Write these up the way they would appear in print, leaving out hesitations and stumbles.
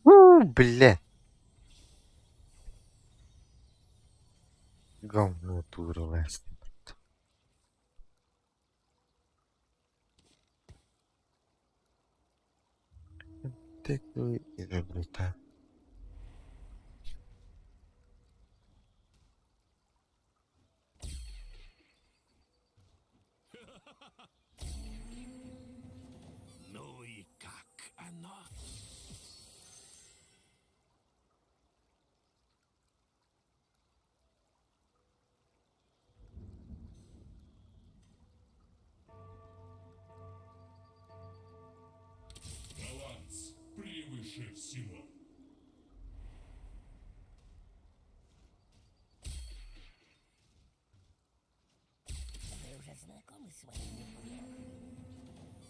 У, бля! Говно тууралаах. Такой изобретатель. Ну и как оно? Баланс превыше всего. Вы уже знакомы с моими планами?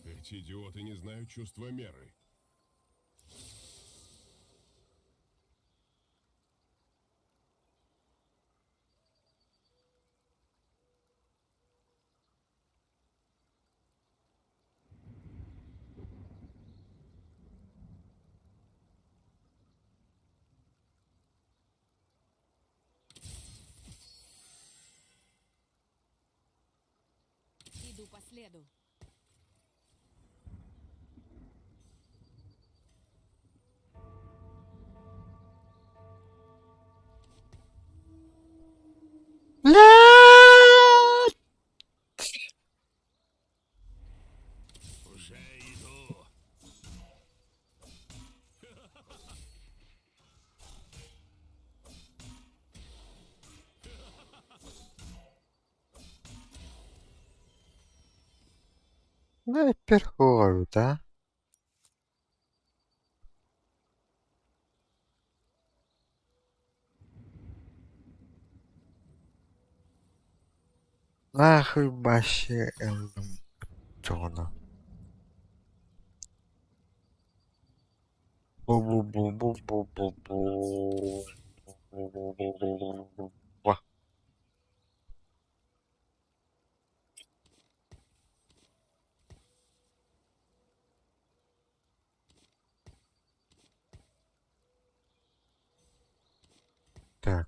Эти идиоты не знают чувства меры. Иду по следу. Блядь! Уже иду. Снайпер ловит, а? Нахуй вообще Джона. Бу-бу-бу-бу-бу-бу-бу. Бу-бу-бу-бу-бу-бу. Так.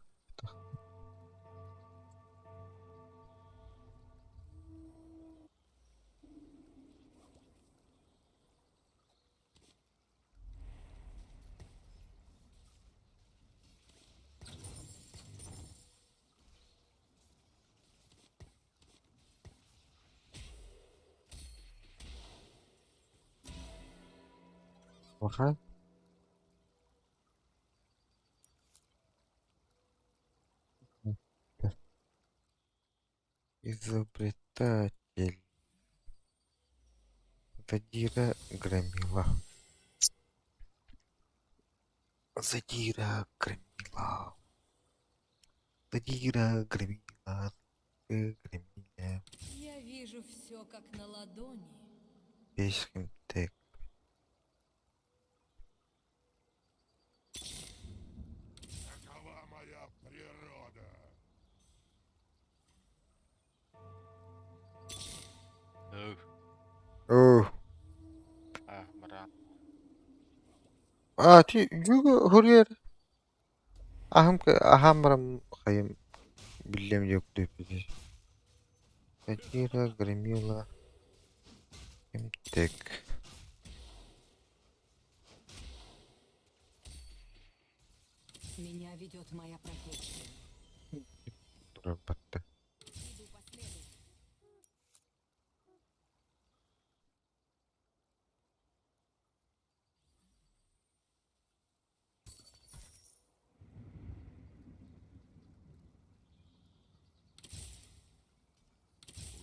Ага. Изобретатель. Задира громила. Задира громила. Громила. Задира, громила, громила. Я вижу все как на ладони. Бесхимтек. Такова моя природа. Өй, Oh. а, баран. А ти юга хурьер. Ахам ахамрам хайым биллем yok деп. Задира, громила, химтек. Меня ведет моя профессия. Батта. Иду по следу.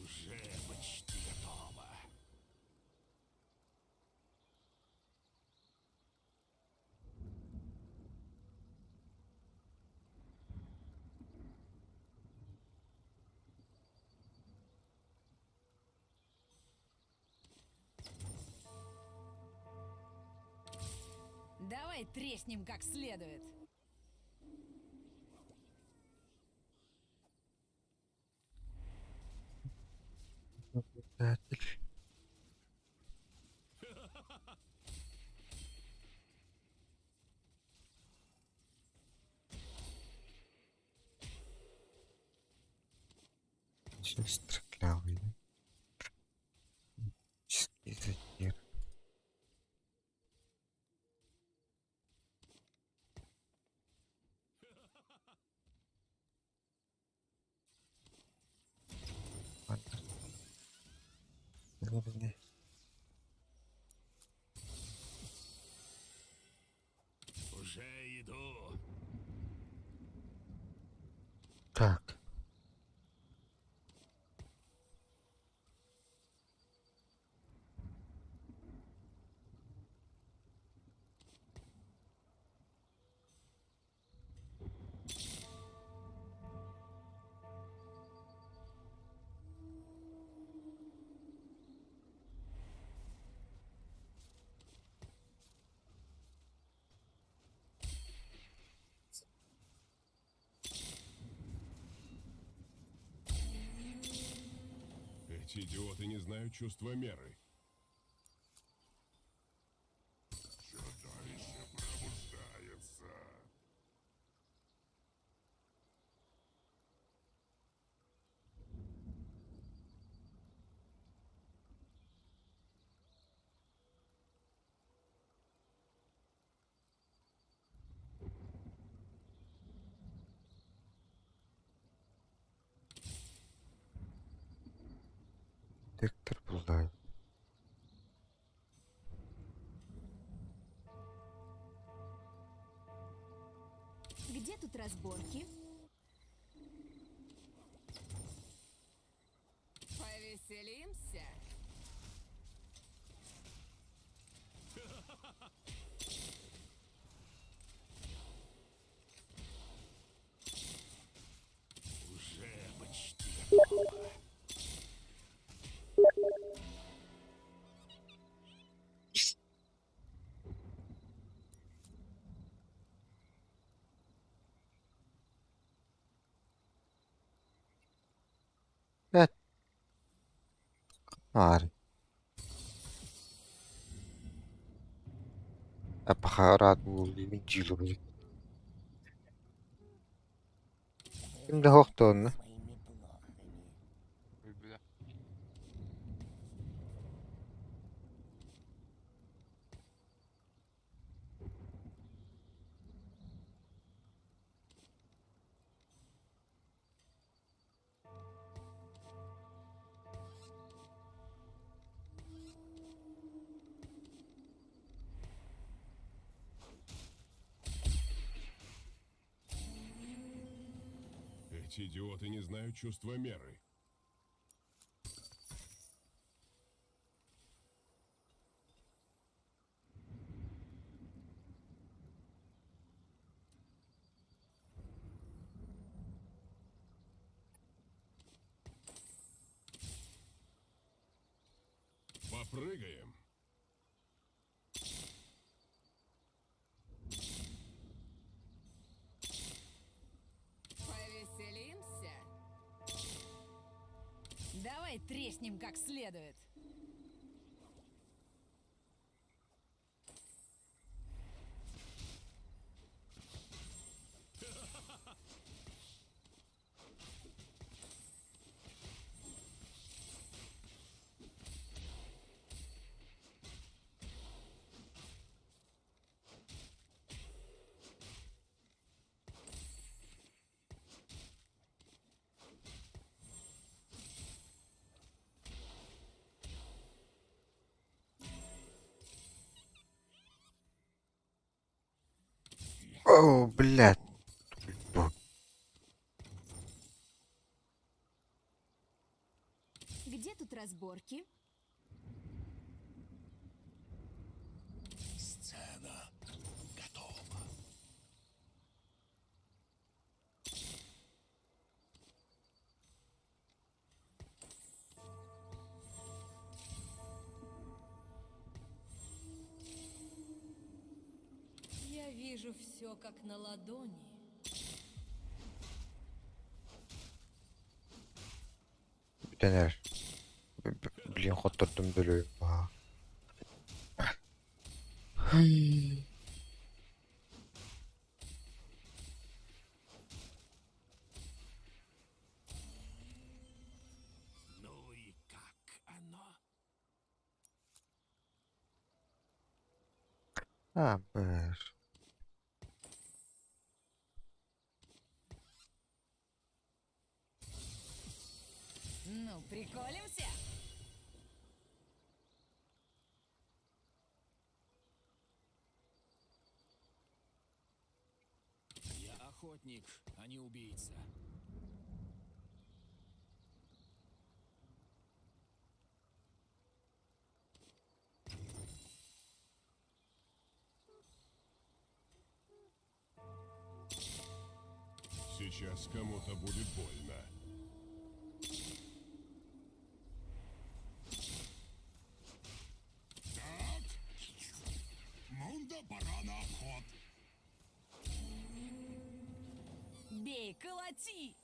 Уже почти готово. Давай треснем как следует. Наблюдатель. Сестры клявые. Задир. Ладно. Не, не. Уже иду. Так. Эти идиоты не знают чувства меры. Чудовище пробуждается. Детектор буллай. Где тут разборки? Повеселимся? Уже почти готово. Evet. Ари. Апахарат булли Ким да хохтонна. Своими блохами. Ой, бля. Эти идиоты не знают чувства меры. Попрыгаем. Повеселимся? Давай треснем как следует. О, блядь. Где тут разборки? Сцена готова. Я вижу все как на ладони. Бүтэн эрэр. Блин, хоттордум бөлүөм. Ну и как оно? А, бэр. Ну, приколимся? Я охотник, а не убийца. Сейчас кому-то будет больно. Так. Мунда, пора на обход. Бей, колоти!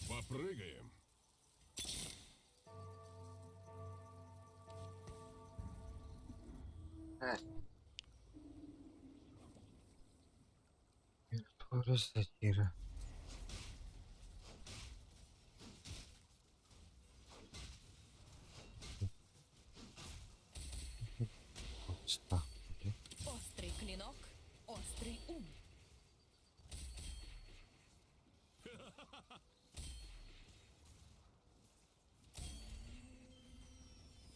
Попрыгаем. Сатира. Острый клинок, острый ум.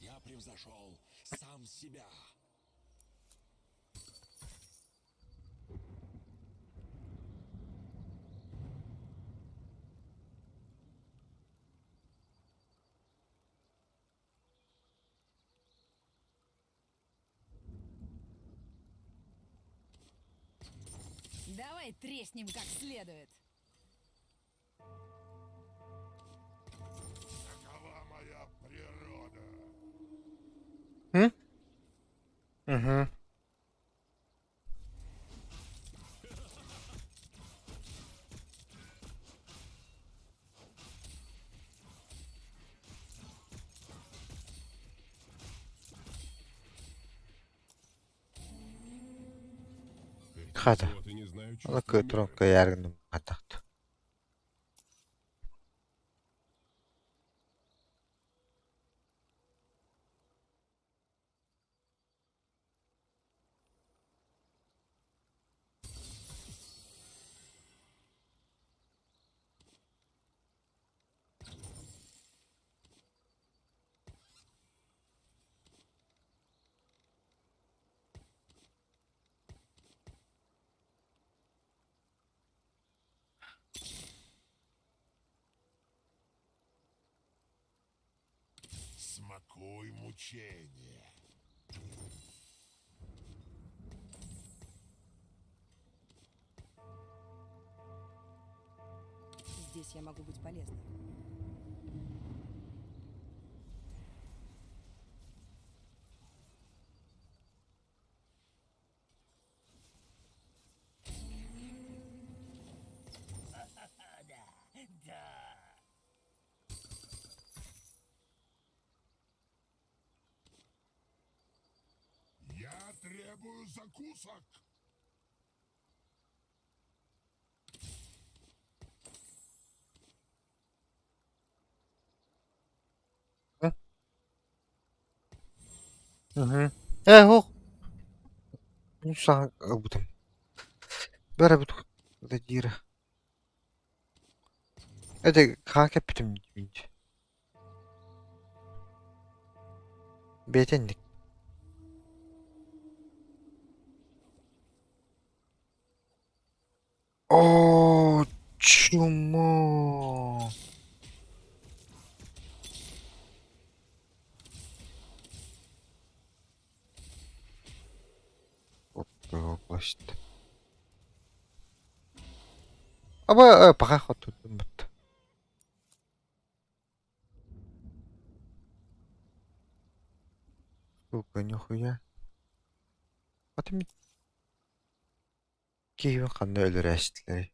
Я превзошел сам себя. Давай треснем как следует. Такова моя природа. Угу. Эти Хата. идиоты не знают Ала чувства меры. кытронка яргным атахт. Посмакуй мучение. Здесь я могу быть полезна. Я требую закусок. Ээ суох саҥа ылбытым. Бэрэбит диирэ. Эти хаһан кэппитим диибин Бэйэтэ инник. Оо, чумо! Область. Аба пока хотут. Сука, нихуя. А ты киһибин ханна өлөрөөччүлэрий?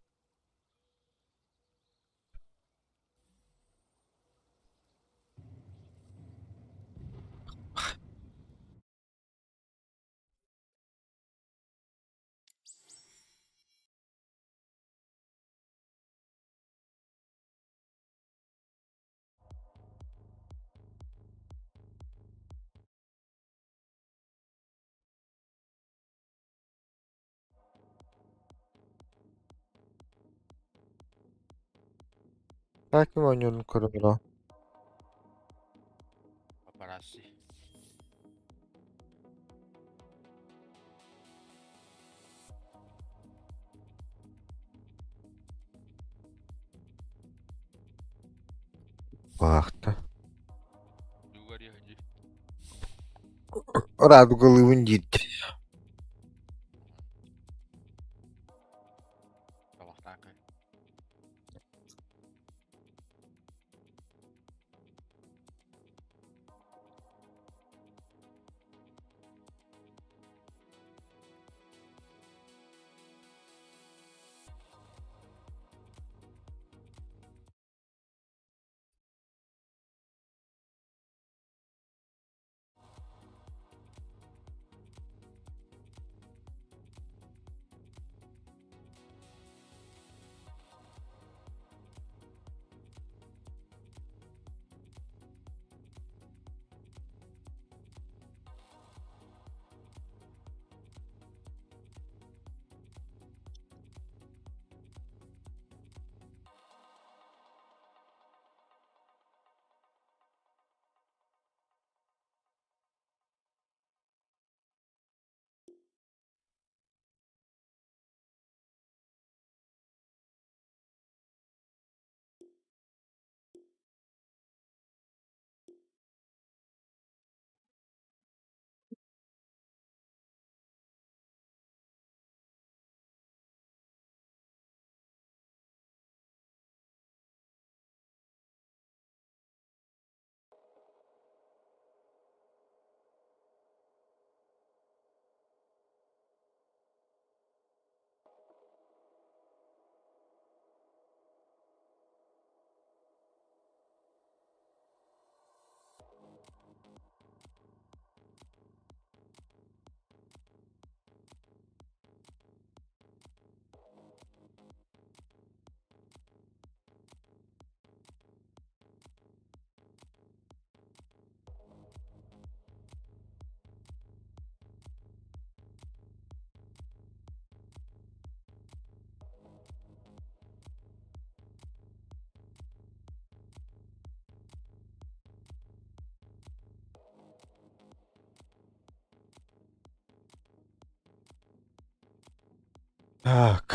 Ким оонньуурун көрөн олорон Папарацци. Баахта. Дугар дии. Радугалыыбын диирдэ. Табахтаакай. Так.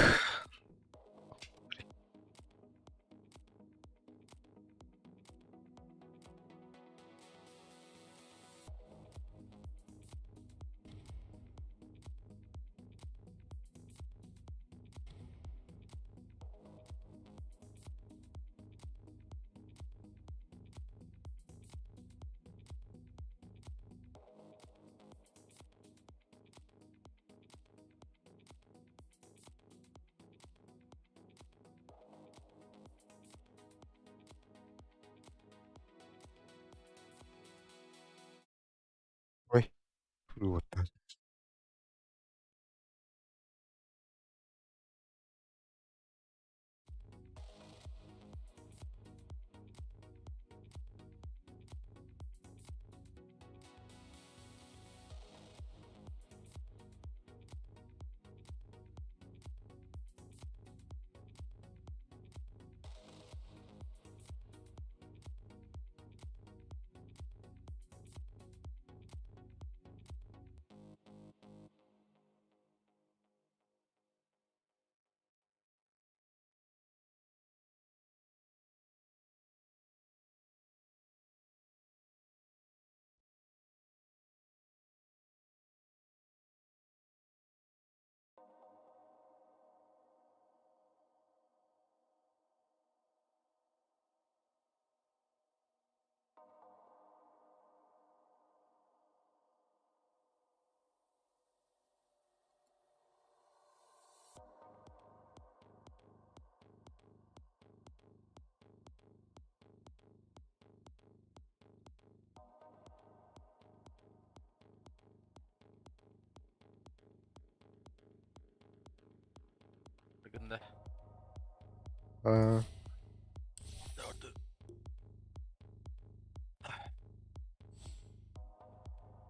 Э,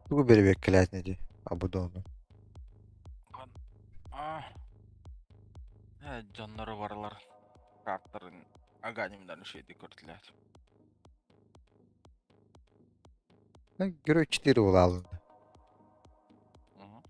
Тугу бэрэбиэркэлээтин ити Абудону? А, дьоннору барылар картарын аганимнарын үчүгэйдик көрдүлэр. Герой 4 буолаалын. Мгм.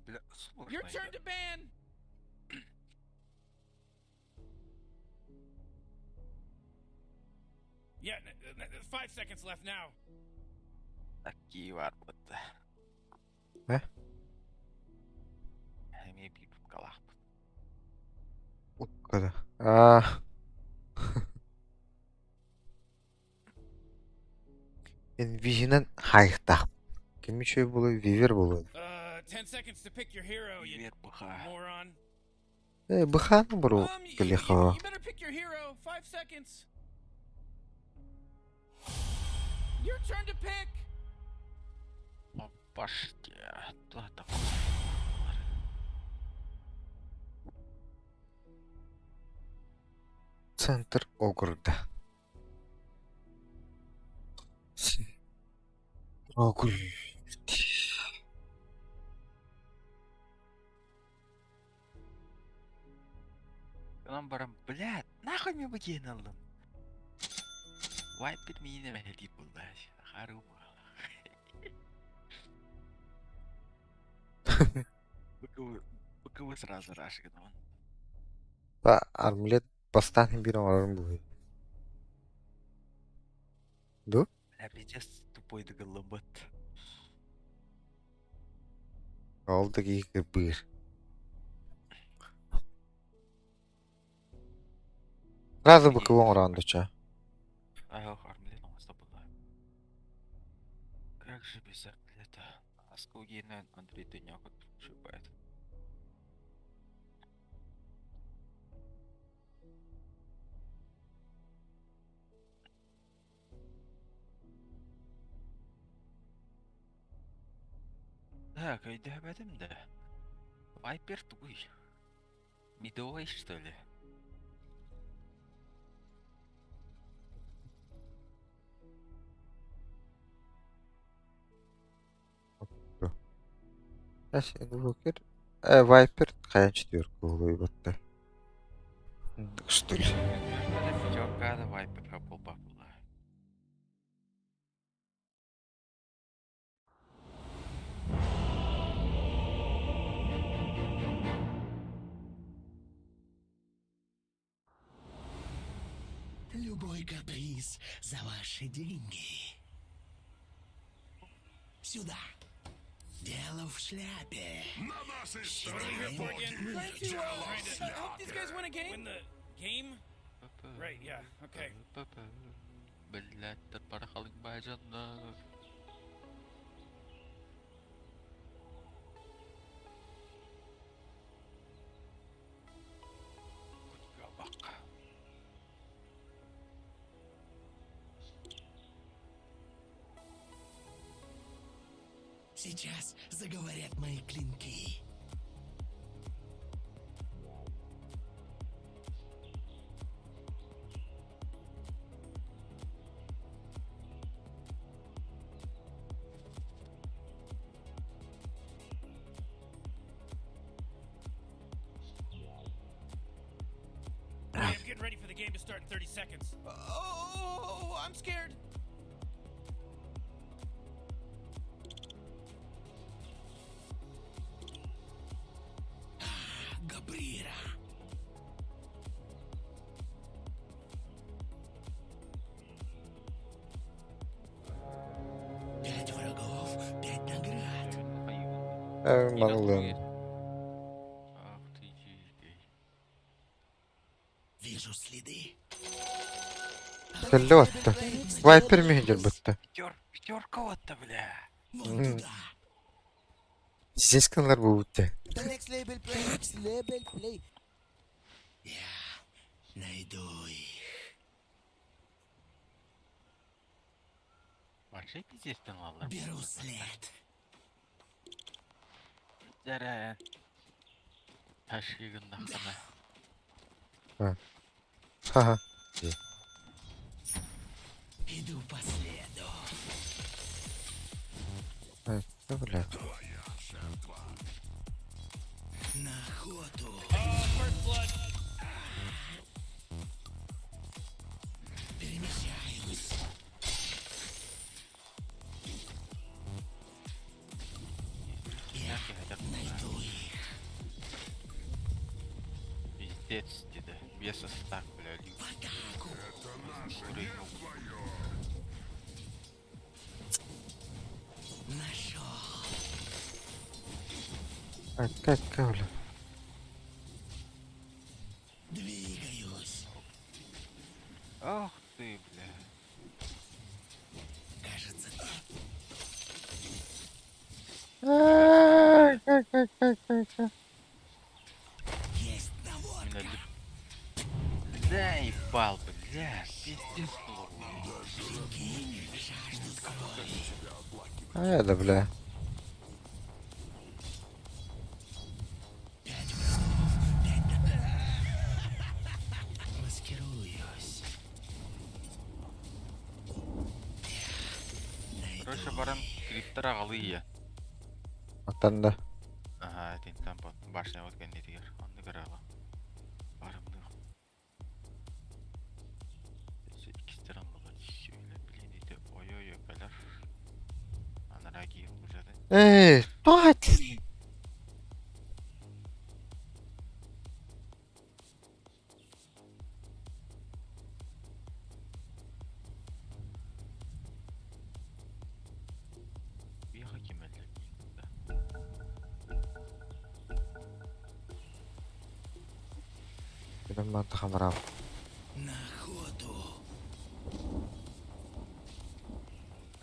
Бля, сложно Your turn это. to ban. Yeah, 5 seconds left now. Такие варвары. Э? Эмиэ биир калаахпыт. Уккада. Аа. Инвизинэн хайыктаах. Ким үчүгэй буолуой, Вивер буолуой. 10 seconds to pick your hero, you Вивер быха. moron. Э, быхааны буру кэлиэхэ. You better pick your hero. 5 seconds. Your turn to pick. Опаште. Туох такой. Центр округа. Округ. Онон баран, блядь, нахуй мне быкиэн ыллым. Вайпер миинэ мэһэлиир буолла. Харуу Быкыбы сразу раш гынан. Та армлет бастаан биир оҥорорум буолуой. Ду? Бля, пиздец тупой дыгыллыбыт. Ол да киһи кырбыыр. Сразу быкыбы оҥороон доча. Ах, армлет оҥосто была. Как же без армлета? Аскугина Андрей Дыняк шибает. Так, өйдөөбөтүм да. Вайпер тугуй. Мидовый, что ли? Эс инвокер. Э, Вайпер хайан четверка буолуой батта. Что ли? Пятерка, Вайпер буолбат буолла. Любой каприз за ваши деньги. Сюда. Дело в шляпе. На нашей Считаем. стороне боги. Trying to, Дело trying в to help these guys шляпе. win a game. Win the game? Right, yeah, okay. Блять, парахалык бажанна. Бак. Сейчас заговорят мои клинки. Hey, I'm getting ready for the game to start in 30 seconds. Oh, I'm scared. Ah, Gabriela. Пять врагов, пять наград. Малын. Ах ты дикий. Вижу следы. Кэллэ отта. Вайпер миһин бытта. Пятер, пятерка вот-то, бля. Вон М. туда. Здесь канлар буутте. The next level play, next level play. Я найду их. Вообще пиздец ты ладно. Беру след. Дәрә. Ташыгын нахана. Ха-ха. Иду по следу. Да, бля. На охоту. First blood. Перемещаюсь. Я найду их. Пиздец, деда. Без так, бля. В атаку. Нашел. Акка, бля. Двигаюсь. Ах ты, бля. Кажется, есть наводка. Меня лю- Да ебал, бля. Пиздец, Клинки жаждут крови. А да, бля. Пять врагов, пять наград. Маскируюсь. Я Короче, найду баран их. криптора алые. Атанда. Ага, это там вот башня вот кандидер. Он играла. Барымных. Икистеран было сильно, блин, это ой-ой-ой, каляр. Анараги уже. Эй, мать! Бега кемелер. Benim mantıkam var abi. На охоту.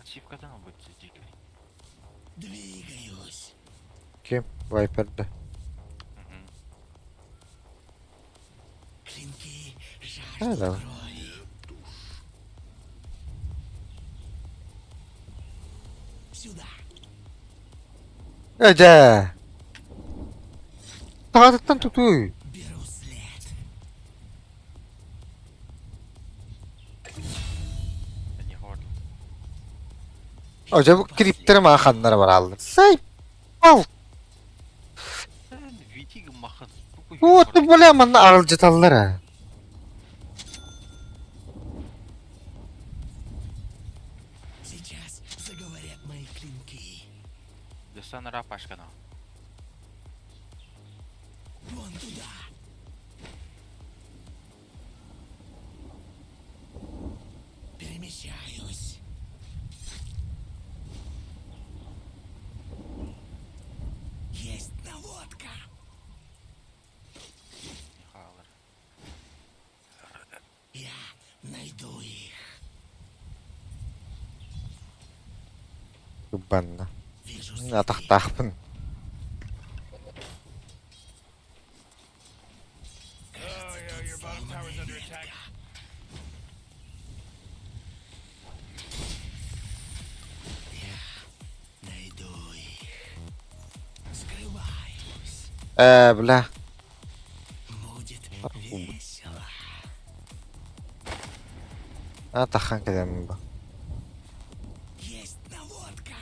Ачивкадан будет дикий. Двигаюсь. Kim? Viper'de. Клинки Да, жаждут да. крови. Сюда. Ece! Sağlıktan tutuy. Беру след. Не гордо. Acaba kriptere mi hakanlara var aldın? Say! Al! Sen видиг махан. Вот ты бля манна арылжыталлар ha. Сейчас заговорят мои клинки. Десанра пашкана. Вон туда. Перемещаюсь. Есть наводка. Михайлер. Я найду их. Banna. Вижу следы. Атахтаахпын. Oh, yeah, your bottom tower's under attack. Найду их. Ээ, бля. Будет весело. А, тахан кэлэммин ба. Есть наводка.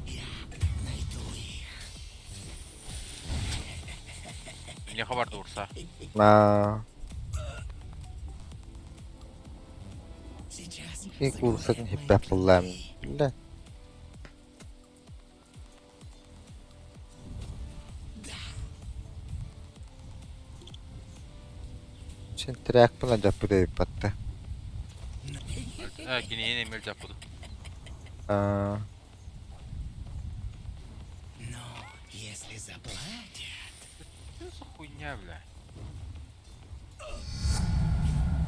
Я найду их. Миэхэ барда урса. Аа, Сейчас и курсатын заговорят мои хиппэ буллаам. клинки. Бля. Син трекпын адьаппыт эбиппатта. Ээ, кинини эмиэ дьаппыт. Аа, Но если заплатят, Что за хуйня, бля?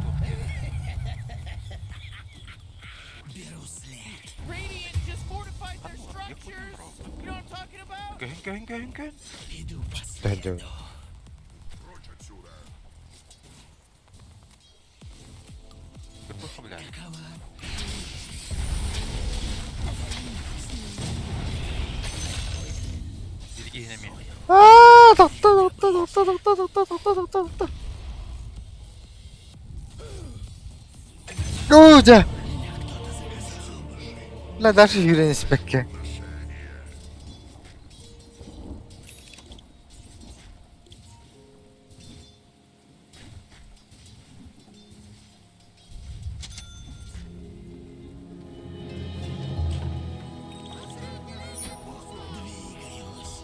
Туох диэн. беру след. Radiant just fortified their Ханна олорор, Якутиян structures. бро. You know what I'm talking about? Көһүн, көһүн, көһүн, көһүн. Иду по Дойдем. следу. Прочь отсюда! Кырбыха, бля. Какова? Билигиһин эмиэ. Аа, тохто, тохто, тохто, тохто, тохто, тохто, тохто, тохто. Оо, дьэ. Бля, дальше сүүрэн испэккэ. Двигаюсь.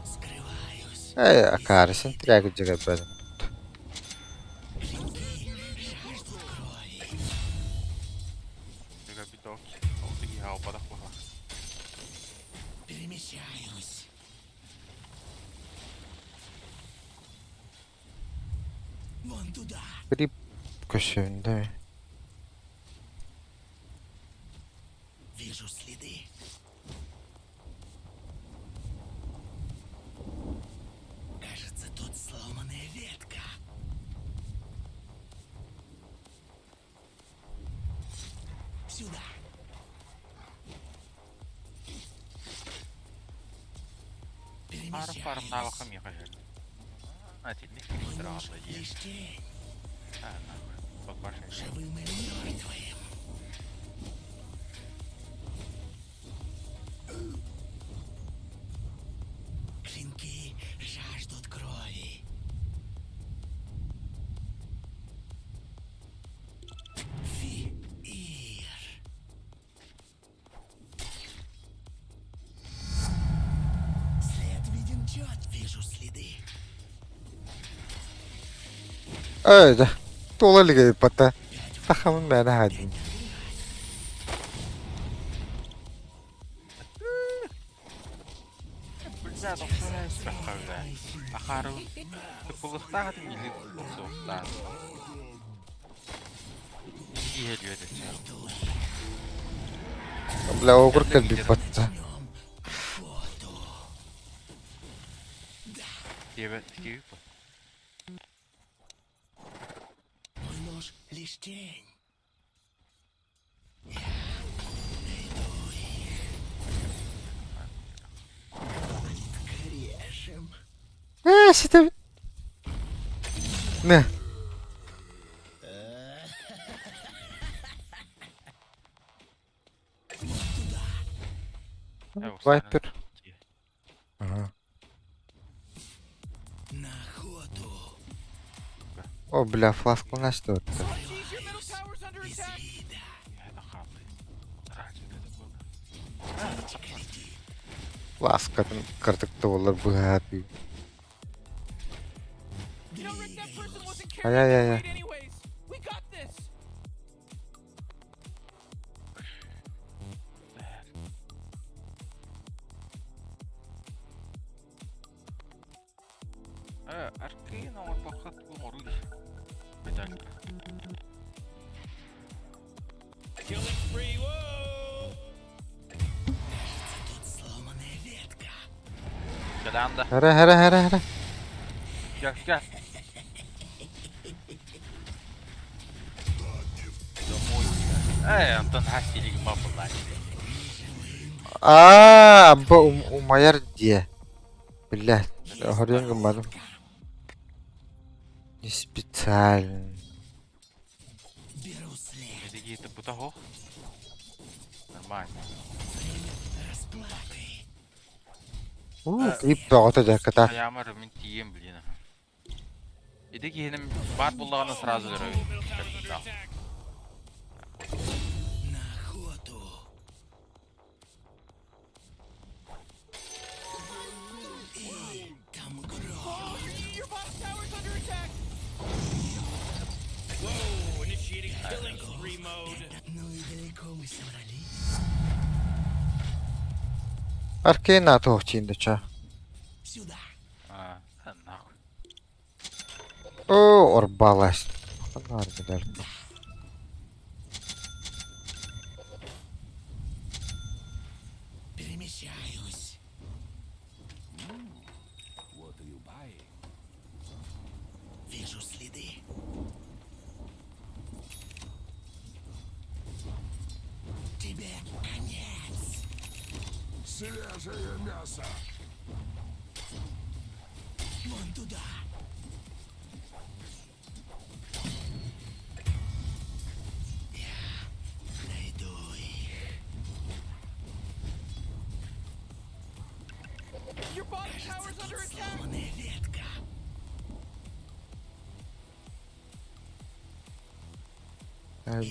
Скрываюсь. Ээ, акаары, син трек дьигэбэт. Клинки жаждут крови. Бега биток. Ол тиги хаалбатах буолла. Перемещаюсь. Вон туда. Грипп көсүндэ. Вижу следы. Кажется, тут сломанная ветка. Сюда. Аар фармнаабакка Перемещаюсь. миэхэ иһэр. Атинник Мой кириттэр нож аҕалла дии. лишь тень. Аа, баппар. Живым или мертвым. Клинки жаждут крови. Фи-ир. След виден чет, вижу следы. Ээ, дьэ. Туола илик эбиппатта. Сахамын мээнэ хаадын. Бля, тохсорой испэххэ бля. Ахаары туппулуохтаах этим илин охсуохтаах. Иһэ диэт Бля, огур кэлбиппатта. Фото. Диэбэт киһи Мой нож лишь тень. Я найду их. Открешем. Ээ, ситэбин. Нэ. Вайпер. Ага. На охоту. О, бля, фласку насту. Jeez, your middle tower's under Из attack. вида. Хаалла. Фласкатын кырдыкты болар быһааты. You know, Rick, that person wasn't Ay, carrying ay, that ay, ay. weight anyways. We got this. Аркейн оҥорбокко оҥоруу медаль. Killing spree. Whoa. Кажется, тут сломанная ветка. Кэлээн да. Хара хара хара хара. Кэл кэл. Домой. Ээ, Антон хастилиг маппалаа. Аа, бу умайар дьиэ. Биллэ, хоруйан гымматым. Не специально. Беру след. Эдиги бута хох. Нормально. Время расплаты. Уу, клип бөҕөтө дьэ кытаат. Хайаамар мин тиийиэм блин. Ити киһиним баар буллаҕына сразу өлөрөбүн. Middle tower's under attack. На охоту. И там гром. Your bottom tower's under attack. Whoa, initiating killing spree mode. Ну и далеко мы собрались. Аркейна туох чиинде ча. Сюда. А, нахуй. Оо, орбалась. Ханаар билэр. Перемещаюсь. Вижу следы. Тебе конец. Свежее мясо! Вон туда. Я найду их. Your bottom Кажется, tower's тут under attack. сломанная ветка.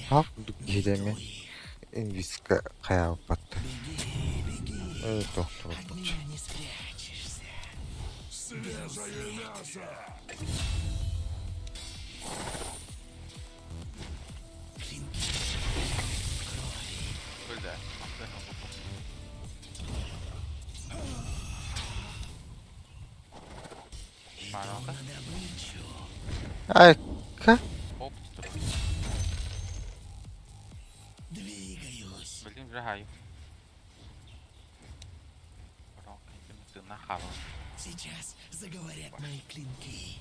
Бах киһи Найду их. инвиска хайаабат. Беги, беги. Э, От тохтубут. меня не спрячешься. Свежее мясо! Клинки крови. Өлдө. Иду Маналда. на добычу. Айка. Хоп тур. Двигаюсь. Билин жахай. Тына хабан. Сейчас заговорят мои клинки.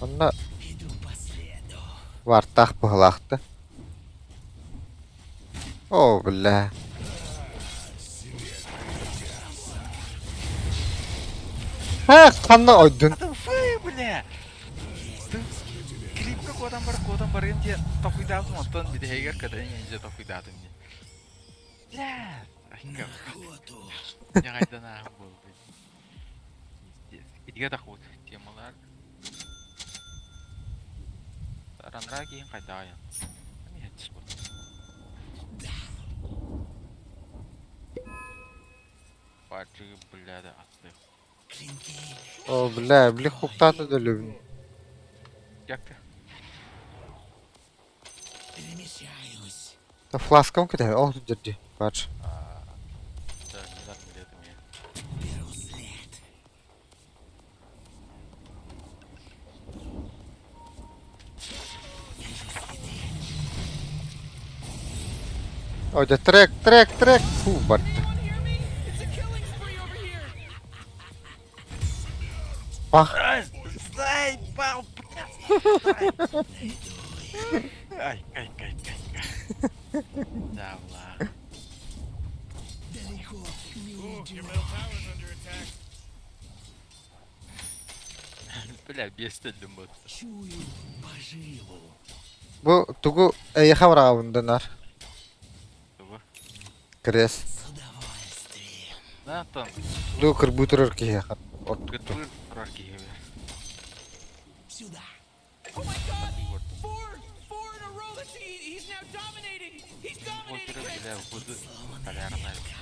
Онно Иду по следу. вартаах быһылаахта. Оо, бля. Ха, ханна ойдун. Фы, бля. Клипка куотан бар, куотан барыгын дие токуйдаатым оттон бидэһигэр кэтэн инже токуйдаатым дии. Бля. На охоту. Яҕайдан ааһын буолбут. Пиздец. Итигэ тахут темалар. Таранра киһин хайдаайан. Эми хэтчи бу. Бачы бля да атты. Клинки. Оо, бля, били хуктаата да өлөбүн. Якка. Перемещаюсь. Фласкам кэтэһэ. Ол дьэрди. Бар. Да, не надо мне это мне. Беру след. Вижу следы. О, дьэ, трек, трек, трек. Фу, барда. Anyone hear me? It's a killing spree over here. Пах. Заебал, блядь. Ай, ай, ай, ай, ай. Да, бла. Далеко не Your уйдешь. middle tower's under attack. Бля, бестелдим бу. Чую поживу. Бу тугу эйиэхэ быраҕабын Тугу? Крест. С удовольствием. На там. Ду кырбыы турар киһиэхэ. Ордук. Кытыр турар киһи. Сюда. Oh my god! Four! Four in a row! That's, he's now dominating! He's dominating! Бля, Chris! буду Сломанная полярная. ветка.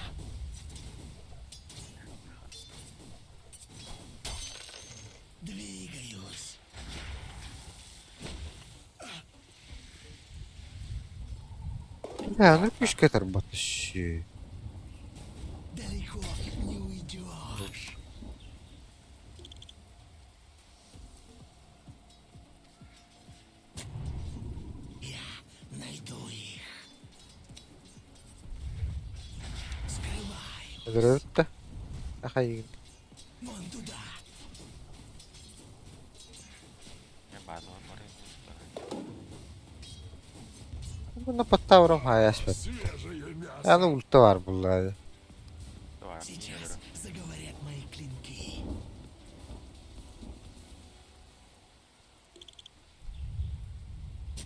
Двигаюсь. Бля, ну күүскэ тарбат щи. Далеко не уйдешь. Я найду их. Скрываю. Өлөрөбүт да. Ахайын. Вон туда. Я базовый барыгын. Муна подтавром хаяспат. Свежее мясо. Аны ульта бар буллады. Давай, Сейчас заговорят мои клинки.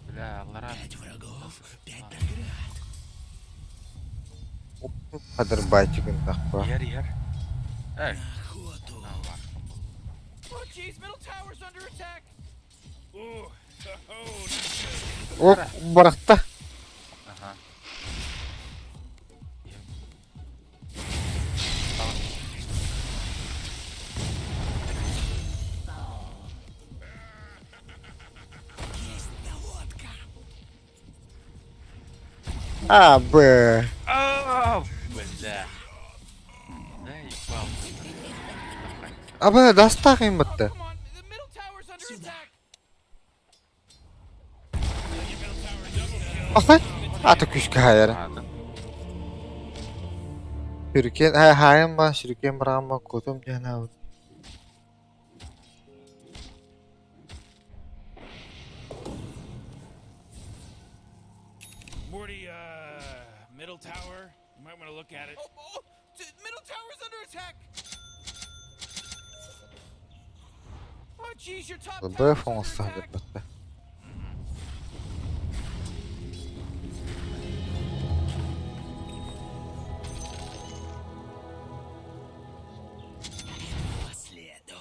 Бля, Лара. Пять врагов, пять наград. Хадырбайчыгын тахпа. Иһэр иһэр. Эй. На охоту. Oh jeez, middle tower's under attack. Оп, барахта. Ага. Есть наводка. А, Б. А, Бля. Да ебал. А, Б, дастах им Oh, бітті. come on, the middle tower's under attack. Ахай. Ата күшкә хайара. Ладно. Шүркен, хай хайым ба, шүркен барам ба, котум жана. Morty, middle tower. You might want to look at it. Oh, oh, middle tower's under attack. Oh jeez, your top Б tower's under фоңстах attack. бітті. По следу.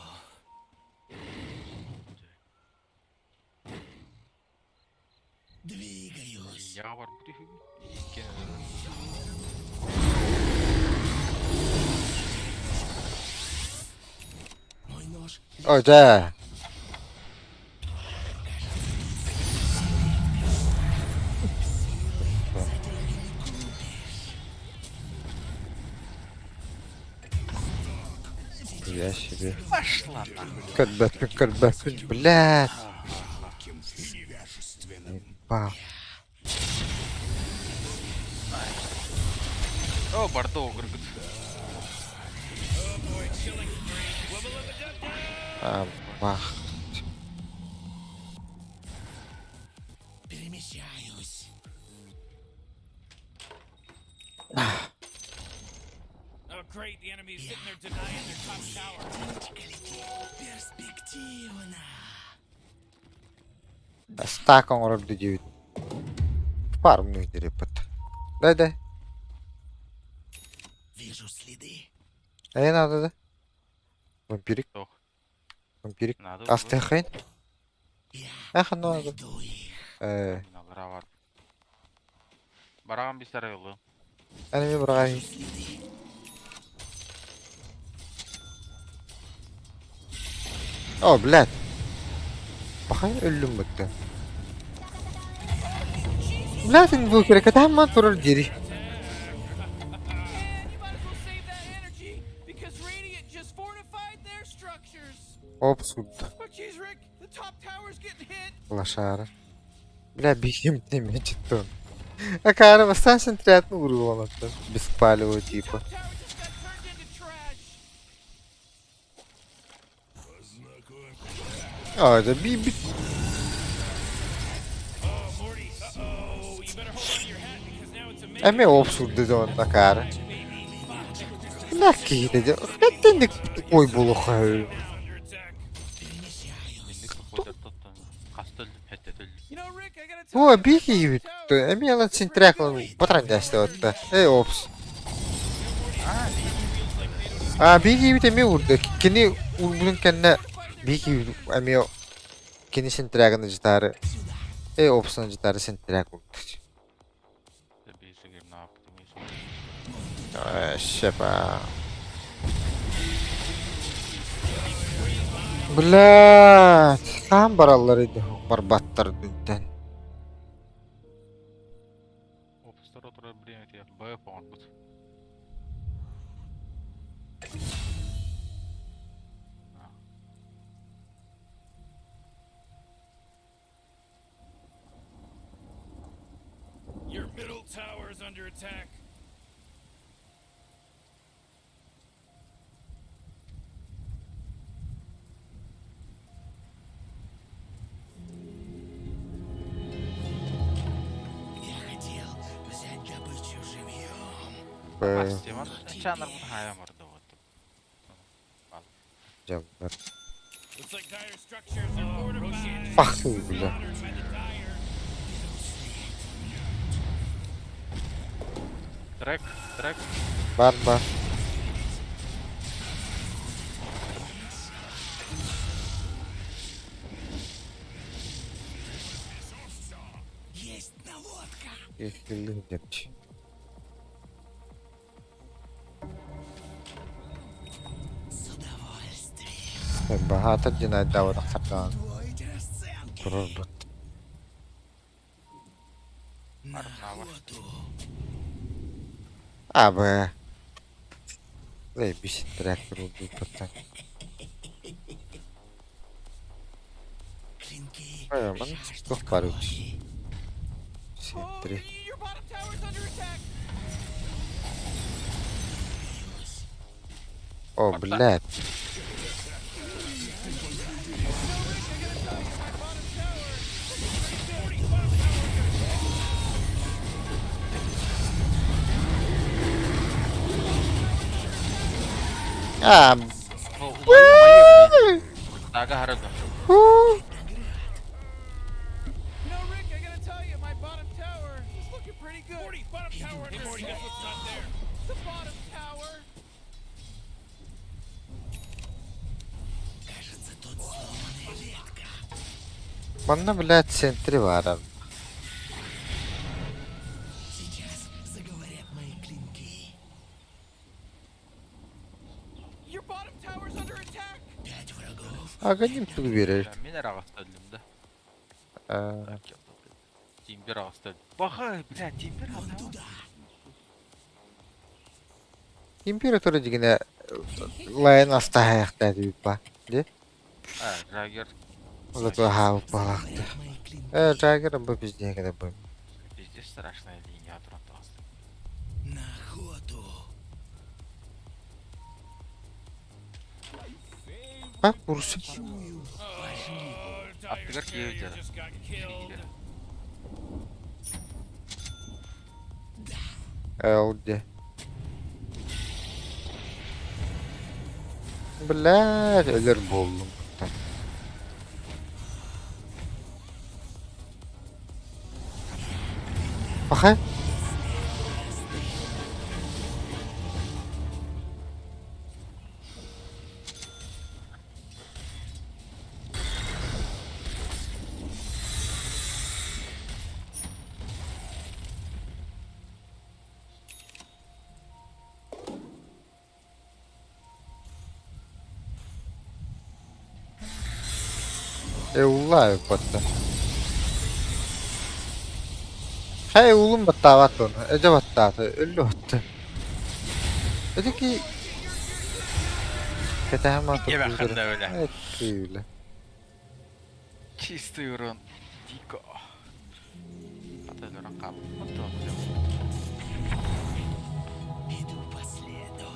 Двигаюсь. Я бар бу Мой нож Ой, да. Я себе. Пошла нахуй. Кырбәппин, кырбәппин, блядь. Ба. О, Бордо гыргыт. А, бах. перемещаюсь. Oh, great. The enemy's sitting there denying their top tower. Птичка летит. Перспективно. Стак оҥорор диэбит. Фарм диэбит. Дай дай. Вижу следы. Эй надо да. Вампирик. Тох. Вампирик. Надо. Астахайн. Я Эх, надо. найду их. Э, Лара бар. Бараган бисер йолу. энеми брай. Следы. О, блядь. Бахай өллүм бытты. Блядь, бу керек хамма турар дири. And you might as well save that energy because Radiant just fortified their structures. Оп, суд. Oh jeez, Rick, the top tower's getting hit. Лошара. Бля, бигем ты мечтон. А кара, бастан приятно урвал Без палева типа. Top tower just got turned into trash. А, это би би. Oh, Morty. Uh-oh. You better hold on to your hat because now it's a mega Эми обсуд деди онна кара. Бля, киһи Хаттен ой булуха. under attack. Перемещаюсь. You know, Rick, I gotta tell О, you, биги top tower Эми ала центряк патран дясты Эй, опс. А, биги бит эми урды. Кини урбунун кенне биги эми кини центрягын житары. Эй, опсын житары центряк урды. Шепа. Блядь, сам бараллар иди барбаттар дүнтен. Опстар отырар время тия. Б фон бут. Your middle tower is under attack. Я Бастиман чанар хайа морду вот. Дьабар. Looks like dire structures are fortified. Ах ты, бля. Slaughtered by the dire. Трек, трек. Бар бар. Есть наводка. Ихилин депчи. С удовольствием. Баһаатар диэн айдаабатах сардаан Удвоить расценки. турарбыт. На Арнава. охоту. Абы. Заебись, трактор убил пацан. Клинки Э, ман жаждут туох баар эбит. крови. Oh, Сентри. your bottom tower's under attack. О, блядь. А, Ну, умайы, Тага харага. у. No, Rick, I gotta tell you, my bottom tower is looking pretty good. Morty, bottom tower under Morty, guess what's not there? The bottom tower. Кажется, тут сломанная ветка. Манна, блядь, сентри баар. Сейчас заговорят мои клинки. Your bottom tower's under attack. Пять врагов. Аганим тугу биэрэр. Мин араҕасталлым да. Э, Тимбер аҕастал. Баха, бля, тимбер Вон аҕастал. туда. Император дигинэ лайын астаһайахтаа дииппа. Ди? А, Джаггер. Зато хаалбалаахты. Заговорят мои клинки. Э, Джаггер бу пиздец кэдэ бу. Пиздец страшная линия туран таҕыста. На охоту. Ха, курсу. Чую. Пошли. Oh, dire Аттыгар courier киэбит just got killed. Эл ди. Блядь, өлөр буоллум. Паха? Э, уллаа батта. Хэй улун баттаабат оны. Эдэ баттааты, өллү батта. Эдики кэтэһэм Ебе ханда өлө. Күүлэ. Чистый урон. Дико. Ата өлөрөн хаал. Оттон. Иду по следу.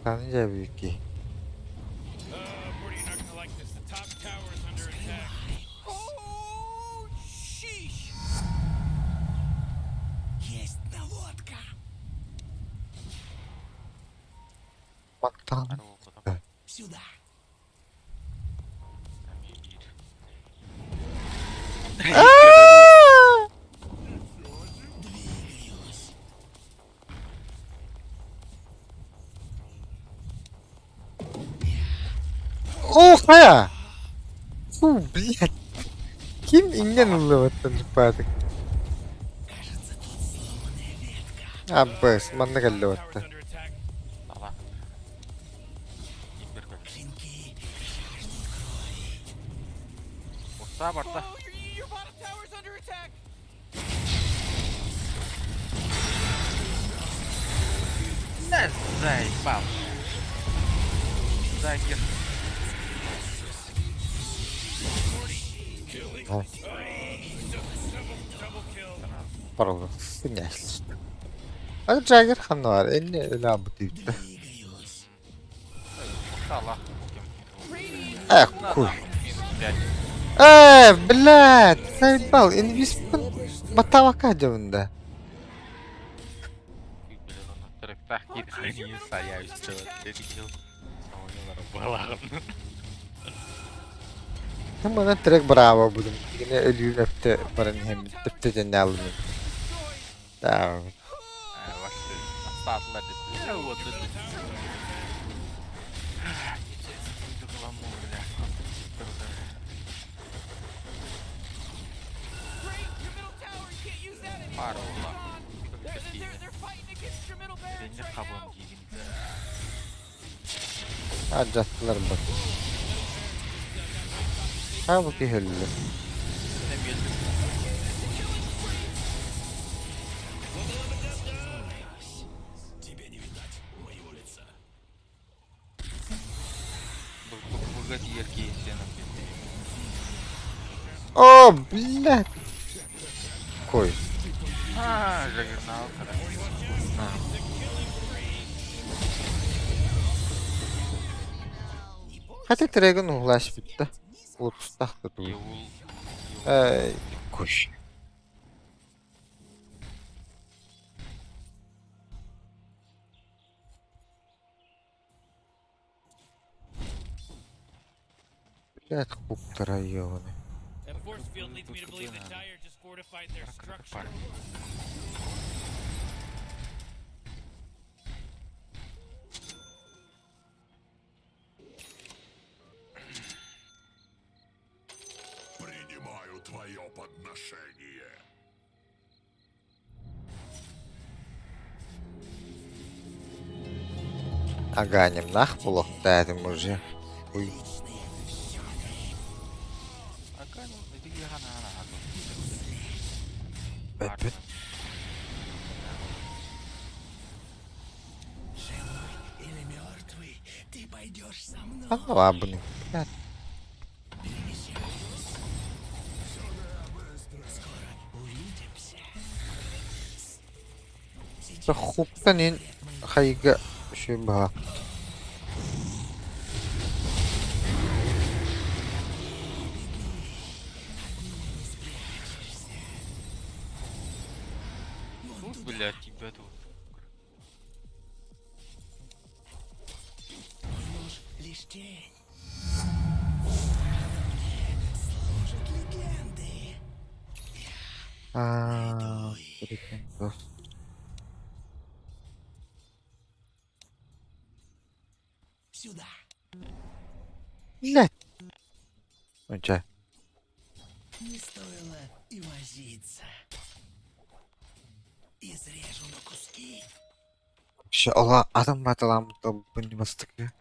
Таны дьэбики. Morty, you're not gonna like this. The top tower is under attack. Oh, sheesh. Есть наводка. Маттан. Сюда. Двигаюсь. Оо, хайа! Фу, блядь. Ким иҥнэн ыллыбаттан дьуппаатык. Кажется, тут сломанная ветка. Аббас, манна Tower's кэллибатта. under attack. Тала. Тимбер көл. Клинки жаждут крови. Урса барда. Oh, your bottom tower's under attack. Да, заебал. Джаггер. О, Double kill. Паролу. Сынясь. А Джаггер ханна бар. Энни өлө бут. Двигаюсь. Урса ала. Э, хуй. Минус 5. Ээ, блядь, заебал, инвиспын батавака дьабын да. Блин, он тректах киирэн сайаайыстыбат. Манан трек браво будум. Кини өлүүн өптө баран иһэммит төптө дьэннэ алымын. Да. Great, your middle tower, you can't use that anymore. Парола. They're, they're, they're fighting against your middle barracks right now. Алдьаттылар бу. Ха бу киһи өллө. Тебе не видать моего лица. О, блядь. Кой. А, Джаггернаут. Хотя трегын углаш битте. Отустах да туу. Еул. Эй, куш. Блядь, хуктара ёбаный. That force field leads me to believe that Dire just fortified their structure. Принимаю твое подношение. Аганим нах булохтаатым уже. Уй. Өппүт. Живой или мертвый, ты пойдешь со мной. Ханна бұны. Блядь. Перемещаюсь. Скоро увидимся. Сейчас Хуктан ин хайга шү баха. Тут, блядь, тебя тут. мой нож лишь тень. Служат легенды. Аа, прикинь, Сюда. Блядь. Онча. Не стоило и возиться. Изрежу на куски. Ола адам баталам бұны бастық.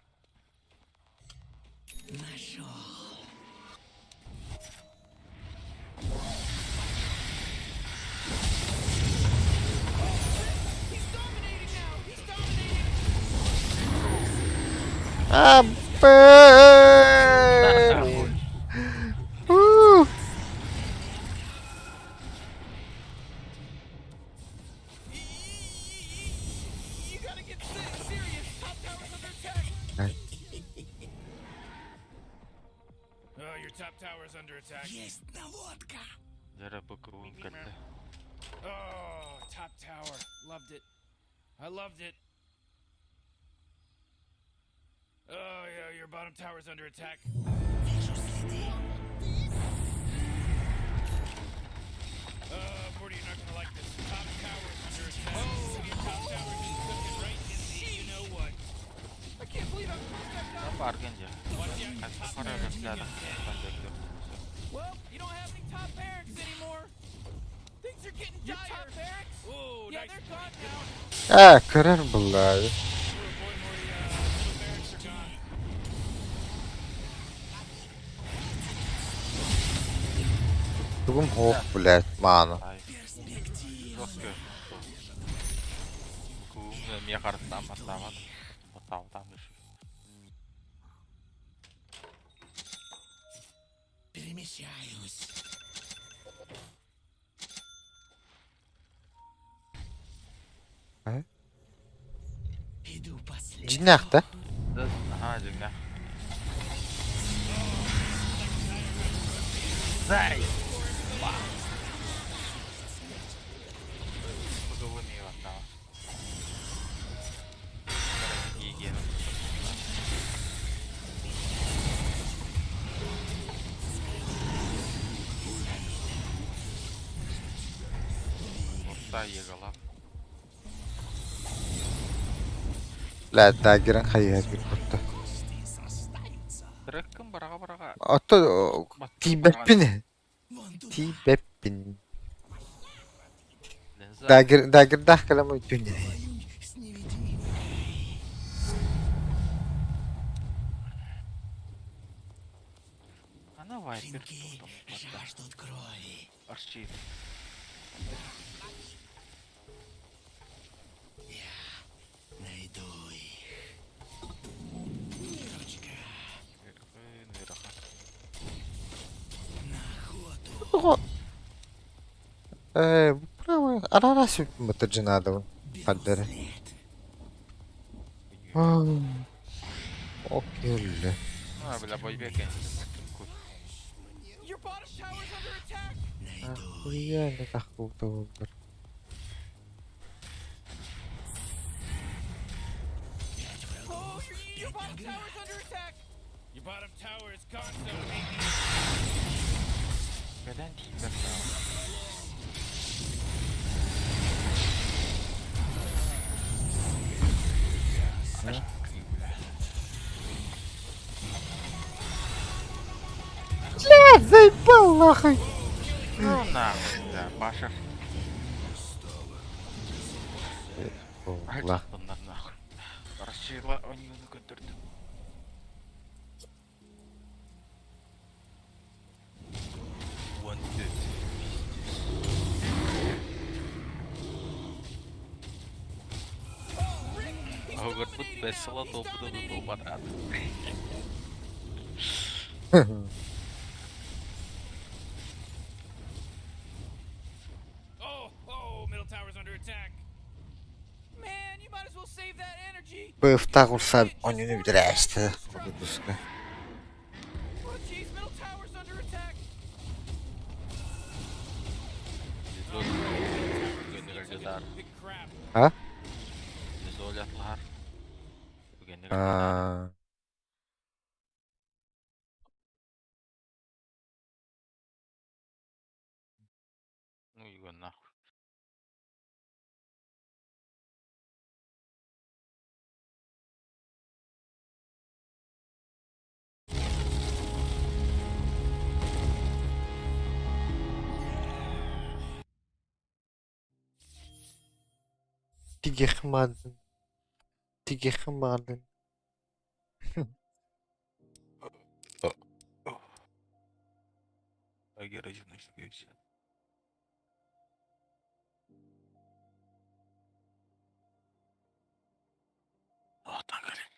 Нашел. He's dominating now. He's dominating. Абэ! У! You gotta get serious. Top tower's under attack. Ай. Oh, your top tower's under attack. Есть наводка. Oh, top tower. Loved it. I loved it. Oh, yeah, your bottom tower's under attack. Вижу следы. Morty, you're not gonna like this. Top tower's under attack. Oh, your top tower just took it right in the you know what. I can't believe how close that got. Watch out, your top barracks are gone. Well, you don't have any top barracks anymore. Things are getting dire. Your top barracks? Ooh, Yeah, nice. they're gone now. Ээ, көрөр булла. Oh, boy, Morty, middle barracks are gone. Тугум хоох, блядь, маана. Перспектива. Перемещаюсь. Э? Иду по следу. Дьиҥнээх да? Ага, дьиҥнээх. Зай! Быгылы миилаттаҕа. Орта егалап. Лээ даггерын хайыһар курта. Треккин бараға-бараға. Ото тиийбэппин. Тиийбэппин. Дагер дагердаах кэлэн өйдүүн С невидимкой. Ана вайпер Клинки жаждут крови. Арчи. Найду их. Мирочка, на охоту. Э, право, арара мытырдьынаадабын хардары. След. Окелле. А, бля, бойбекен. Your bottom tower's under attack. Найду Охуенно тахтуултабыллар. пять Oh, врагов. your bottom tower's under attack. Your bottom tower is gone, so baby. Neden тиийбэт Блядь, заебал нахуй! Ну нахуй, да, Паша. Ла. Bunlar нахуй. Арчила ойнууну көтөрдүм. One dead. Оҕорбут бэс сыла туолбута да туолбатаат. Oh, oh, middle tower's under attack. Man, you might as well save that energy. Быфтах урсаа онюну бүтэрээсте. Выпуска. Oh, jeez, middle tower's under attack. Big crap. А? Изолятlar. Аа. Ну его нахуй. Тигэх маадын. Тигэх маадын. Allah'tan garip.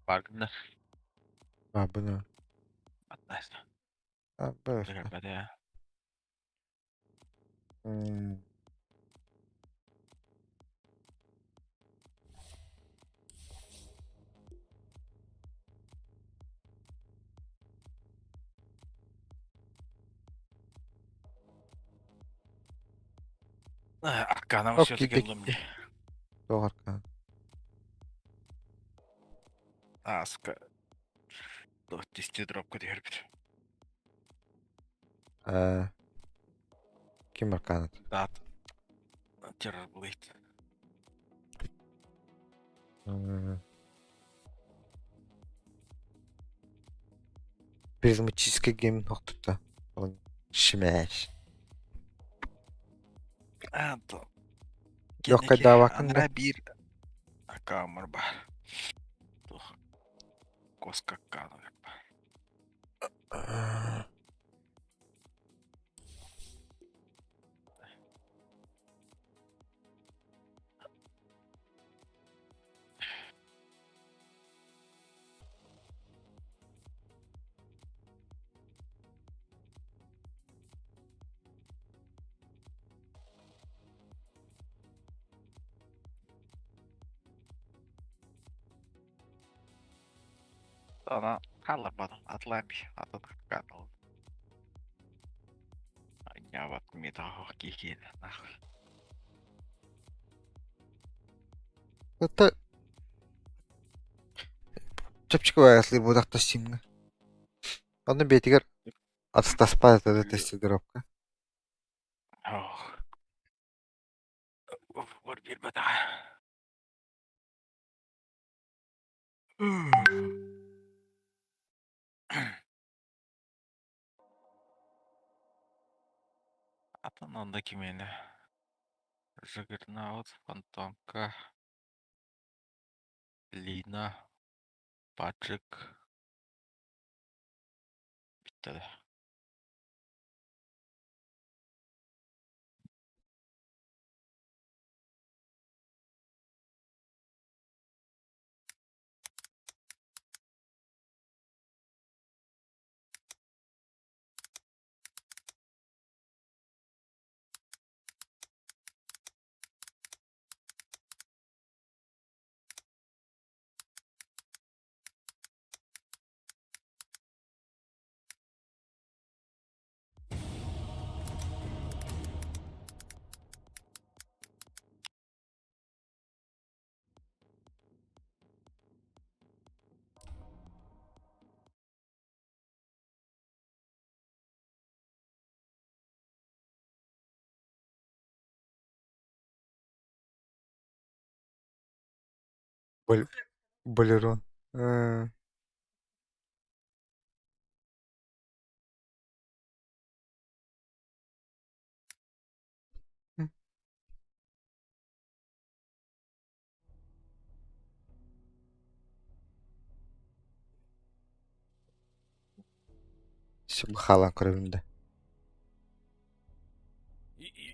Бааргын да? Баарбын. Аттаас. Баар. Көрбөтө. Арканам Оп, все-таки киирдик. ыллым дии. Туох аркан? Ааска. Туох тистии дропка түһэрбит. Э, Ким арканат? Дат. Террорблейд. Призматический гейм охтута. Шимэш. А, то. Легкая давакын да? Анара биир акаамар баар. Туох. Коска аккаана баар. Ана хаалларбатым атылаан бии атын аккаан ыллым. Анньаабат метаһох киһиэнэ нахуй. Это чэпчэки байаслыы буолуохта Steamҥа. Онно бэйэтигэр атастаспат этэ тестировка. Ох. Ур биэрбэтэҕэ. Атын онно кимиэнэ Джаггернаут, Фантомка, Лина, Патрик бүттэ да. Болерон. Хаалан көрөбүн да.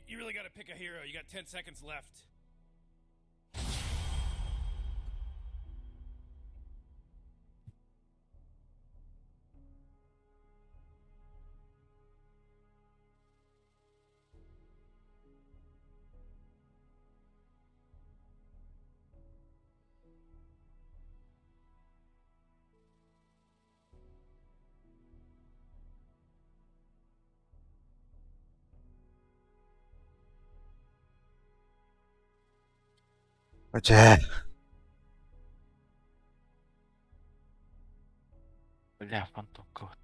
You really got to pick a hero. You got 10 seconds left. Дьэ. Бля, Фантомка вот.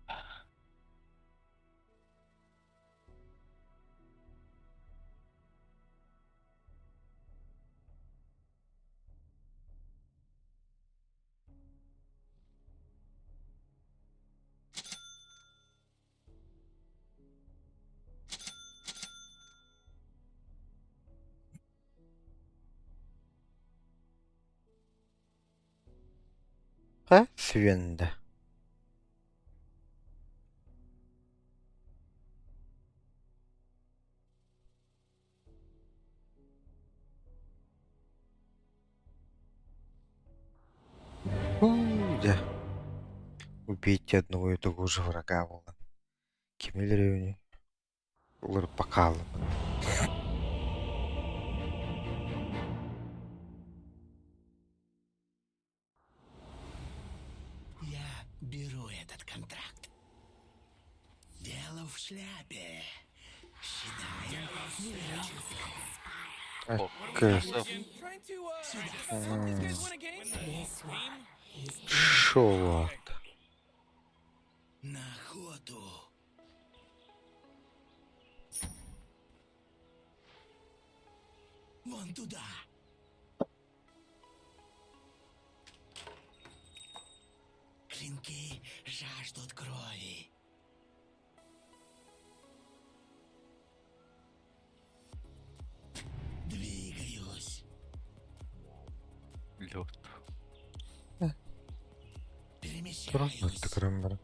Ха, Свенда. Убейте одного и того же врага буолан. Кими өлөрөбүнүй? Уларыппакка хааллым. Я беру этот контракт. Дело в шляпе. Считаем Окей. Trying to help these guys win a game? Шо На охоту. Вон туда. Клинки жаждут крови. Двигаюсь. Лед. Туран Перемещаюсь. көрөн баран.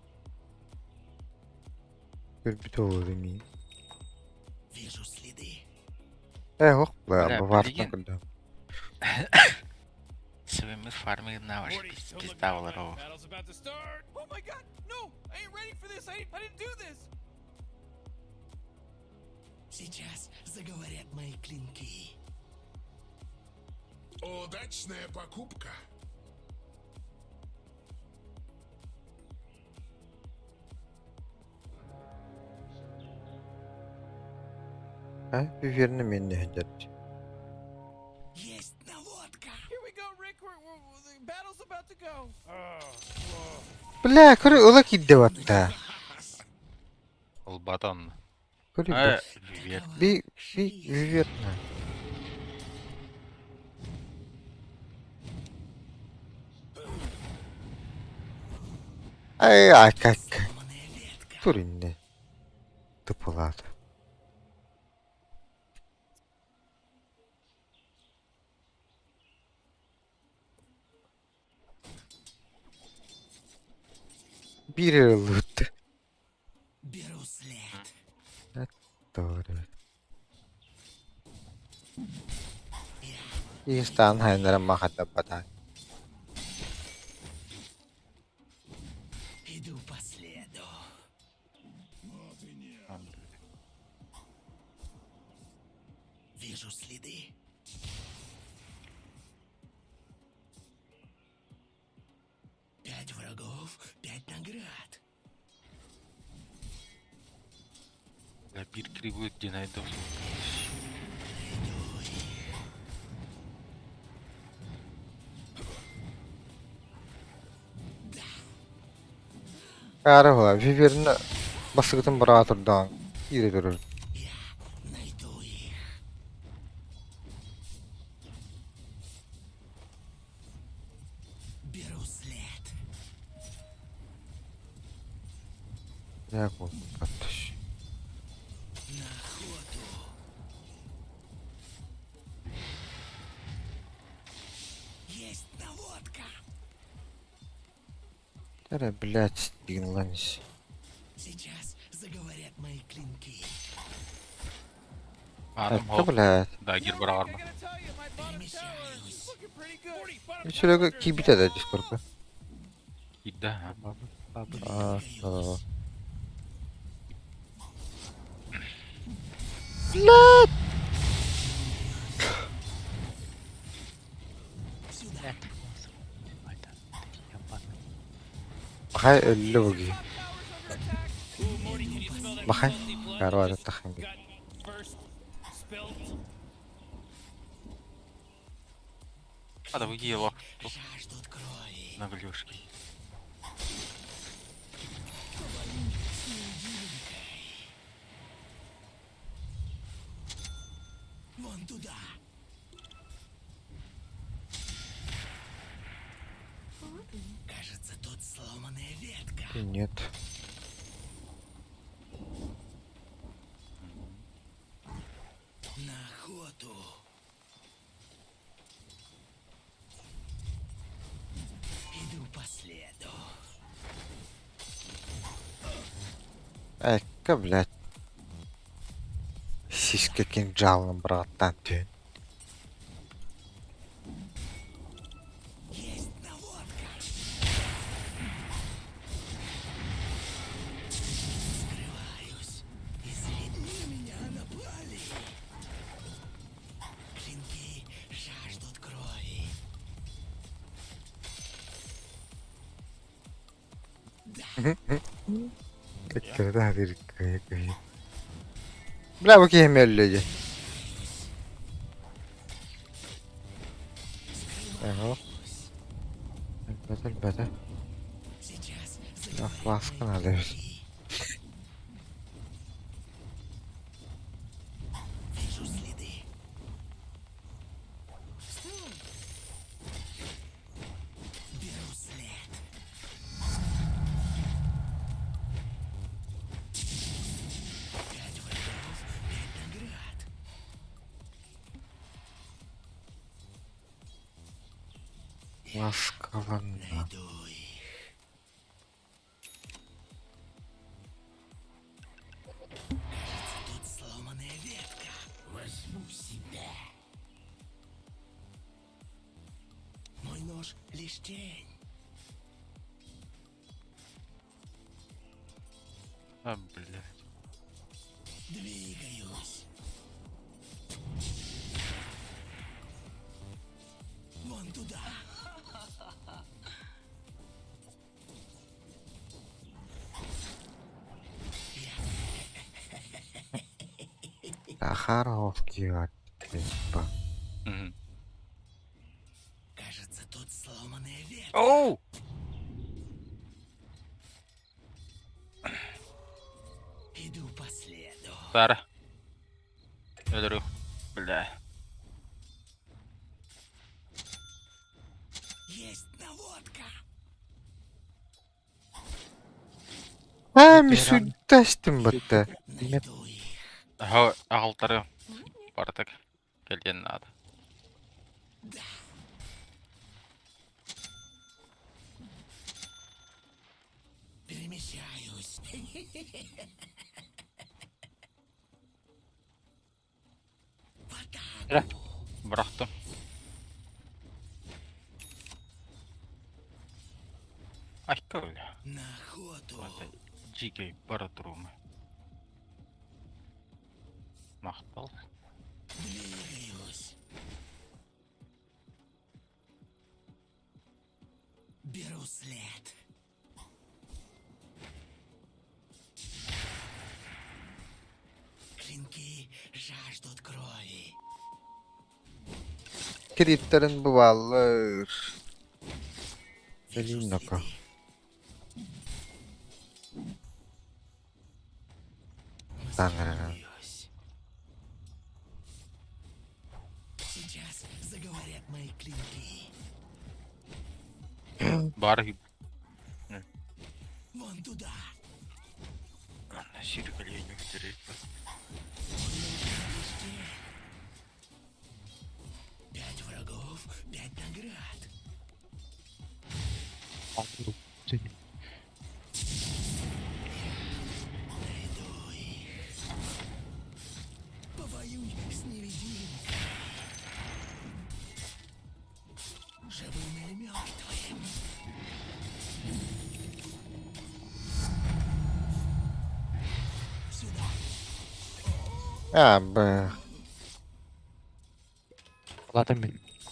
Көрбүтэ буолуо миин. Вижу следы. Ээ ох, Бля, баартан билигин көрдөм. Себеммит фармигына Morty, don't look пизда now, болар but ол. Battle's about to start. Oh my god, no! I ain't ready for this! I didn't do this! Сейчас заговорят мои клинки. Удачная покупка. Ээ, уверенно мен иһдэрдим. Есть наводка. Here we go, Rick! The battle's about to go! Oh, whoa. Бля, көрө ыла киирдэ батта. Ол батон. Көрө Э, вивер. би би виверна. Ай ай как. Сломанная ветка. Тур инне. Тупулаат. Биир эрэ ыллыбыт. Беру след. Doğru. Истан хайнарам махатаппата. Иду по следу. Вижу следы. Пять врагов, пять наград. Бля, бир кривой динайдов. Найду их. Карыла, виверна басыгытын бара турдаан. Ире турur. Я найду их. Беру след. Я баттыш. На охоту. Есть наводка. Тара, блядь, дигнланис. Сейчас заговорят мои клинки. Адам Это, хоп. блядь. Да, гир Rick, бара I барма. gotta tell you, my bottom tower is looking pretty good. Morty, bottom tower's Үчүлөгө under кийбите attack. да дискорка. Да. Аа, да. Сюда. Бахай өллө буги. Top tower's under attack! Ooh, Morty, can you smell that Бахай. filthy blood that Карва just таханги. got first spilt? Ада буги лох. Жаждут крови. На глюшки. Вон туда. Кажется, тут сломанная ветка. Нет. На охоту. Иду по следу. Экка, блядь. Сиська кинжалом, братан, ты. Есть наводка. Бля, бу киһи өллө дии. Эҕо. Өлбөтө өлбөтө. Фласка надо эбит. Ласкаланна. Тут сломанная ветка. Возьму себя. Мой нож лишь тень. А, блядь. Двигаюсь. Вон туда. Захаровки типа. Мгм. Кажется, тут сломанная ветка. Оу! Иду по следу. Сара. Өлөрү. Бля. Есть наводка. Ha, misuddaştım бытта. Найду их. Аха, аҕалтары бартык. Кэлиэн наада. Перемещаюсь. В атаку. Бырахтым. Айка бля. На охоту. Дьиикэй бара турума. Махтал. Двигаюсь. Беру след. Клинки жаждут крови. Криптарын бываллар. Вижу Блин, ну-ка. следы. Таҥара. Маскируюсь. Сейчас заговорят мои клинки. Баар Вон туда. сир кэлиэн үктэрэй. Пять врагов, пять наград. Найду их. Повоюй с невидимкой. Живым или мертвым. Сюда. А, б.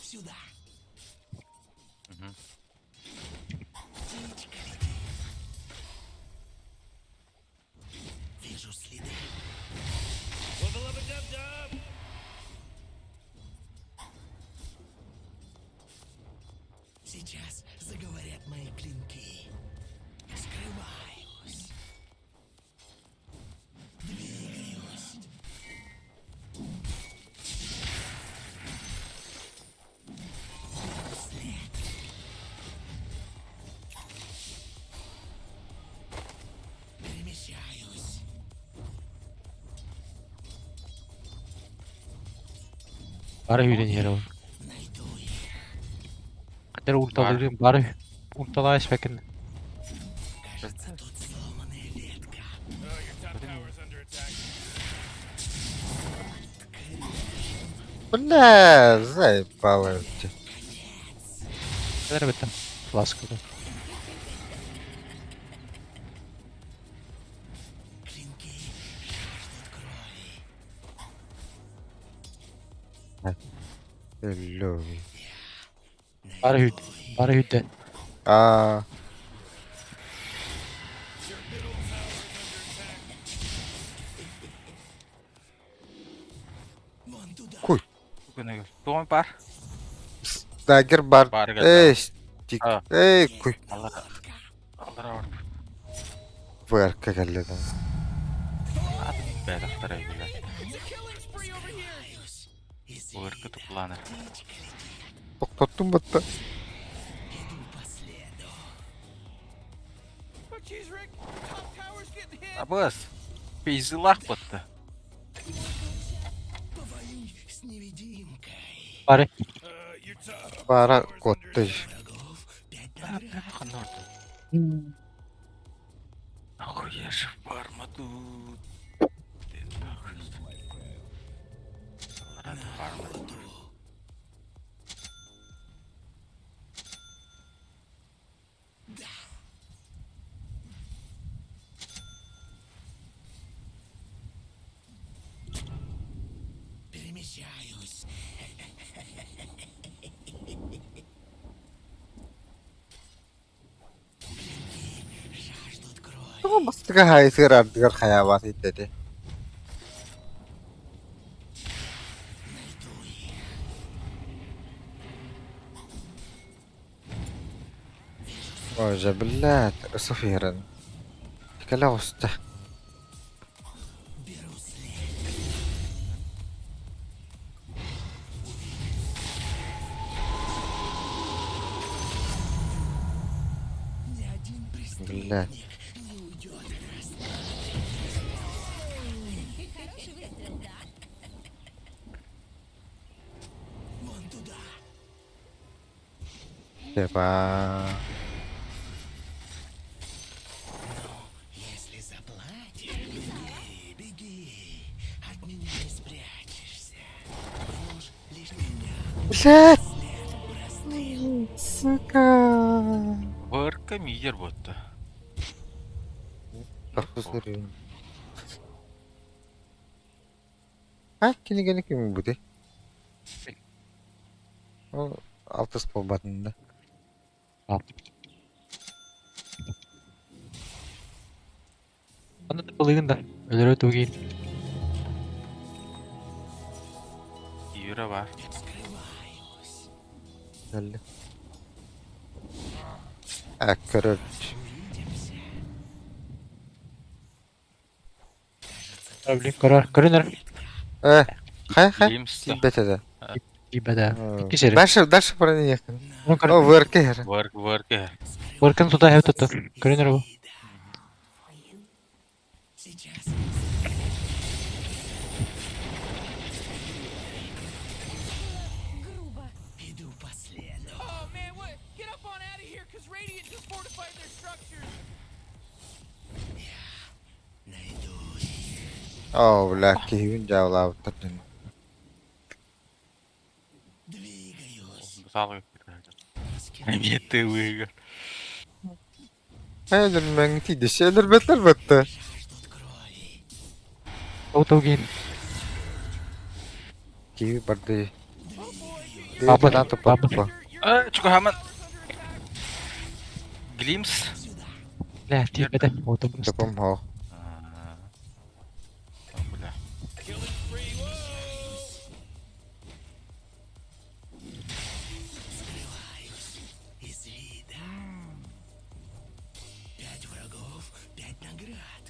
Сюда. Мгм. Птичка летит. Вижу следы. Wubba lubba dub dub! Сейчас заговорят мои клинки. Скрываюсь. Двигаюсь. След. Перемещаюсь. Бары үйренер Найду их. Кадер урталырым бары урталаеш бәкин. Кажется, тут сломанная ветка. Oh, your top tower's under attack. Бля, заебало. Кадер битем. Ласкада. Клинки жаждут крови. Өллө. Бары үйд. Бары үйден. Аа. Гына Туом бар. Дагер бар. Бар Эй, тик. А. Эй, куй. Аллара. Аллара бар. ВРК кэллэ да. Бэтэхтэр өйдүлэр. It's a killing spree over here. ВРК тупланы. Тохтоттум батта. Oh, jeez, Rick. Top tower's getting hit. Абыс. Пейзылах батты. Повоюй с невидимкой. Бары. Your top Бара tower's under куотта. attack. Врагов пять наград. Ханна орду. Охуешь барма тут. Барма. Перемещаюсь. Клинки жаждут крови. Тоҕо бастакы хаайытыгар ардыгар хайаабат этэ. Найду их. Боже, блядь, Софирен. Кэлэ оҕуста. Беру след. Ни один Блядь. преступник не уйдет от расплаты. Хороший выстрел, да? Вон туда. Типа... Если заплатишь, беги, беги. От меня не спрячешься. Ложь лишь меня. Блядь! След простыл. Сука! ВРК мидер батты. Тохтосур. А, кинигени ким бути? Ол алтыс буолбатын да. Аны былыгын да. Өлөрө тугин. Юра бар. Скрываюсь. Кэллэ. А, көрөр. Увидимся. Блин, көрөр. Көрөнөр. Э, хай хай. Лимс. Тиийбэт этэ. Тиийбэтэ. Икки сири. Дальше, дальше баран иһиэххин. Оны О, көрөр. ВРК иһэр. ВРК, ВРК. Варкын тута хэв тута. Көрөнөр бу. Сейчас. Грубо. Иду по следу. Oh man, what? Get up on out of here, cause Radiant just fortified their structures. Найду их. О, бля, киһибин дьаалаабыттар дьон. Двигаюсь. Салы. Нет, ты выиграл. Өлөрмөҥ тиийдэши өлөрбөттөр бытты. Жаждут крови. Ол тугин. Киһи барды. Баба, Баба, тупа баба. тупа. Э, чего хаман? Глимс. Лэ, тиийбэтэ. Отум. Тупам хоох. А, бля. Killing spree. Whoa! Скрываюсь из вида. Пять врагов, пять наград.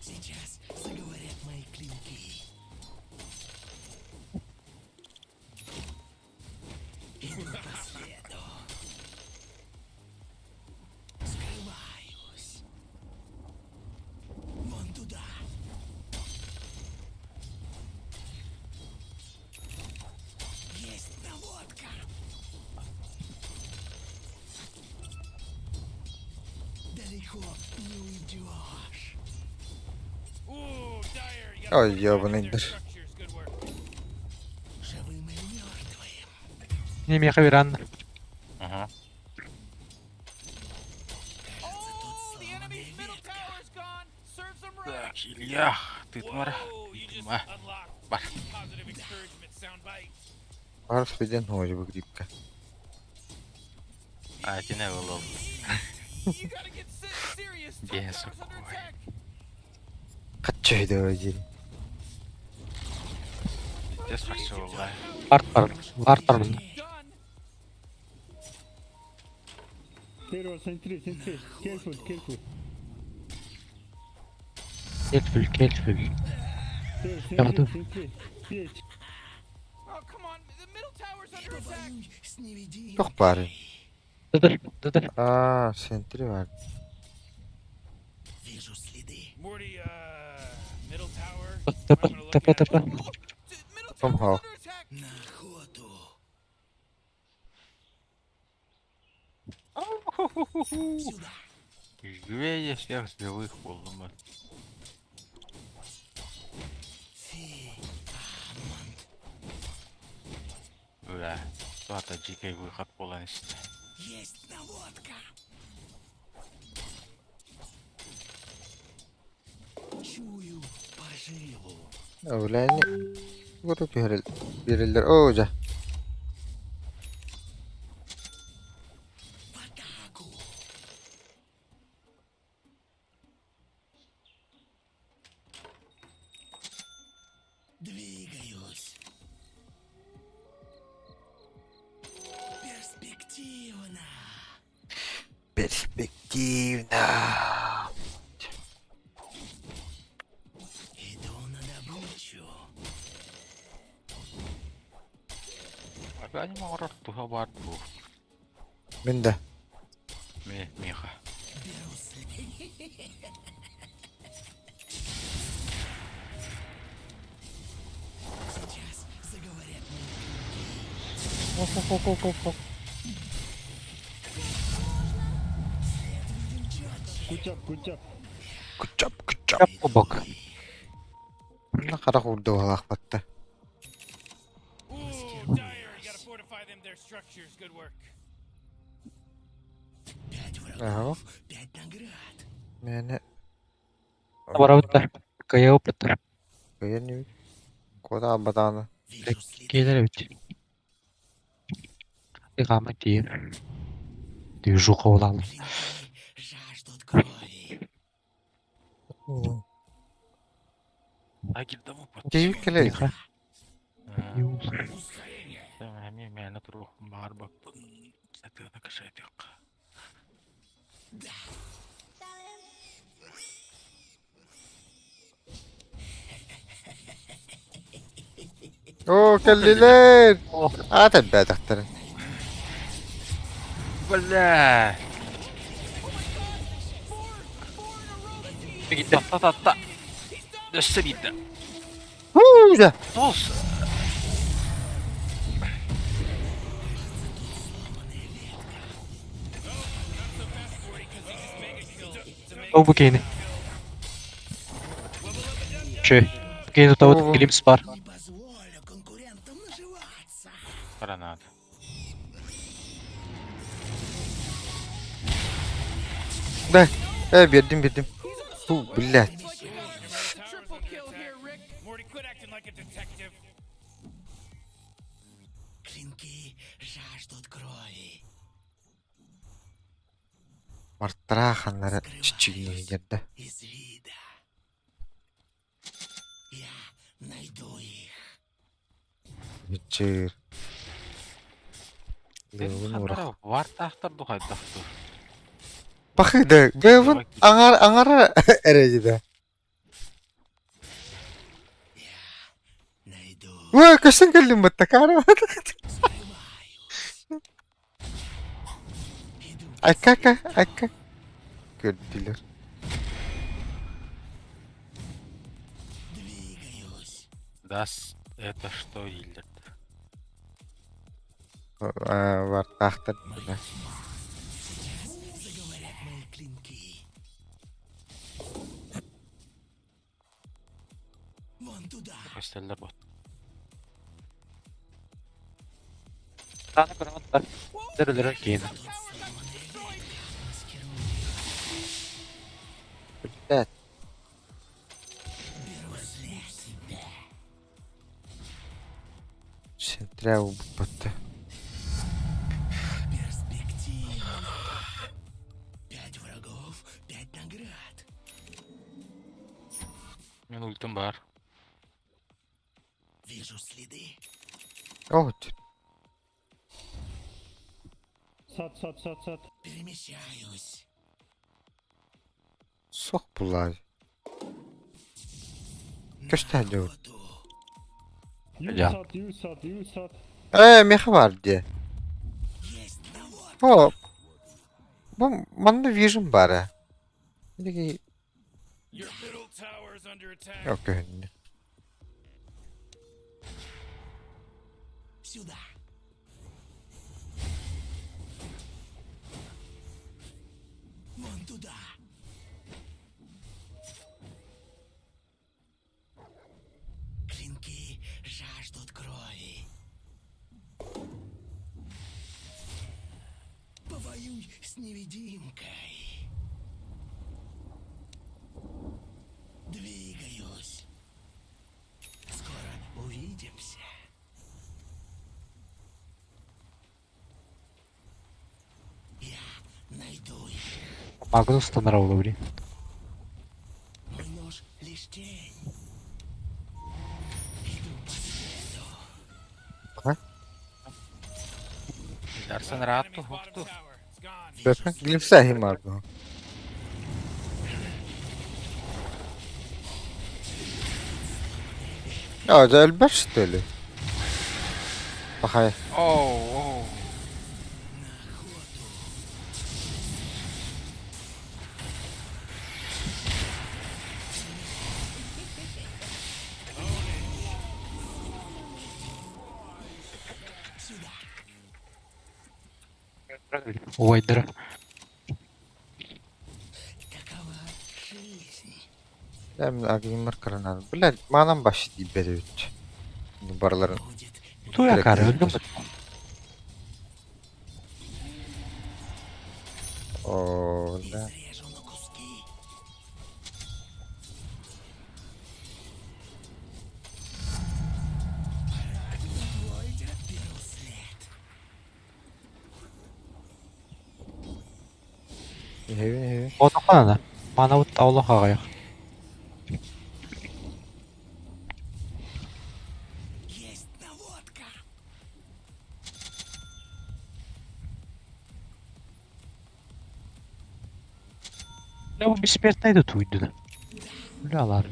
Сейчас заговорят мои клинки. Иду по следу. Скрываюсь. Вон туда. Есть наводка. Далеко не уйдешь. Ooh, Dire, you gotta Ой, fortify ёбаный their дыр. structures. Good work. Живым или мертвым. Не меха веран. Ага. Oh, the enemy's middle tower's gone. Serves them right. Так, Илья, ты тмара. Whoa, you just Тьма. unlocked Бар. positive encouragement soundbite. Бар спиден хоожу бу грипка. А, ты не было. You gotta get serious. Top Диэн tower's under сокуой. attack. Хаччы диир. Здесь харчылла. Вард бар. Вард бар мында. Done. Careful, careful. Yardım. Oh, come on. The middle tower's under attack. Повоюй с невидимкой. Туох баарый? Dıdır, dıdır. Аа, сентри бар. Вижу следы. Morty, middle tower. Tıpı, I'm gonna look tıpı, at. tıpı. The middle Somehow. tower's under attack. На охоту. Сюда. Үгүө всех злых буоллум. Фи. Амонт. Бля, туата дикий выход буолан истэ. Есть наводка. Чую поживу. Өвләни Гуру түһэрэл биэрэллэр. Оо дьэ. В атаку. Двигаюсь. Перспективно. Перспективно. Иду на добычу. Аргани оҥорор туһа баар дуу? Мин да. Ми миэхэ. Беру след. Сейчас заговорят мои След виден четче. Күчап күчап. Чап кубок. Мына харах урда батта. Ooh, Dire, you gotta fortify them their structures. Good work. Пять Ага. врагов, пять наград. Мэне Барабыттар. Кая опыттар. кыйын Кода абатааны. Вижу следы. Келер бит. Ыгама тиер. Движуха улалы. Клинки жаждут крови. Агилдам опыт. Кейик келе. Тихо. Эми мээнэ туруох баҕарбаппын. Сатыына кашайтык. Оо кэллилэр. Аата бэтэхтэр. Бля! Татта татта. Өссө биирдэ. Хуу дьэ. Тос. О бу кейни. Чö. Кейни тавыт клипс бар. Не позволю конкурентам наживаться. Гранат. Да. Э биэрдим биэрдим. Ту блядь. Triple kill here, Rick. Morty, quit acting like a detective. Клинки жаждут крови. Мартара ханнара чичигин жерде. Из вида. Я найду их. Мичир. Бэвин урах. Вартаахтар духайдахту. Бахыда. Бэвин аңар аңара эрежиде. Найду. Уа, көстөн кэллим батта кара. Скрываюсь. Иду. Акака, ака. Көрдүлөр. Двигаюсь. Дас это что дииллэр. Вартаахтар. Сейчас заговорят мои клинки. Вон туда. Көстөллөр бот. Таны гранатлар. Дөрөлөр кейни. Блядь. Беру след. Сентре батта. Перспективно. Пять Мин ультым баар. Вижу следы. О, Перемещаюсь. Сох булар. Көстәде ол. Я. Ээ, меха бар дии. О, бу манна вижен баар ээ. Your middle tower is under attack. Yok көһүннэ. Сюда. Вон туда. Клинки жаждут крови. Повоюй с невидимкой. Двигаюсь. Скоро увидимся. Я найду их. Магнус танара блин. Мой нож лишь тень. Иду по следу. Дарсан раатту Enemy's bottom хукту. tower is gone. Бөпө глимсахим бар бу. Я, дьэ өлбөт что ли? Пахай. Оу, оу. Убайдара. Такова жизнь. Эм агримар кранар. Бля, манан баш диибэт эбит. Барыларын. Будет Туя кары өлдүм. О, да. изрежу на куски. Пора беру след. Иһэбин иһэбин. Отохана. Манабыт олох аҕыйах. Есть наводка. Ya bu бессмертный да туйду. Бля,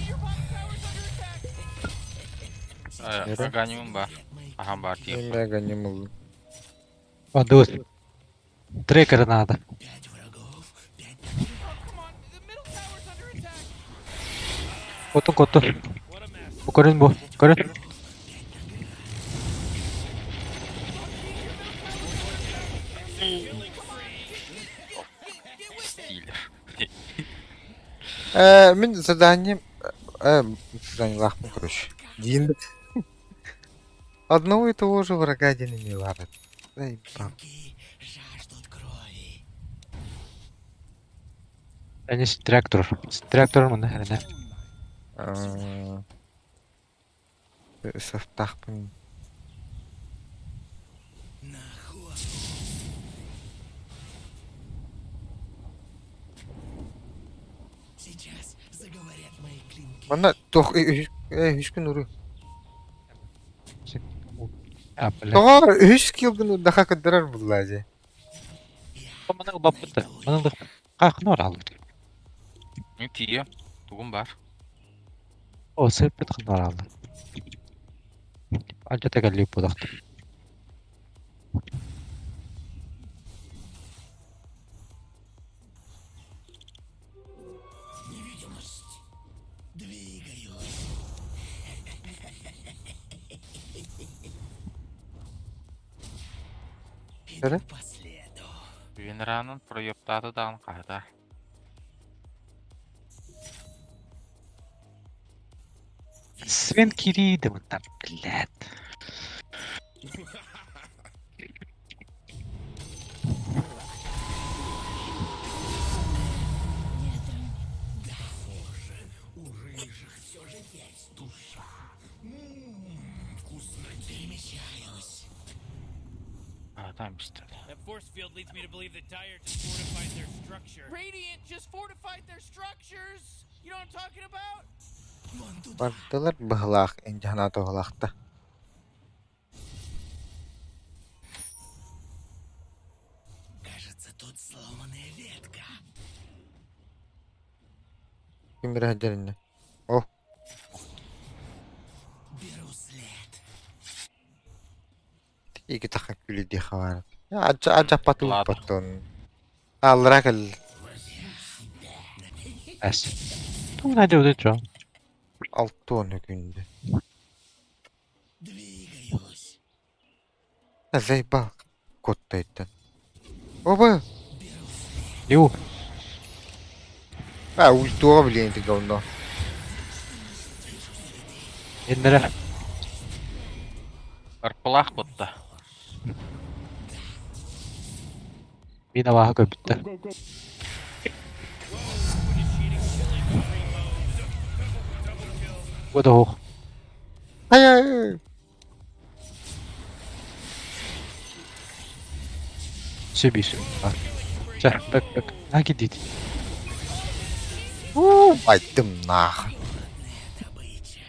Your bottom tower's under attack. Nere? Аганимым бар. Ахам бар тиеп. Мен аганим ыллым. Адыгыз. Трекер надо. Пять врагов, пять Oh, come on. The middle tower's under attack. Котун котун. What a mess. Бу көрүн бу. Көрүн. Стилер. Э, мин задание... Э, задание лахпын, короче. Диин. Одного и того же врага один не ларат. Дай бам. клинки жаждут крови. Әне трактор. Трактор мында әне. Э, Сафтахпын. На охоту. Сейчас заговорят мои клинки. Манна тох э үс күн уру. А, бля. Тоҕо үс килгын даха кыдырар булла же. Мана баппыта. Мана кахнор алды. Мин тиийэ. Тугум бар. О, сыппыт хнор алды. Альта тегелли будакты. Невидимость. Двигаюсь. Иду Эрэ? по следу. Винранын проептаты даҕан хаһыта. Свен кириди мында, блядь. Там истэ. That force field leads me to believe that Dire just fortified their structure. Radiant just fortified their structures. You know what I'm talking about? Вон туда. Бардылар быһылаах инжана туһалаахта. Кажется, тут сломанная ветка. Ким бирэ дэринне. О, Беру след. ики тахан күлү хавар. Аджа аджа пату Ладно. паттон. Аллара кэл. Эс. Тугун айда өтө жо. Алтуон күндү. Двигаюсь. Заебал. Коттайтан. Оба. Ю. А, ультуа, блин, ты говно. Эндere. Арпалаах бутта. Мин абаха көбүттэ. Initiating killing spree mode. Double kill. Бу да хух. Ай ай. Сөби сөби. Чэ, бэк бэк. Наги дит. У, айттым нах. Добыча.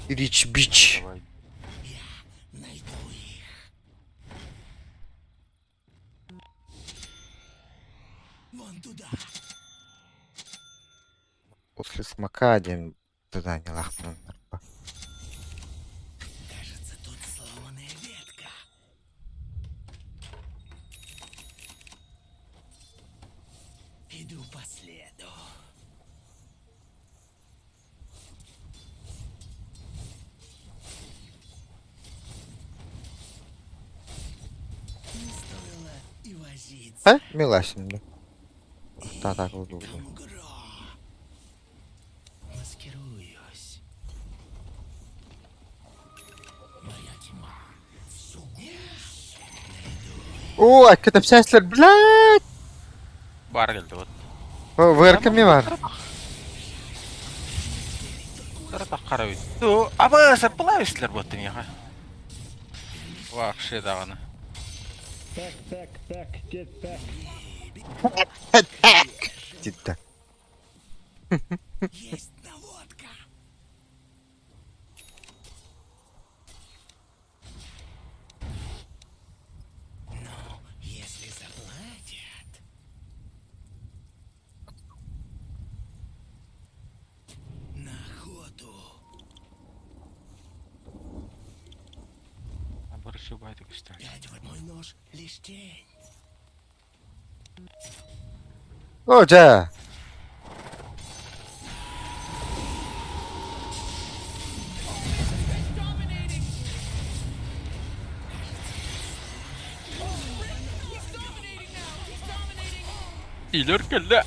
Рич бич. Давай. Найду их. Вон туда. После смока один туда не лахнул. Кажется, тут сломанная ветка. Иду по следу. Не стоило и возиться. Э, миласин. Та так вот. Там гро. Маскируюсь. Моя тьма все гуще. О, а кытапсаслар, блядь. Бар келді вот. ВРК ми бар. Тара таққара өйт. Аба сарпалаа өстілер боттын яха. Вообще дағаны. Титта. Есть наводка. Ну, если заплатят. На охоту. Абыршы байтык үстер. Пять вот мой нож лишь тень. О, жа. Dominating. He's dominating now. He's dominating. Илер келді.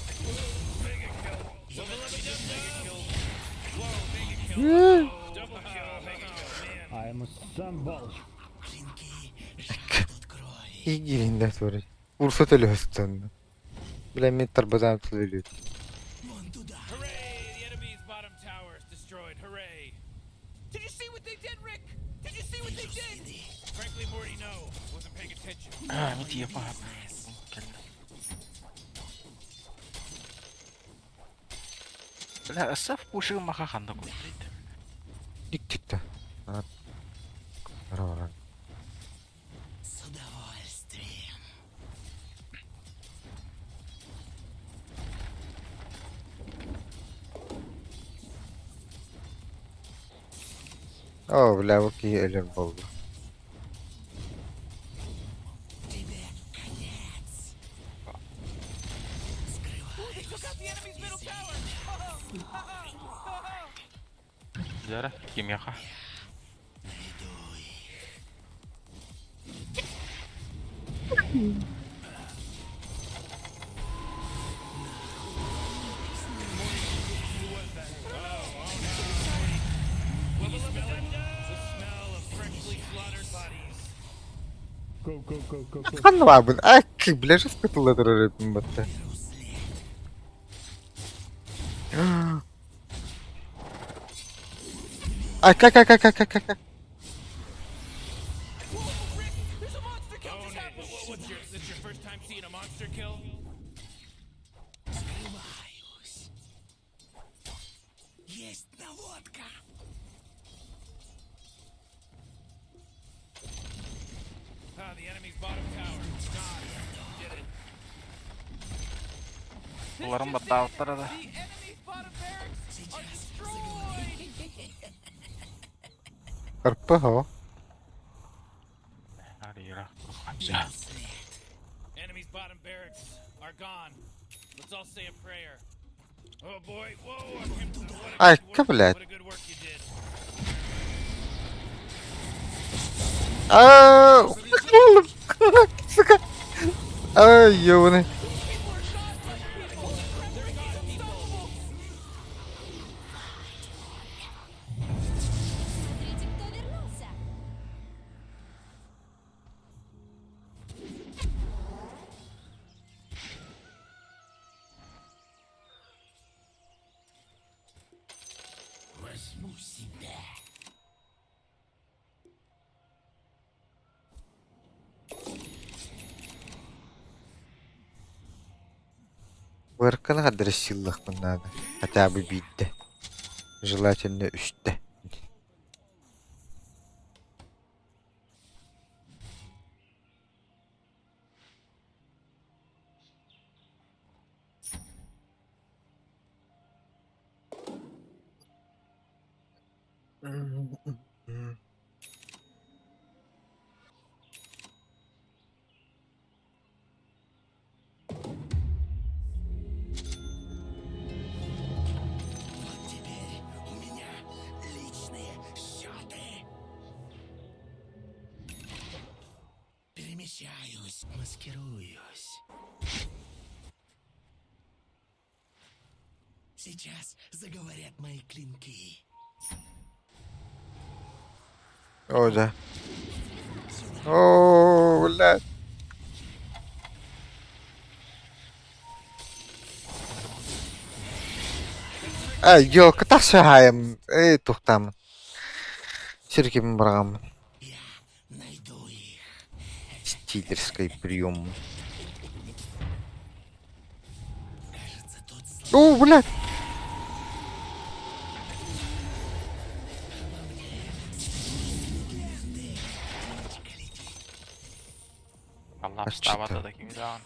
Клинки жаждут крови. Игилинде тур. Урса төлөстөн. Биле мен тарбазан төлөт. Вон туда. Hooray! The enemy's bottom tower is destroyed. Hooray! Did you see what they did, Rick? Did you see what they did? Frankly, Morty, no. Wasn't paying attention. А, вот епа. Келді. Бля, асаф пушығы маха қанда көйді. Дик тикта. Ара ара. С удовольствием. О, бля, бу ки элер болду. Тебе конец. They took out the enemy's middle tower. Жара, ким яха. Найду их. Can you smell it? The smell of freshly slaughtered bodies. Ханна бабын. Ак, бля, жестко тулатыр өрөпүн батта. Беру след. Ак, ак, ак, ак, ак, ак, ак. Whoa, Rick! There's a monster kill just Own it. Уларым баттаабыттара да. Арпаһо. Айка, блядь. Аа, сука. Ай, ёбаный. Смотрите, кто вернулся. Возьму себя. Вырканы адресилыахпын наада. Хотя бы биирдэ. Желательно үстэ. Вот теперь у меня личные счеты. Перемещаюсь, маскируюсь. Сейчас заговорят мои клинки. О, да. О, блядь. Ай, елка тахсаһаайым, эй, тухтаамын. Сиргибин быраҕаммын. Я найду их. Стиллерский прием. Кажется, тут О, блядь! Аллапстаабата да кими даҕаны.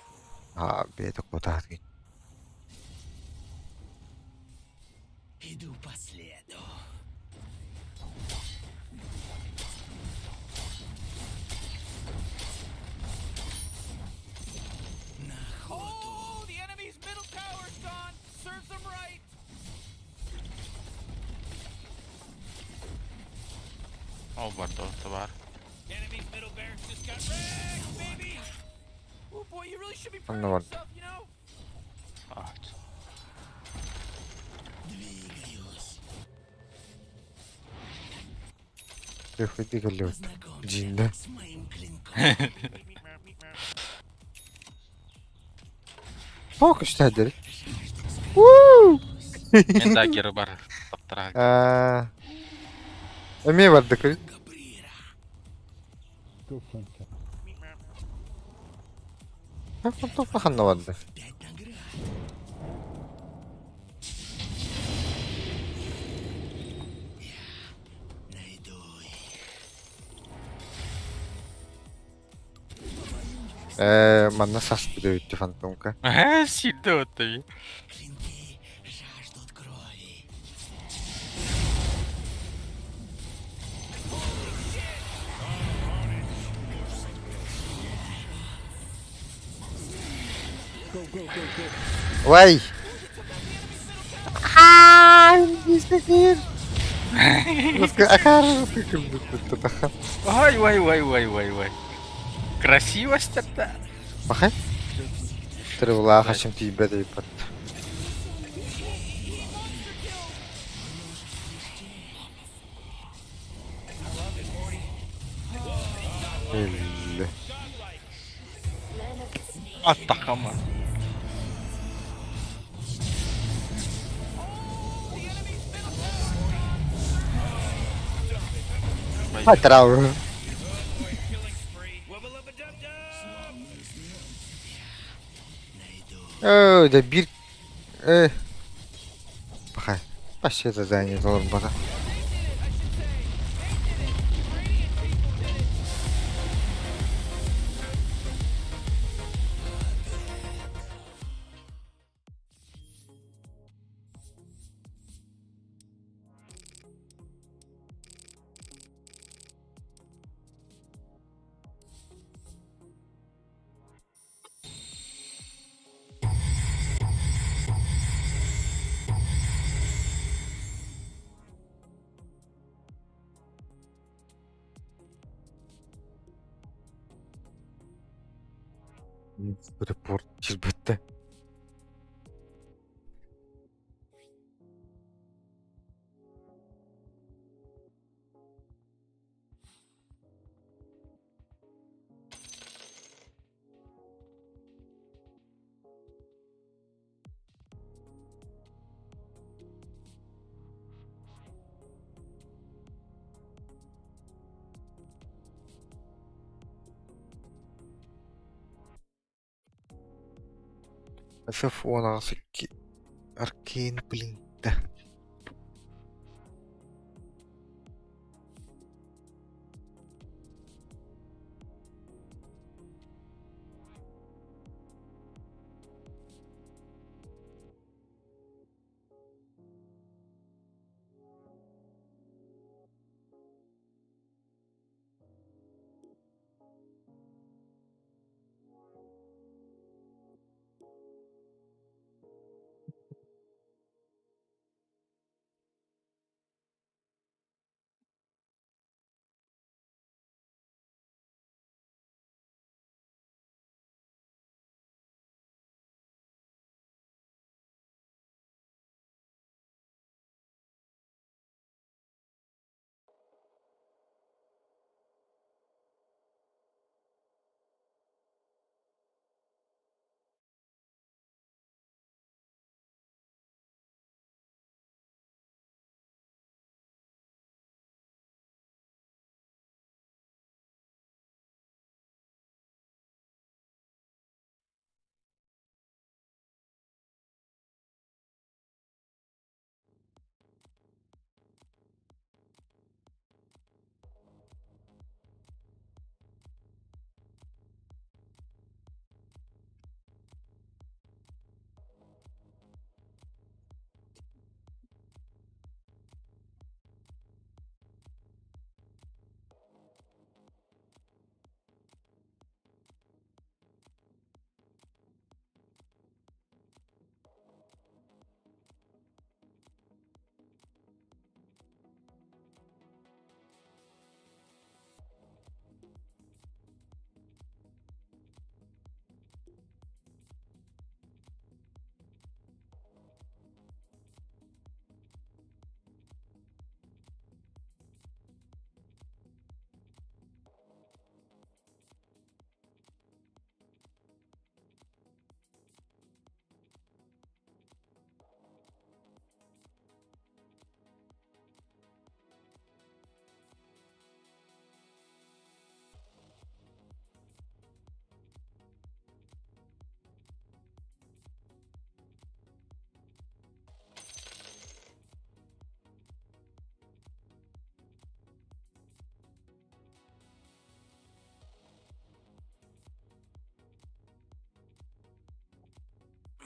Аа, бэйэтэ куотаат Иду по следу. На охоту. Oh, the enemy's middle tower's gone. Serves them right. Ол барда орто баар. Enemy's middle barracks just got wrecked, baby. Oh boy, you really should be proud Онно of барда. yourself, you know. Аат. Двигаюсь. Көхөдү кэллибит. Познакомься Дьиндэ. с моим клинком. Фокус тэдэр. Уу! Мен даггеры бар. Таптара. Аа. Эмиэ бардык. Габрира. Ханна барда. Пять наград. Я найду их. Ээ, манна саспыт эбит фантомка. Ээ, сирде оттой. Клинки жаждут крови. Вай! Аа, истэхэр. Акар Ой, ой, ой, ой, ой, ой. Красиво стерта. Бахай. Тревла хашим тиибэт эбит. Элле. Аттахама. Хатрау. Оо, да бир э Бахай. Вообще задание должен бата. Репорт киирбэттэ. FF 10 Arcane Blink.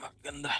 Maganda.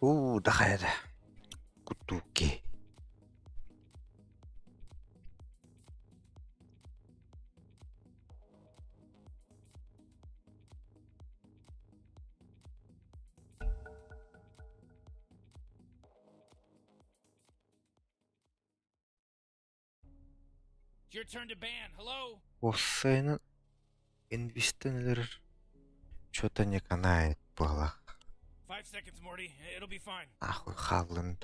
Уу, да хайа да. Кутуки. It's your turn to ban. Hello? Уопсайынан инвестэн өлөрөр что-то не канает буолла. 5 seconds, Morty. It'll be fine. Нахуй хааллын.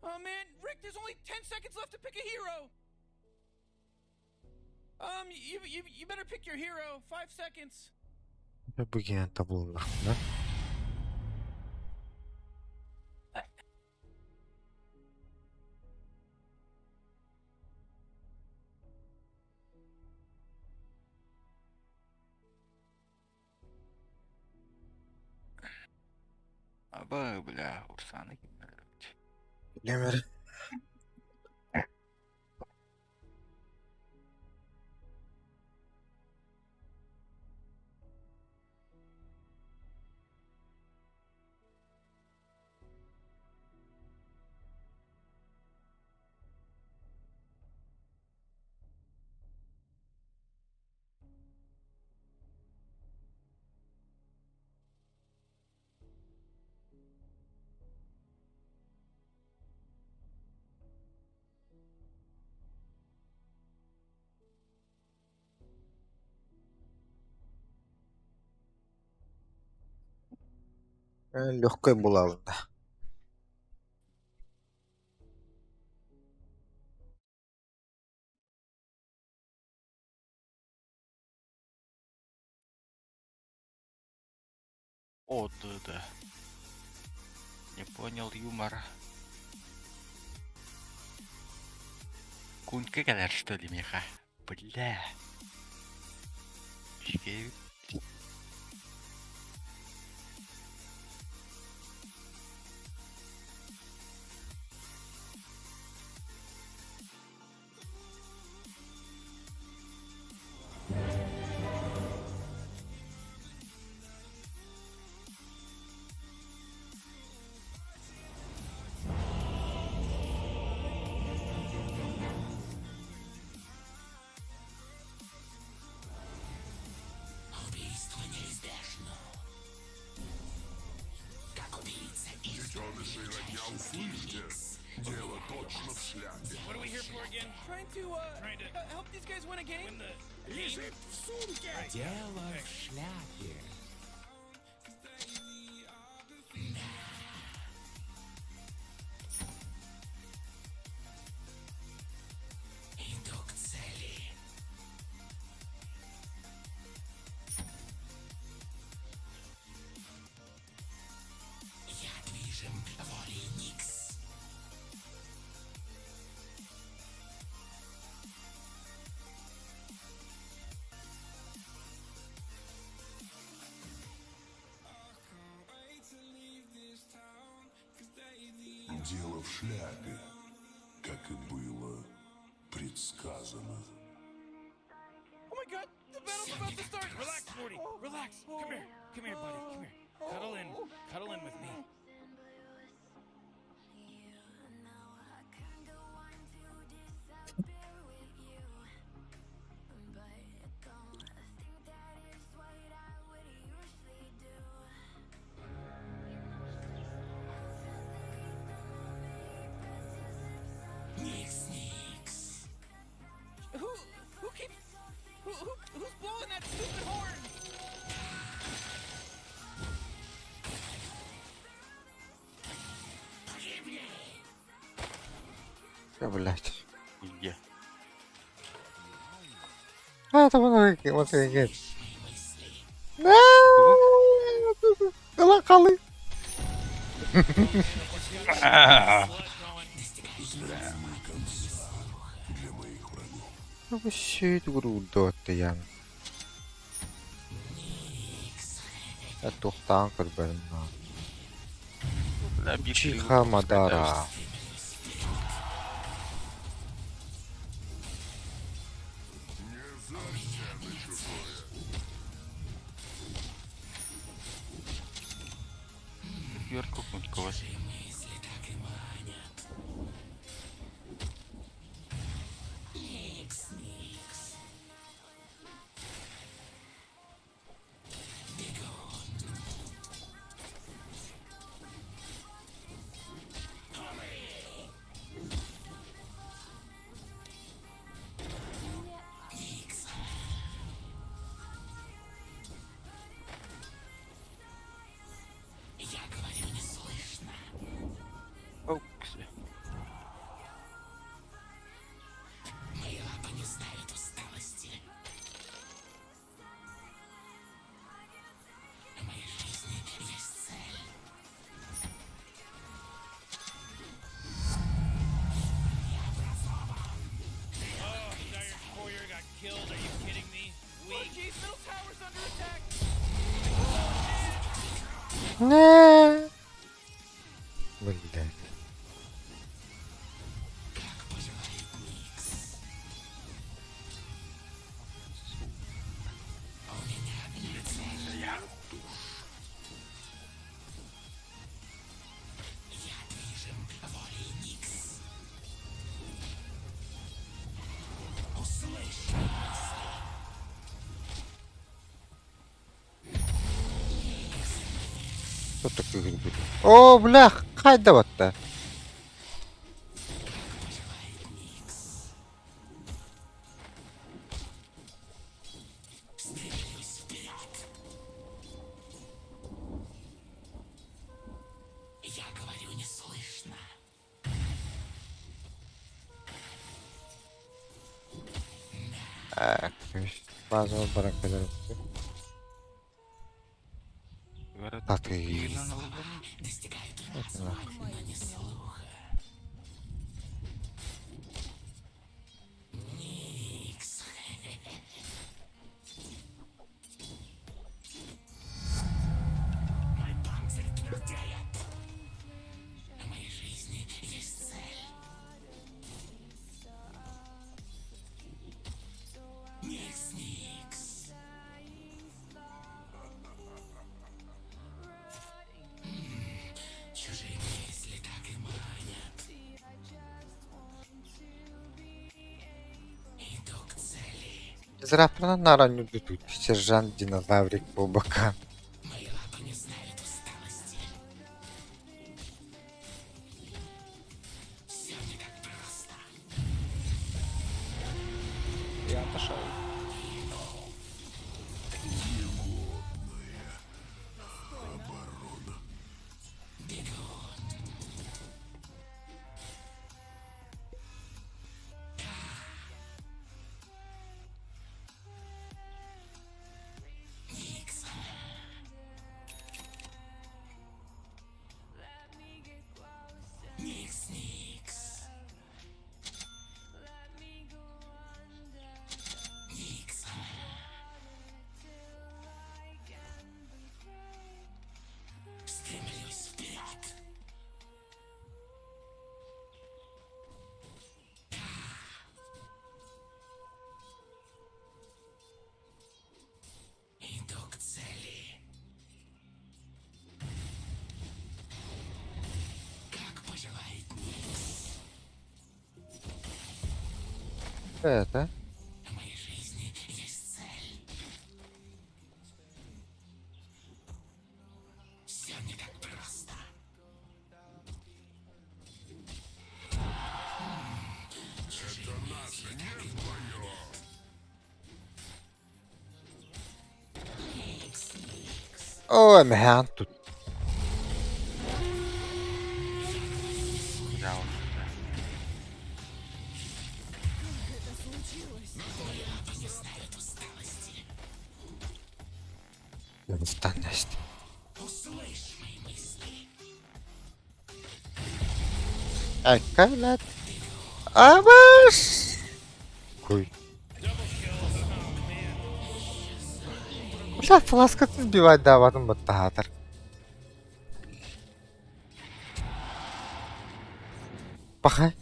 Oh man, Rick, there's only 10 seconds left to pick a hero. You better pick your hero. 5 seconds. Бүгін табылыннахпына. Аба, бля, Урсаны ким өлөрбүт. Билемер. Легкой буолла. О, да. Не понял юмора. Кунка кэлэр, что ли, миэхэ? Бля. Үчүгэй. Убийство неизбежно. Как убийца из Детеныши родня, услышьте! Дело точно в шляпе. What are we here for again? Trying to Trying to help these guys win a game. win the game? Лежит в сумке. Дело в шляпе. Да. Иду к цели. Я движим волей Никс. Дело в шляпе, как и было предсказано. Oh my god, the battle's about to start. Relax, Morty. Relax. Come here. Come here, buddy. Come here. Cuddle in. Cuddle in with me. You know I kinda want to disappear with you, but don't think that is what I would usually do. Никс, Никс. Who keeps who's blowing that stupid horn? Погибни! Да, блядь. Где? А, это вон вот говорит. Мои мысли. Локалы. Зря конца для моих врагов. Вообще, это грудо, Ян. Никс. Туохтааҕын көрбөтүм наа. Бля, биир Чиха киһи Мадара. Түөрт кукунткова. Окси. Oh, Dire Courier got killed. Are you kidding me? Weak. Geez, middle tower's under attack. Не. Блядь. Кто такой грибы? О, блях, хайда батта. Я говорю, не слышно. База баран кэлэр. Говорят, Татый. Достигают разума, но не слуха. Никс. Мой панцирь твердеет. В моей жизни есть цель. Никс, Никс. Чужие мысли так и манят. Иду к цели. Зрапрана нараню тут сержант динозаврик по бокам. Мои лапы не знают усталости. Все не так просто. Я отошел. Никс. Никс, Никс. Никс. Стремлюсь вперед. Иду к цели. Как пожелает Никс. Это. В моей жизни есть цель. Все не так просто. Чужие мысли так и манят. Никс, Никс. О, мэхэн тут. Да, Не знают усталости. Станность. Услышь мои мысли. Айкалат. Абаш! Куй. Double kill. Oh man. Бля, фласкатын сбивать-даабатын баттаһаатар. Пахай.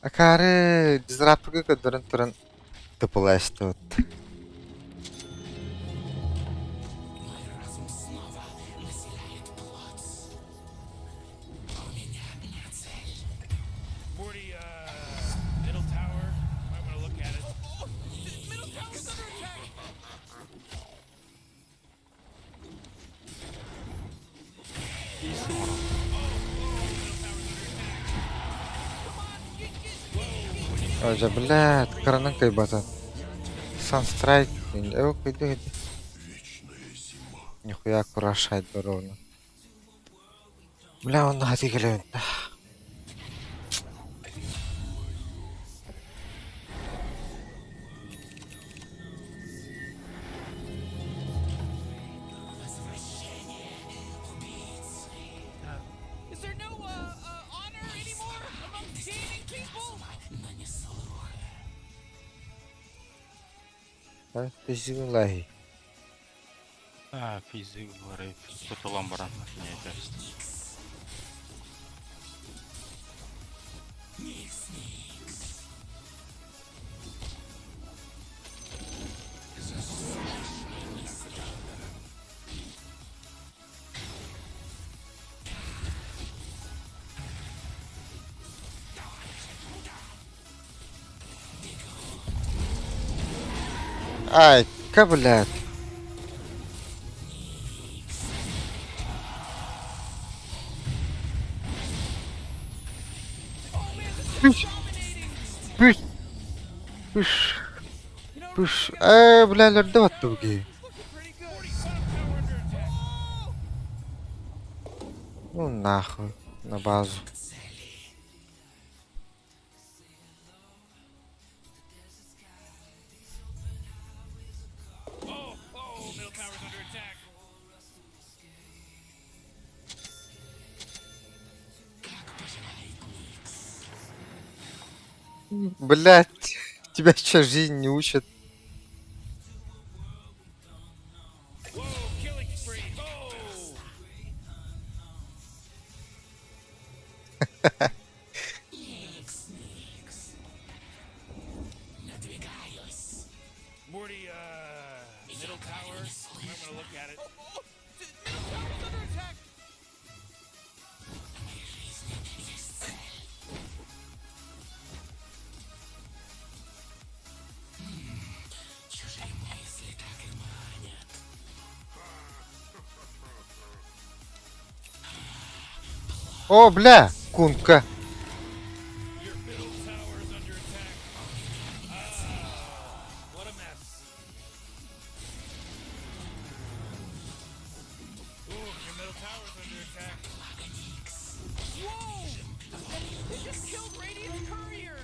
Акаары дизраппыга көрдөрөн туран тыпылаастыбыт. Morty, middle tower. Might want to look at it. Oh, middle tower's under attack. Дьэ, блядь, кыранан кыайбата. Санстрайк, ээ кыйды кыйды. Нихуя кураж ровно. Бля, онно хати кэлэбин. Is there no honor anymore among gaming people? Физик лаһи. А, физик барай, сотолан баран. Не, это. Ай, ка, блядь. Пүш. Пүш. Пүш. Пүш. Ээ, бля, өлөрдө баттыбы Morty, top tower under attack. Ну нахуй, на базу. Oh, oh, middle tower's under attack. Блядь, тебя что, жизнь не учит? Whoa, killing spree. Oh. Morty, middle tower. Might want to look at it. Oh, middle tower's under attack. О, бля, кунка. Your middle tower's under attack. Ah, what a mess. Ooh, your middle tower's under attack. Whoa! They just killed Radiant's courier.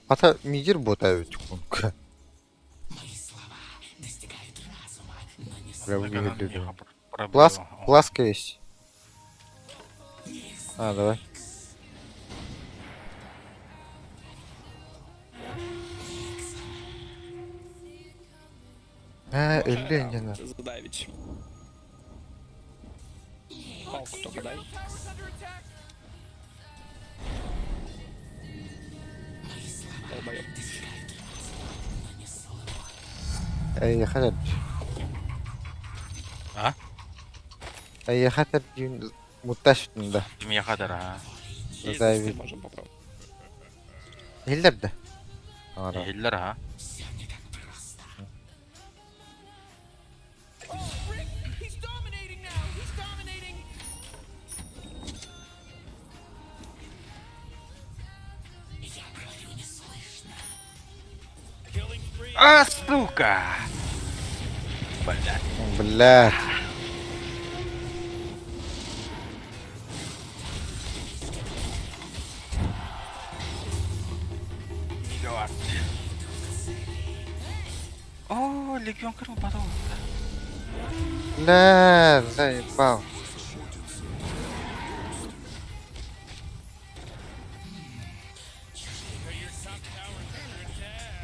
Ата мидер ботают кунка. Бля, убили. Пласк, пласка есть. А, давай. Э, Ленина. Задавить. Палку только дай. Middle tower's under attack. Долбоёб. Эй, хотя А? Эй, хотя муташ да. Ким хатар, а? И Задавить. можем попробовать. Хиллер да. Ара. Хиллер, а? Oh, Rick, he's dominating now. He's dominating. Killing spree. А, сука! Блядь. Блядь. Мегаватт. О, легион крыл потом. Бля, заебал. Your top tower's under attack.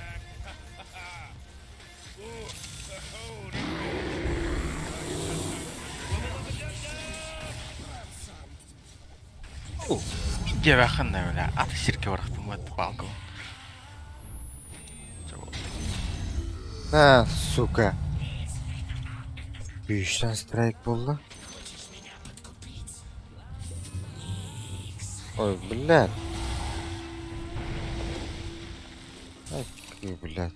Диэбэххин да бля, аты сиргэ бырахтым бат палкабын. На, сука. Бүүстэн страйк буолла. Ой, блядь. Ай, блядь.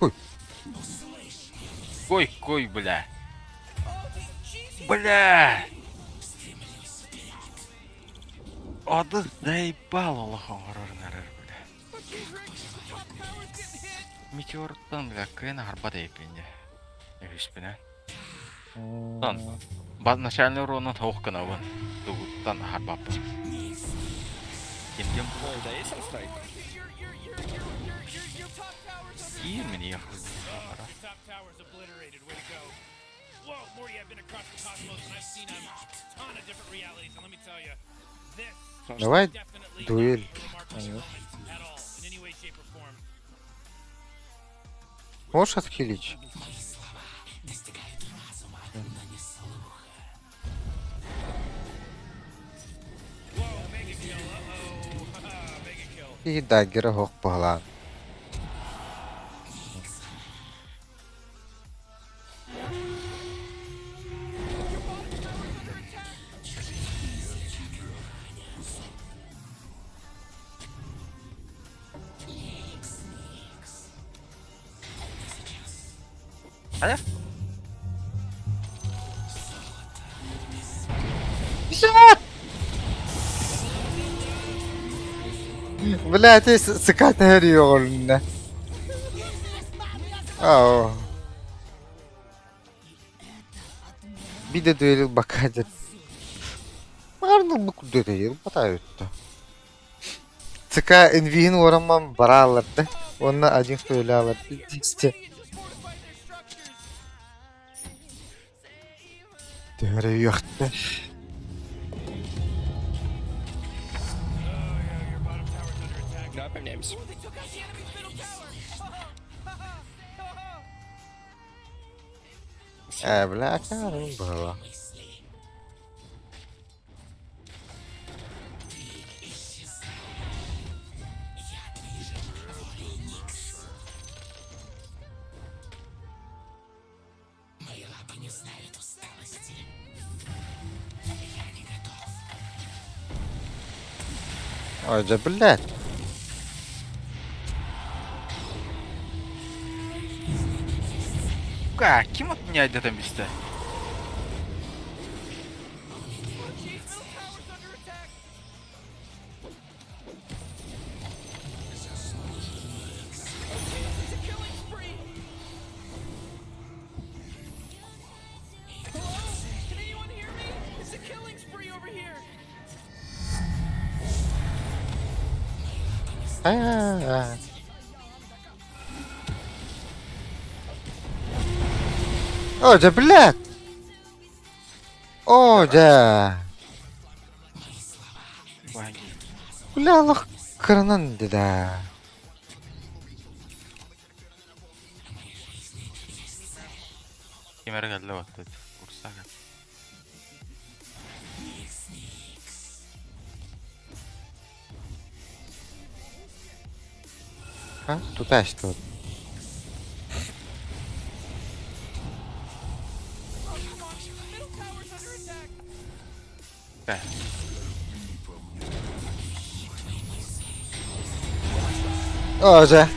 Ой. Кой, кой, бля. Бля! Ады заебал олох оҥорор нарар, бля. Метеорттан, бля, кыайан аһарбат эйпинде. Үһүспүнэн. Тон, начальный уронун тоох гынабын. Тугуттан аһарбаппын. Ким ким? Ой, да есть страйк? Киир мин ийэх. Давай дуэль. Можешь отхилить? И даггера хох баһылаан. Хайа? Бля, ти сыкат хөрү Ау. Bir de duelil bakacak. Арныл бу курдук батайытта. ЦК NV-ин ораман бара аларды. Онна один кто аларды. Дисте. Төһөрө юхта. Давай поменяемся. Э, бля, карым было. Ой, да блядь. Ка, ким от меня это место? А-а-а. О, да блядь! О, да! Бля, Аллах кырынан да. Ким эрэ кэллэ баттыт. Курсага. А? Туда что? Да. О, да.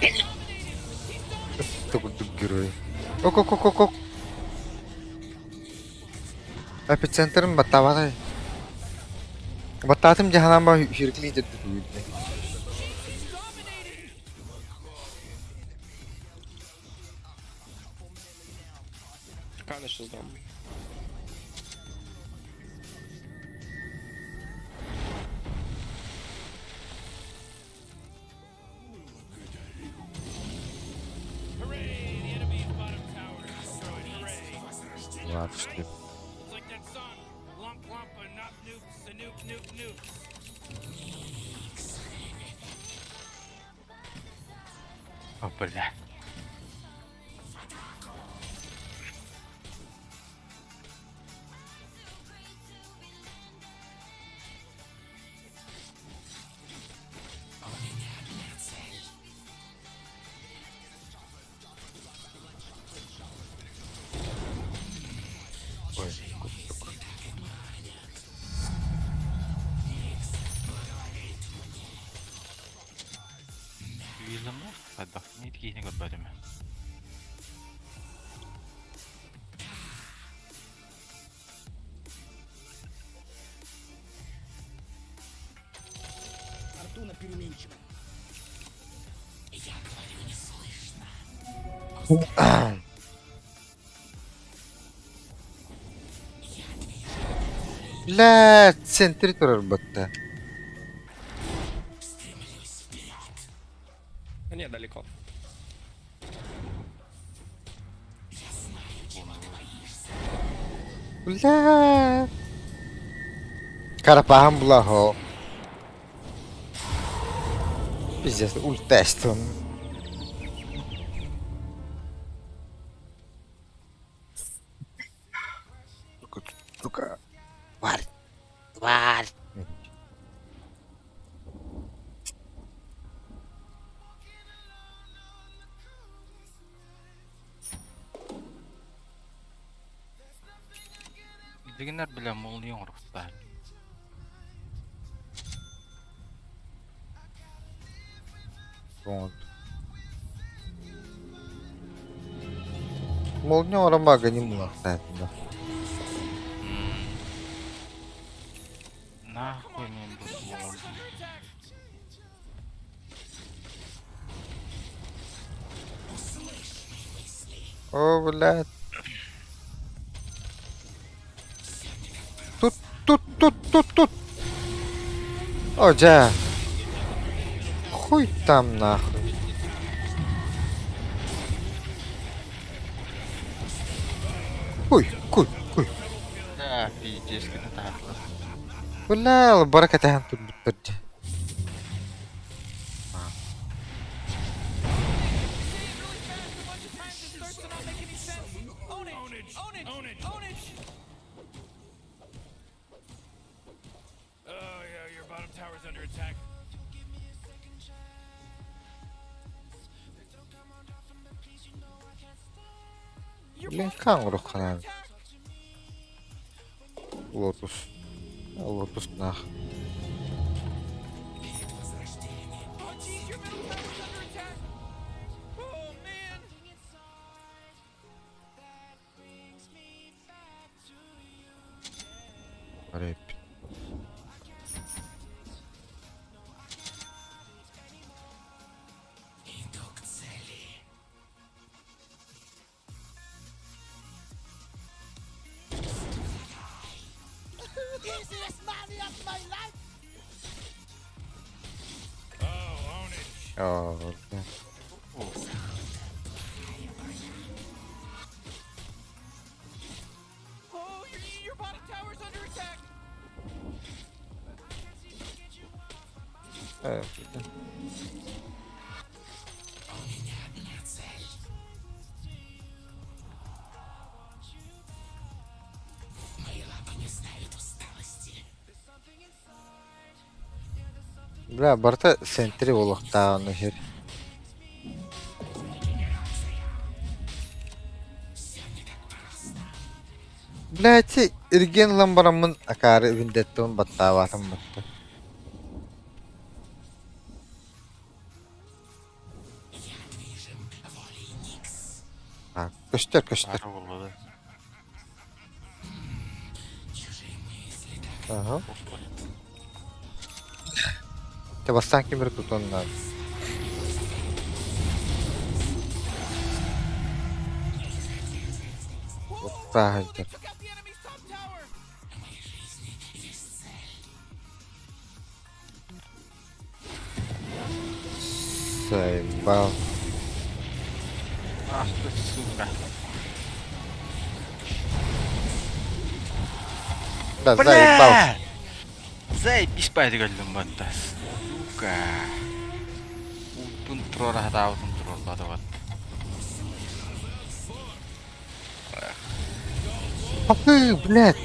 Это курдук герой. Ок, ок, ок, ок, ок. Эпицентрын баттабатай. Баттаатым жаһанан ба хүркли деді бүгүнде. Кана сейчас дам. Ладно, что ли. О, бля. Хайдах ити киһини көрбөтүм. Фортуна переменчива. Я говорю, не слышно. Бля, центри турар батта. А не, далеко. Бля. Карапаһым булаһо. Пиздец, ультестом. Сука, сука. Тварь. Тварь. Дигиннэр бile молния оҥоруохтаах. Вот. Молния оромага не мулахтаах. Нахуй мен бу молния. О, блядь. Тут, тут, тут, тут, тут. О, дя. Хуй там нахуй. Хуй, хуй, хуй. Да, пиздец, кытта таһарла. Бля, барака тут бүттэрдэ. Starts to not make any sense. Own it! Own it! Own it! Own it! Oh yeah, your bottom tower's under attack. Блин, хаҥ Лотус. Лотус нах. Oh jeez, your middle tower's under attack. Oh man. Рэп. Иду к цели. Easiest money of my life! Oh, ownage. О, бля. Oh, your bottom tower's under attack. Бля. У меня одна цель. Мои лапы не знают усталости. Бля, барта центри олохтааны хер. Все не так просто. Бля, ти ирген ламбарамын акары виндеттон баттаабатым батта. Я движим волей Никс. А, көстөр, көстөр. Бары болду. Чужие мысли так Ага. Те бастан кимир тутонна. Whoa, they took out the enemy's top tower. В моей жизни есть цель. Заебал. Ах ты сука. Да, заебал. Бля! Заебись пайдыгаллым батта. Сука. Упун трора хатаабытын троллады Ах блядь.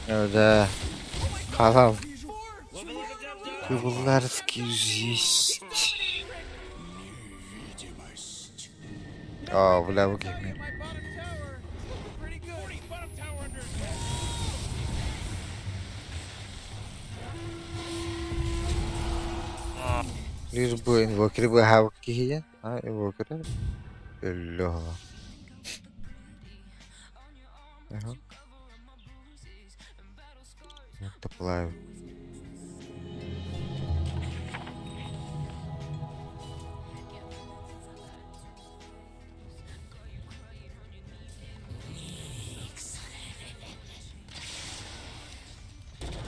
Да. Халал. Кыбылларский есть. О, бля, вы My bottom tower. It's looking pretty good. Bottom tower under attack. Лишь бы инвокеры быыһаабыт киһи диэн. А инвокеры өллө оһоло. Аха. Топлаю.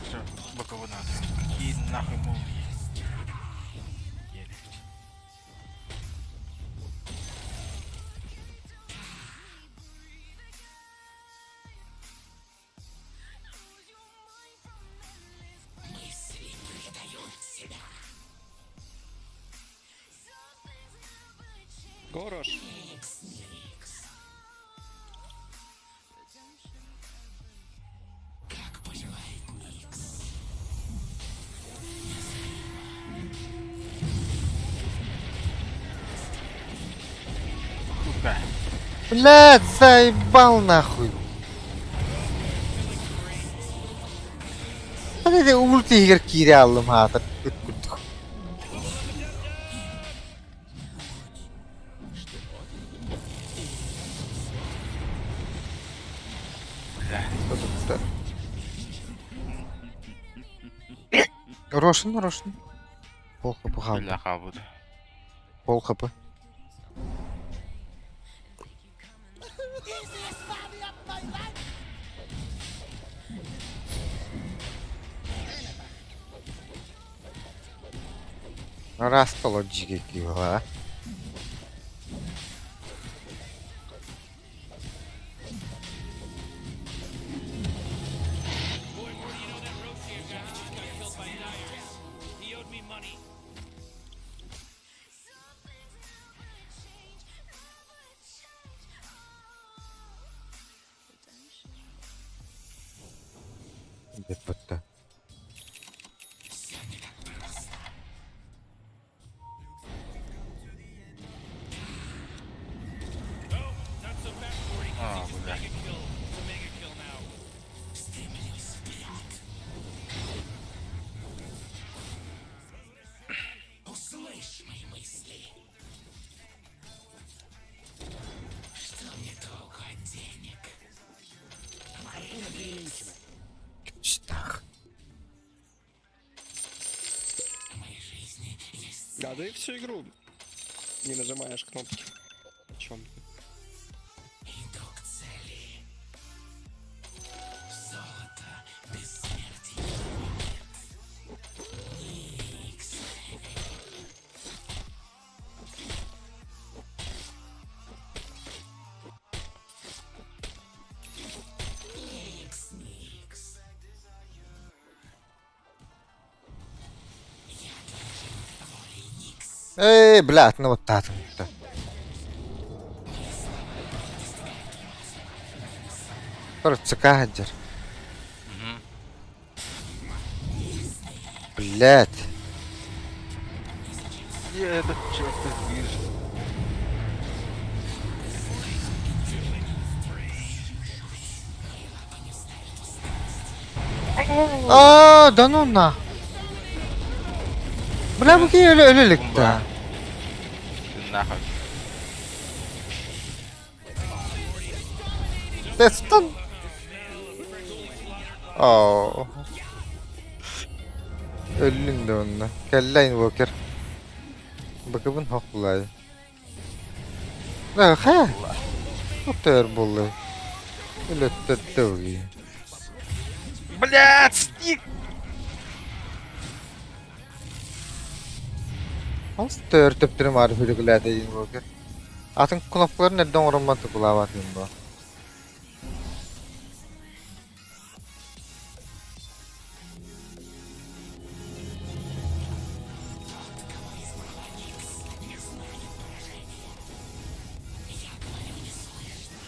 Все, боковой надо. Какие нахуй молнии? Еле. Мысли выдают себя. Go Rosh. Никс, Никс. Как пожелает Никс. Сука. Блядь, заебал нахуй. Hadi ulti иһигэр киирэ ааллым аата ыт курдук. Бля. Рошин, Рошин. Пол хп хаалла. Бля, хаалбыт. Пол хп. Easiest money of my life! Раз толо дьигэ киһи Boy, Morty, you know that Roshan guy that just got killed by Dire. He owed me money. Диэт Все не так просто. Oh, not so fast, Morty. 'cause А, he just бля. mega kill. It's a mega kill now. Стремлюсь вперед. Услышь мои мысли. Что мне толку от денег? Штах. В моей жизни есть Да, да и всю игру не нажимаешь кнопки. О чем ты? Иду к цели. Золото без смерти нет. Никс. Никс, Никс. Я должен волей Никс. Эй, блядь, ну вот так. Короче, хаджар. Мгм. Блядь. Где этот чертов движ? А, да ну на. Бля, бу киһи өлө өлө илик да. Ты нахуй. Тестан. Оо. Өллүҥ да онно. Кэллэ инвокер. Бакыбын хох булай. Да, хайа. Туох буоллай. Өлөттөрдө Блядь, стик! Ол төптөрүм ары хүрүгүлээтэ инвокер. Атын кнопкаларын эрдэ оҥороммон тукулаабатым бу. Не знает поражения. Я говорю, не слышно.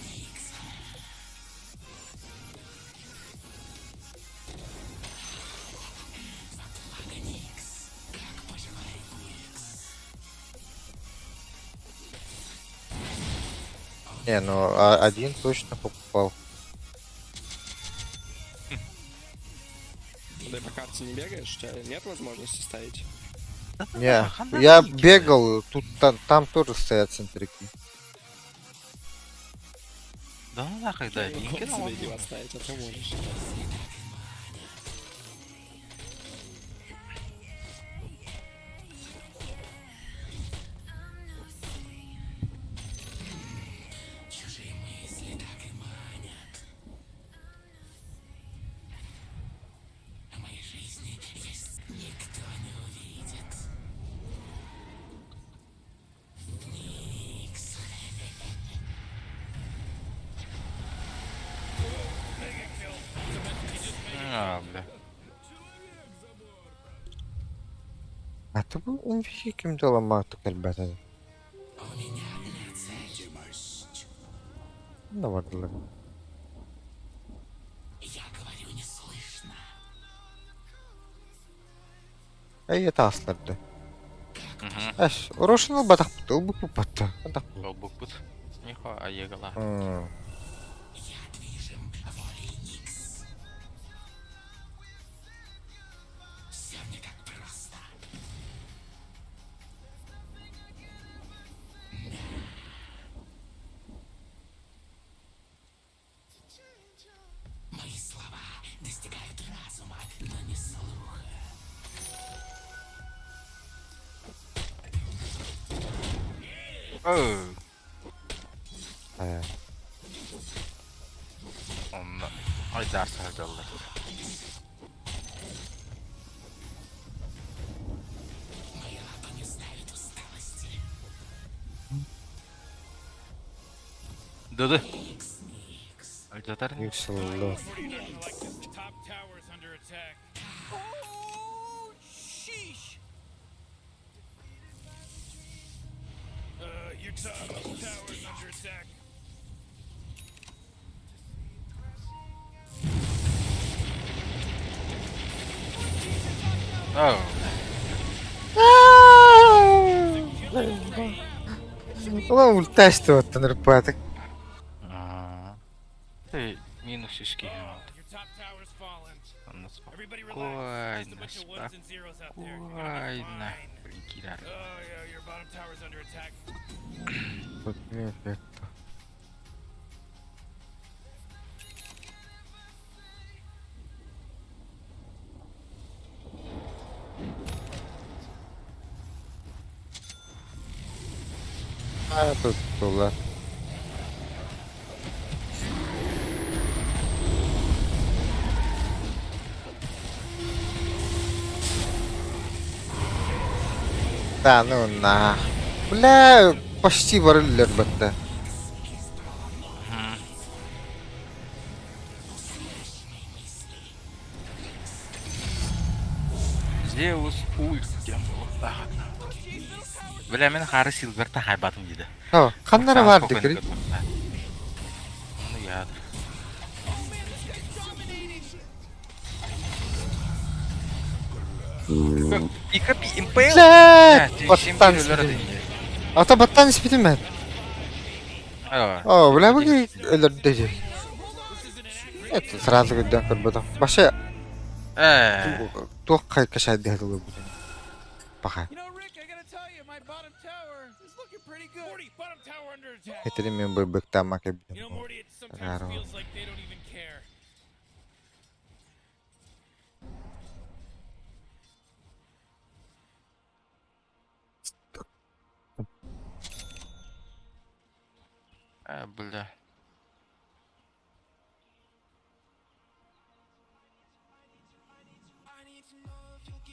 Никс. Во благо Никс. Как пожелает Никс. Не, ну один точно покупал. кстати, не бегаешь? У тебя нет возможности ставить? Не, я бегал, тут там, там тоже стоят центрики. Да ну нахуй, да, Я не Линкер могу себе его ставить, а ты можешь. Чужие мысли так и манят. В моей жизни есть никто не увидит. Никс. А, бля. А ты бу инвиһи ким доламааты кэлбэтэ. У меня одна цель. Видимость. Да бардылар. Я говорю не слышно. Эй, это асларды. Эш, Рошин батах ылбык батта. Батах. Олбукпут. Нихо, аегала. Я движим волей Никс. Все не так просто. Да. Мои слова достигают разума, но не слуха. Оу. Э. Онно айдар саһардаллар. Мои лапы не знают усталости. Дуду. Никс, Никс. Айдатар. Юксыллы. Morty doesn't like this. Top tower's under attack. Oh, sheesh. Your top tower's under attack. Оу. Ulan ульташты оттан ырпатык. Аа. Ты минус сиски. Your top tower's fallen. Онно Everybody relax. Just a спокойно, bunch of ones and zeros out there. You're gonna be спокойно. fine. Блин, кирар. Oh yeah, your bottom tower's under attack. Тут не эффекта. А, тут тула. Да ну на. Бля, почти барыллар батта. Зеус ульт диэн буолуохтаах. Бля, мин хары Силверта хайбатым диде. О, ханнара бар дикри. Ну я. Пикапи импейл. Бля, баттан Ата баттан испитим мен. О, бля, бу өлөрдө. Это сразу гүдден көрбөтөм. Баша Э. туох кайкашайды хатылы бу. Паха. You know, Rick, I gotta tell you, my bottom tower is looking pretty good. Morty, bottom tower under attack. Этери мен бырбыктамак You know, эбитим. Morty, it sometimes Claro. feels like they don't even care. Э, бля.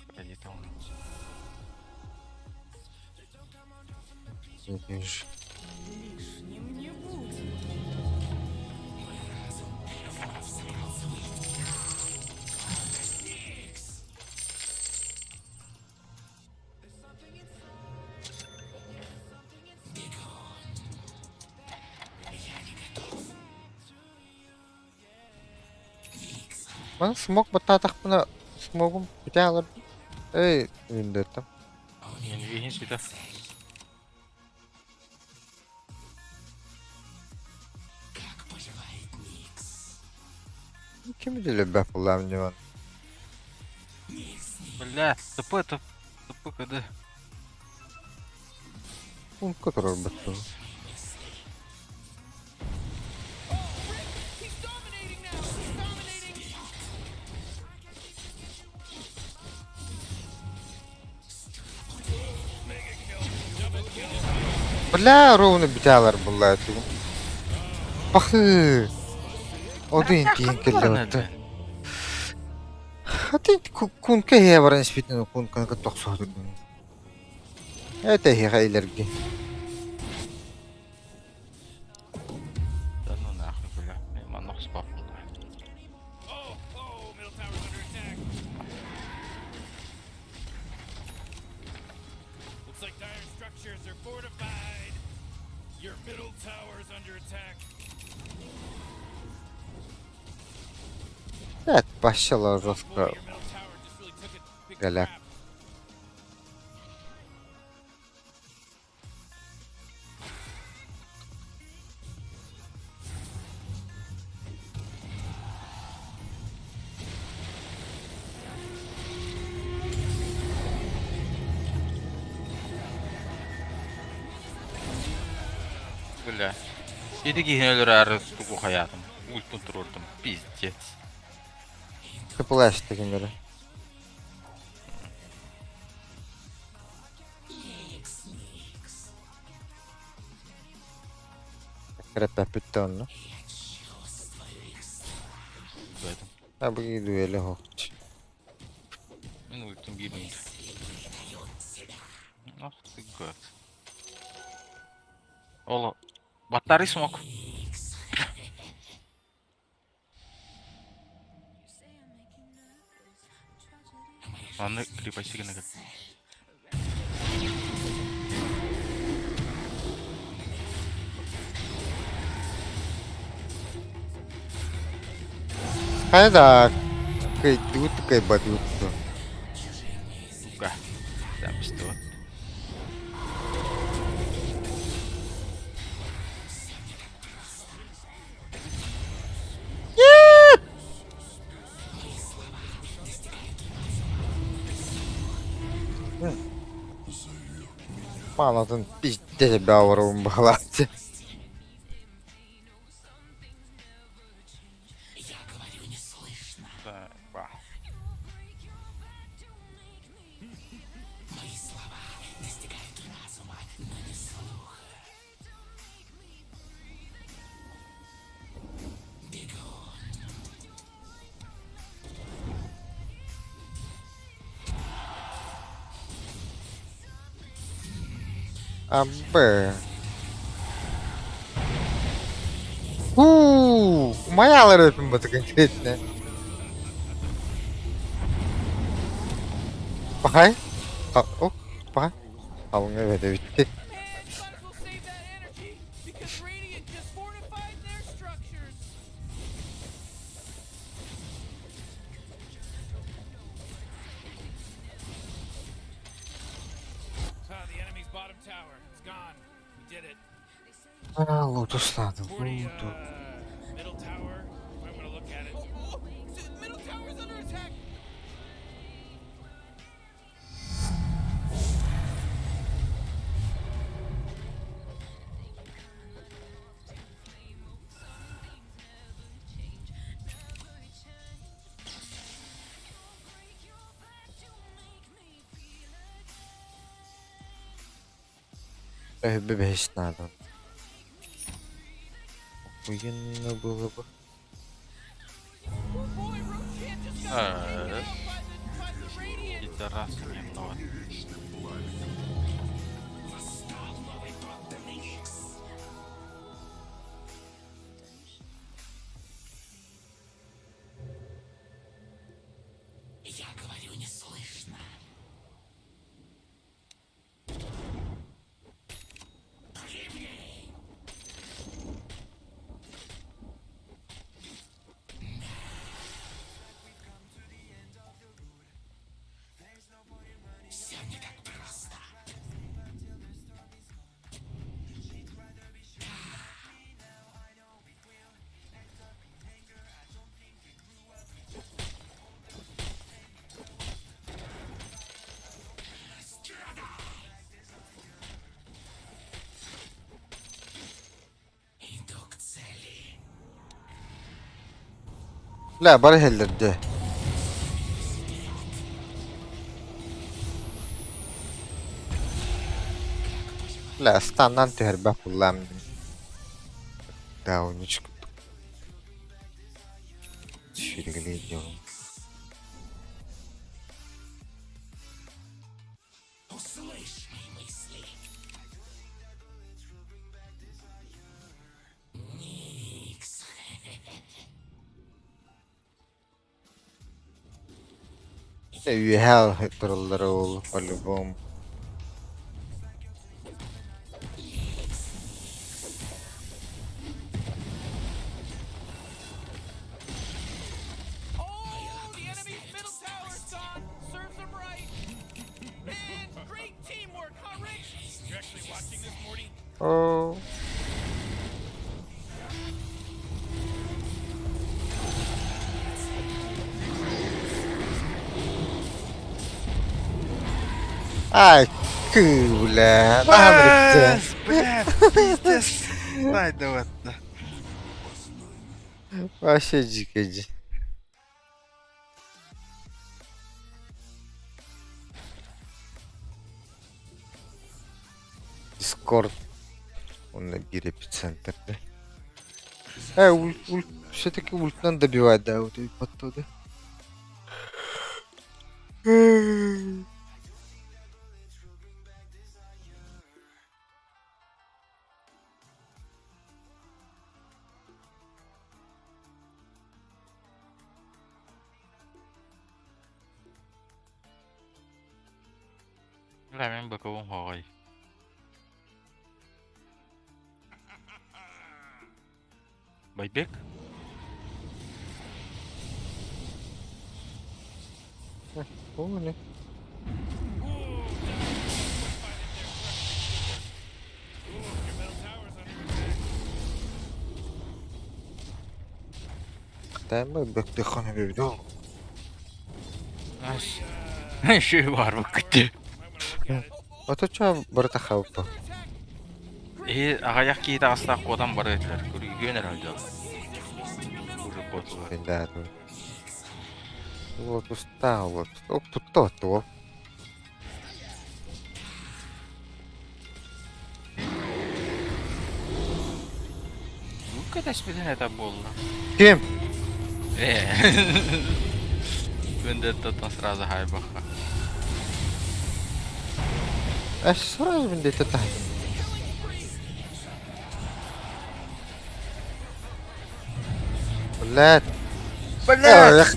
Погоди, там. Лишним не будь. Ман смог баттаатахпына смогум бүтэ алар. Эй, үндеттем. Мен вихин сюда. Как поживает Никс? Ким биле бапылам диван. Никс. Бля, ТП, ТП, ТП, КД. Пункка турарбыт дуо? Бля, ровно бүтээлэр булла этигим. Бахы. Один тиин кэллэ. Хати кунка иһэ баран испитин кунканы кытта охсуһутун. Это эһиэхэ илэрги. Да ну нахуй, бля. Мен манна охсубаппын. Evet, başla жестко. Голяк. Бля. Ити киһини өлөрөөрү тугу хайаатым. Ультун туруордум. Пиздец. Triple дегеннери. Кэрэппэппит онно. Поэтому. А бу дуэли хокч. Мин ультун биир минут. Ах ты гад. Ола. Баттары смог. Аны крепости гына Хайа да кыйдыбыт кыйбатыбыт дуо? Сука. Там что? Маалатын пиздец бауырым баҕалааччы. Да, ба. Абы. Уу, умаялар өпүн баты конкретно. Бахай. О, бахай. Алыңа өтө бүтті. А, лотос надо, лотос. Бэбэс надо. Охуенно было бы. Пидорас немного. Я говорю, не слышно. Все не так просто. Бля, бары иһэллэр дии. Бля, станнан түһэрбэт буллаам дии. Даунич курдук. Сүүрүгүлүү дьон. Услышь мои мысли. Никс. Үөһээ тураллара ол по-любому. Oh, the enemy's middle tower's gone. Serves them right. Man, great teamwork, huh, Rich? You're actually watching this, Morty? Оо. Ай, бля, наһаа Бля, пиздец. Найда вот. Вообще дикий. Дискорд. Он биир эпицентрде. Ульт, ульт, все-таки ультнан добивать, да, вот и оттуда. Бля, мин быковым хоҕой. Байбек? Помню. Ooh, your middle tower's under attack. Таймы бөктөхөнө бибдо. Шүй бар быкты. Might wanna look at it. Оточа барыта хаупа. Э, аҕыйах киһи таҕыстаах куотан бары этилэр. Көрүгүөн эрэ дьон. Уже куотулар. Да, вот устал, вот. Оп, тут то, то. Бу кэтэспитин этэ буолла. Ким? Э. Вендеттаттан сразу хайбаха. Аш сразу вендетта тахта. Блядь. Блядь!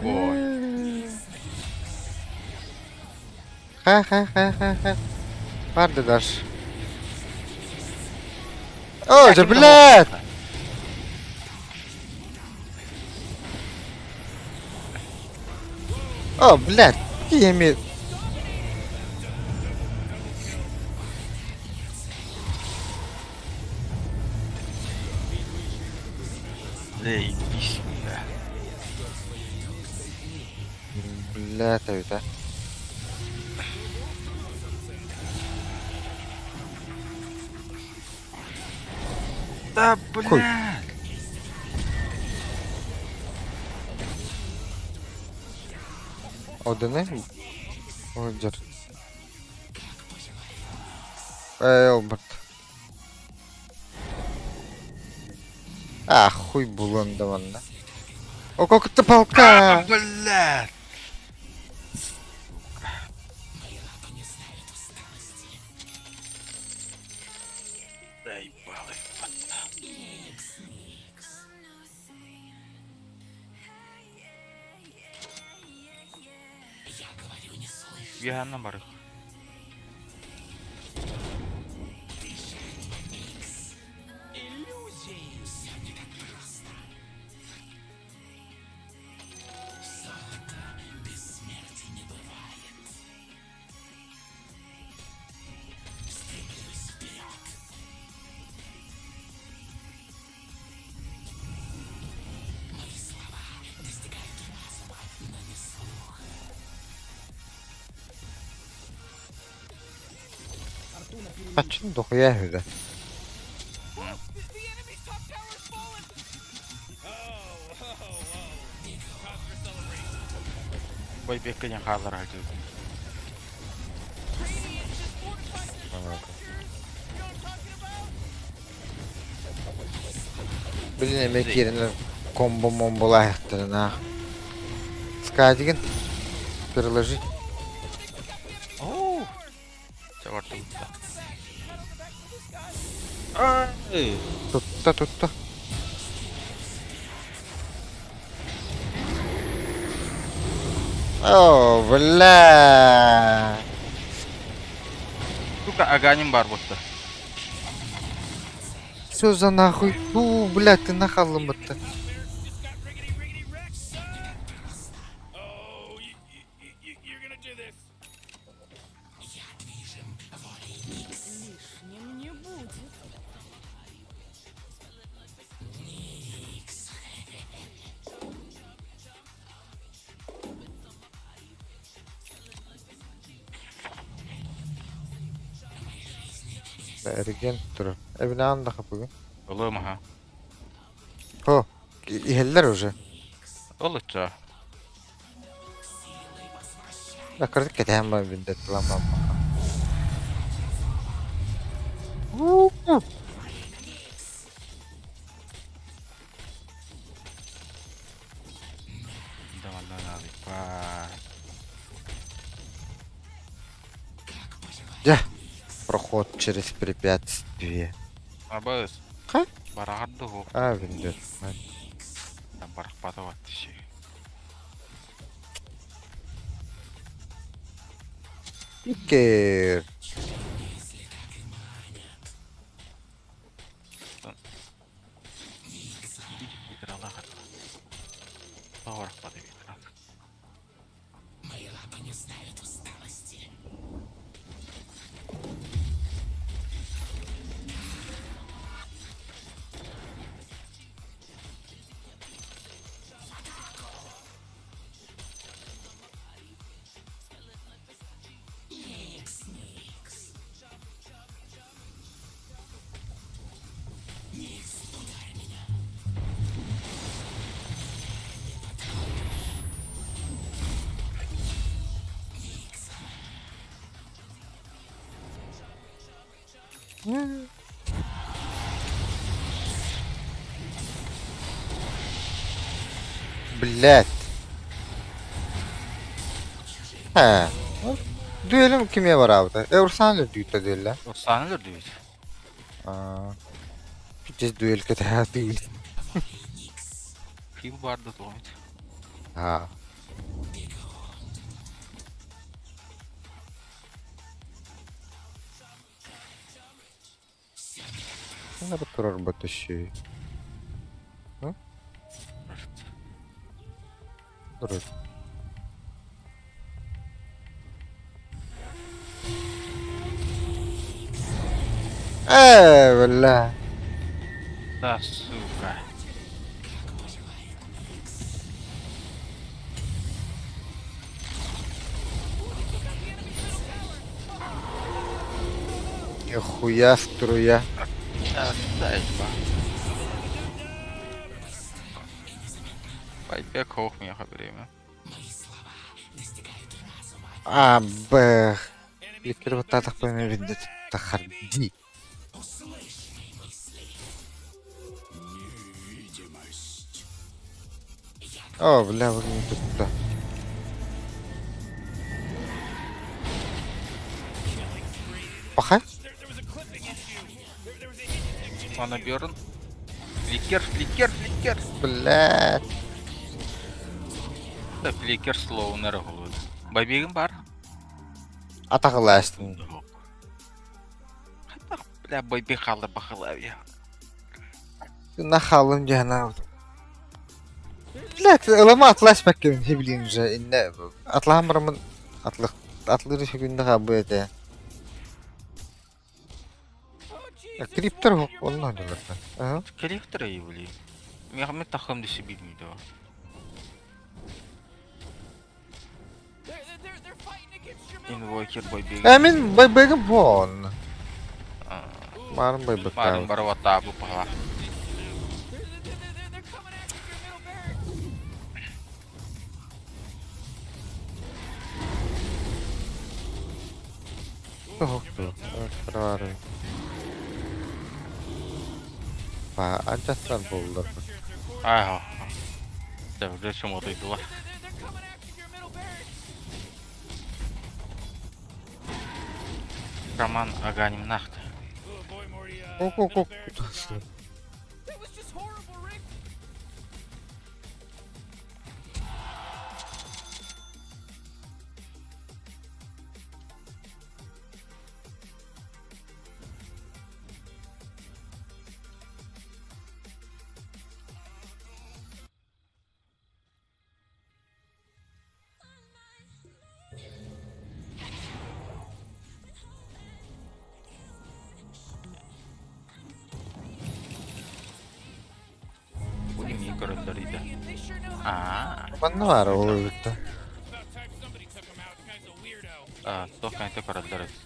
Ой. Ха-ха-ха-ха-ха. Барды дальше. О, да блядь! О, блядь, я Заебись, бля. Блядь, это. Да, блядь! Одини? Оджер. Эй, Алберт. А, хуй булан да манна. О, как это полка! Блядь! Заебало. Я говорю, не слышь. Яна бар. Ты жертва, Никс. Иллюзии. Все не так просто. Золото без смерти не бывает. Стремлюсь вперед. Мои слова достигают разума, но не слуха. Kaçın дохуя хүдэ. The enemy's top tower's fallen. Байбекка диэн хааллара сылдьыбытым. Билин эмиэ киирэнэр комбо момболаахтарына Скадигин переложи. Оо! Чабартыбытта. Ай! Тутта тутта. О, бля! Сука, аганим бар буолта. Что за нахуй? Фу, бля, ты нахалым бытта. Лишним не будет. Эрген турар. Эбинэҕин да хапыгын. Ылыам аһа. Хо, иһэллэр уже. Ол оччо. Кырдык кэтэһэн баран билдэ тылан Дьэ, проход через препятствие. Абыс. Ха? Бараҕар дуһу. А, билдэ. Барахпата баттыши. Иккер. Блять. He. Düelüm kimiye var abi? E Ursan düyütte düelle. Ursan düyüt. Аа. Just дуэль кэтэ дуэль. Хил барды тоҕойт. Аа. Надо турар еще. Турар. Э, бля. Да, сука. Нихуя струя. Байбек хоох миэхэ время. А, бэх. Ликер вот так пойми видит. Тахарди. О, бля, вот не тут да. Паха? Ана Бjörn. Фликер, фликер, фликер. Блядь. Да, фликер слоунер голод. Байбегин бар. Атаҕалаастын. Бля, байбек халыр бахалавия. Нахалым дьаһана. Блядь, ылама атласпаккын хиблин уже инне атлаһан бараммын атлых атлыр күннэ хаабы этэ. Криптер онно дыларда. Ага. Криптер блин. Мехмет тахым десе билмейді. Инвокер байбегин. Ә мин байбегин бон. Марын байбек. Марын барабата бу пала. Тоһукту. Анчаттан буллар. Аа. Дэ шумотуйдулар. Роман Аганимнахт. Ок-ок-ок. Бу кимҥин көрөллөр идэ? Аа. Манна баар ол эбит. Аа, туох кэнтэ көрөллөр эбит.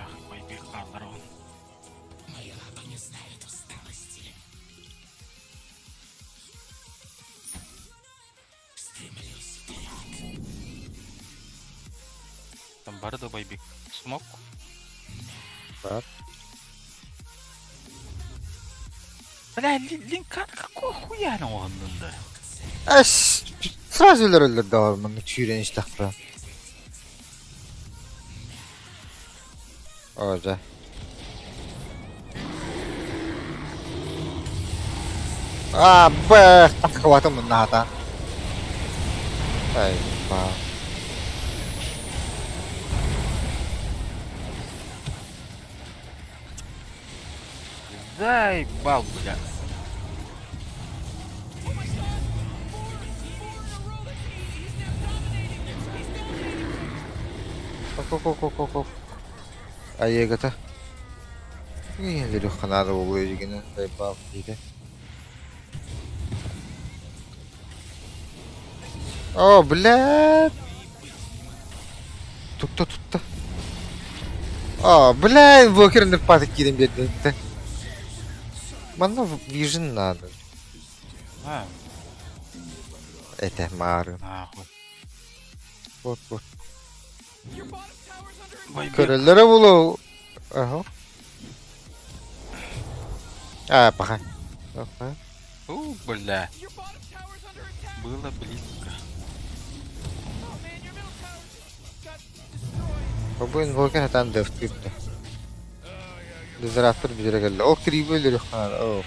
Ах, байбек хааллар оҕон. Мои лапы не знают усталости. Стремлюсь вперед. Там бары да байбек. Смок? Бар. Бля, Линкан какого хуя оҥоһуннун да? Эс, сразу өлөрөллөр да маннык сүүрэн истэхпэ. Оо дьэ. Аа, бэх, таххыбатым муннаата. Ай, ба. Заебал, бля. Ок-ок-ок-ок-ок. Айыгата. Илэрих ханаада буолуо дигинэ заебал диэтэ. О, блядь! Тутта, тутта. О, блядь, инвокер нырпаты киирэн биэрдэ. Манна вижен надо. А, Это мары. нахуй. Вот, вот. Байбек. Көрөллөрө булу. Ага. А, пока. Ага. У, бля. Было близко. Бу инвокер хатан дөфтүрдэ. Дезератор биэрэ кэллэ. Ол кириби өлөрүөххэ О,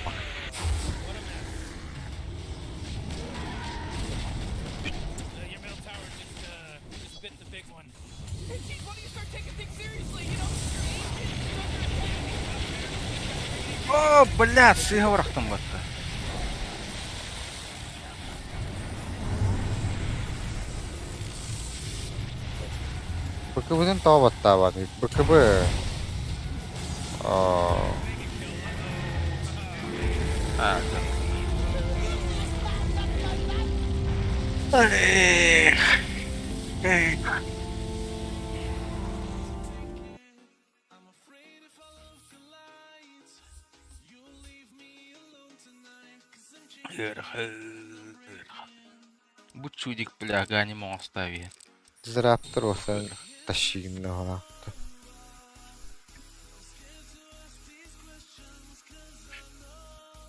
О, бля, сыыһа бырахтым батта. БКБ-тын тоҕо баттаабатый? БКБ О, А, да. Эх. Эх. Ыарахан. Бу чудик, бля, ганим оҥостави. Дезератор болса тащигин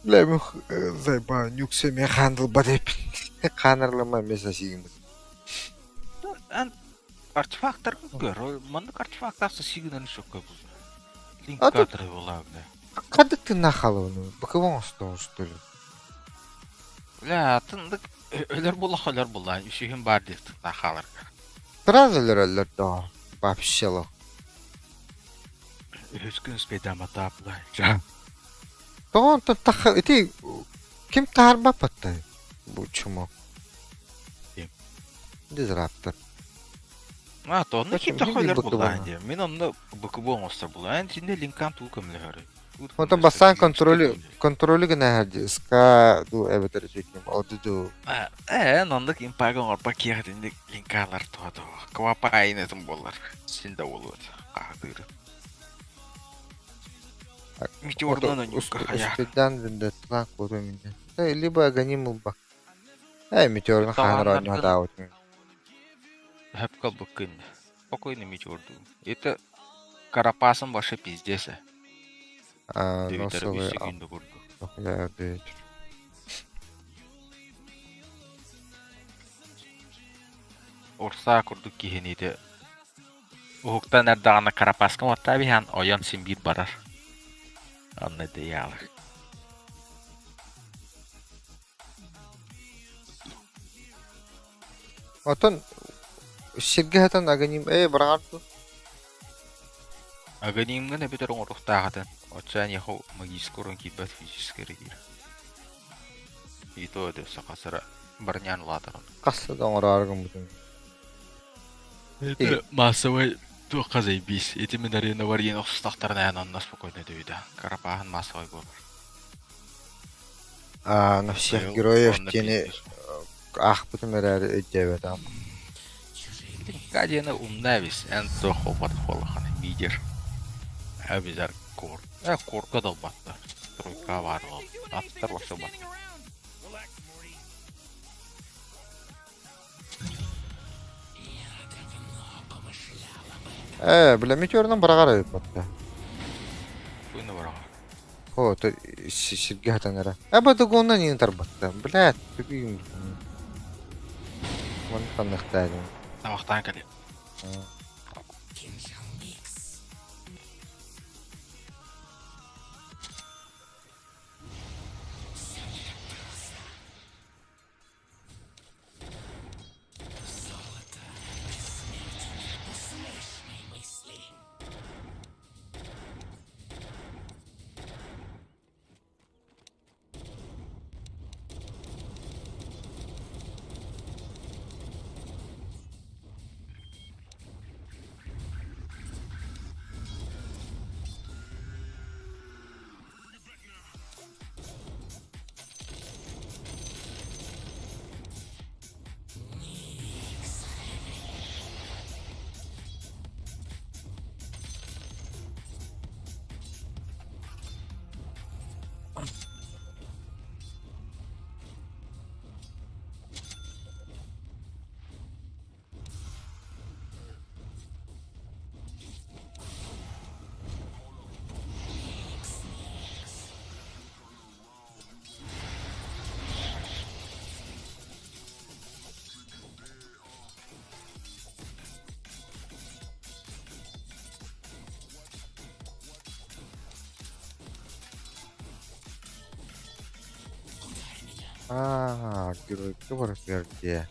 Бля, мен заебал, нюксе мен хандыл бат Ханырлама мен сигин. Эн артефактар көр, маннык артефактарса сигинен шокка бу. А тут- Линкаторы була, бля. Ханнык тына халыны? БКБ оҥостон, что ли? Бля, тындык өлөр була өлөр була, үсүһүн бар дип тына халар. Сразу өлөрөллөр да. Вообще лох. Үһүс күн спедамата, бля. Жа. Тоҕо онтон тах ити ким таһарбаппаттай бу чумо. Ким? Дизраптор. А, то онно ким Зачем? тохо Мин өлөр БКБ була ны. диye. Мин онно БКБ оҥостор була. Эн синде линкан туу көмлөһөрү. Онтон бастаан контролю контролю гына һэрди ска ду эбэтэр ким оду ду. Э, оннук импага оҥорбо киэхэтинник линкалар туһа Квапа айнетин болар. Син да болуот. Каатыры. Метеордан онньуурга хайаах. Успейдаан вендетталаан куотуом иннинэ. Либо Аганим ылба. Ээ, метеорун хаанар оонньуу Талааннаргын сатаабытым. сөпкө ылбыккын. Спокойно метеордуу. Это карапасом вообще пиздец. А, Дөйдөрө үс носовый секунда курдук. Я дөйдөр. Урсаа курдук киһини ити уһуктан эрдэҕинэ карапаска уоттаа биһэн ойон син биир барар. Онно дэйаалар. Оттон сиргэ сытан Аганим ээ быраҕар дуу? Аганимҥын эбэтэр оҥоруохтаах этин. Оччоон эйиэхэ магическай уран киирбэт физическэй эрэ киирэр. И то это саха сыра барнян улаатар онно. Хас да оҥороору гыммытым. Это массовай туохха заебись. Ити мин арена бар диэн охсустахтарына эн онно спокойно дөйдө. Карапааһын массовай буолар. А, на всех Быйыл героев онно диэни пиздец. аахпытым эрээри өйдөөбөтөҕүм. Ка диэни умна эбис. Эн туох буолбатах буоллаххына. Лидер. Эбизэр кор. Э, корга да ылбаттар. Тройка баар Can't ол. be doing Аттар anything just вообще standing around. Relax, Morty. Ээ, бile метеорунан быраҕар эбит батта. Буйна бараҕа. О, то сиргэ сытан эрэ. Э, бодогоннан иин тарбатта. Блядь, түгүйүм. Маны ханныктаадым. Тамақтан кэлиэ. Кинжал Никс. Все не так просто. Золото бессмертен. Услышь мои мысли. Аа, геройга барар диэ.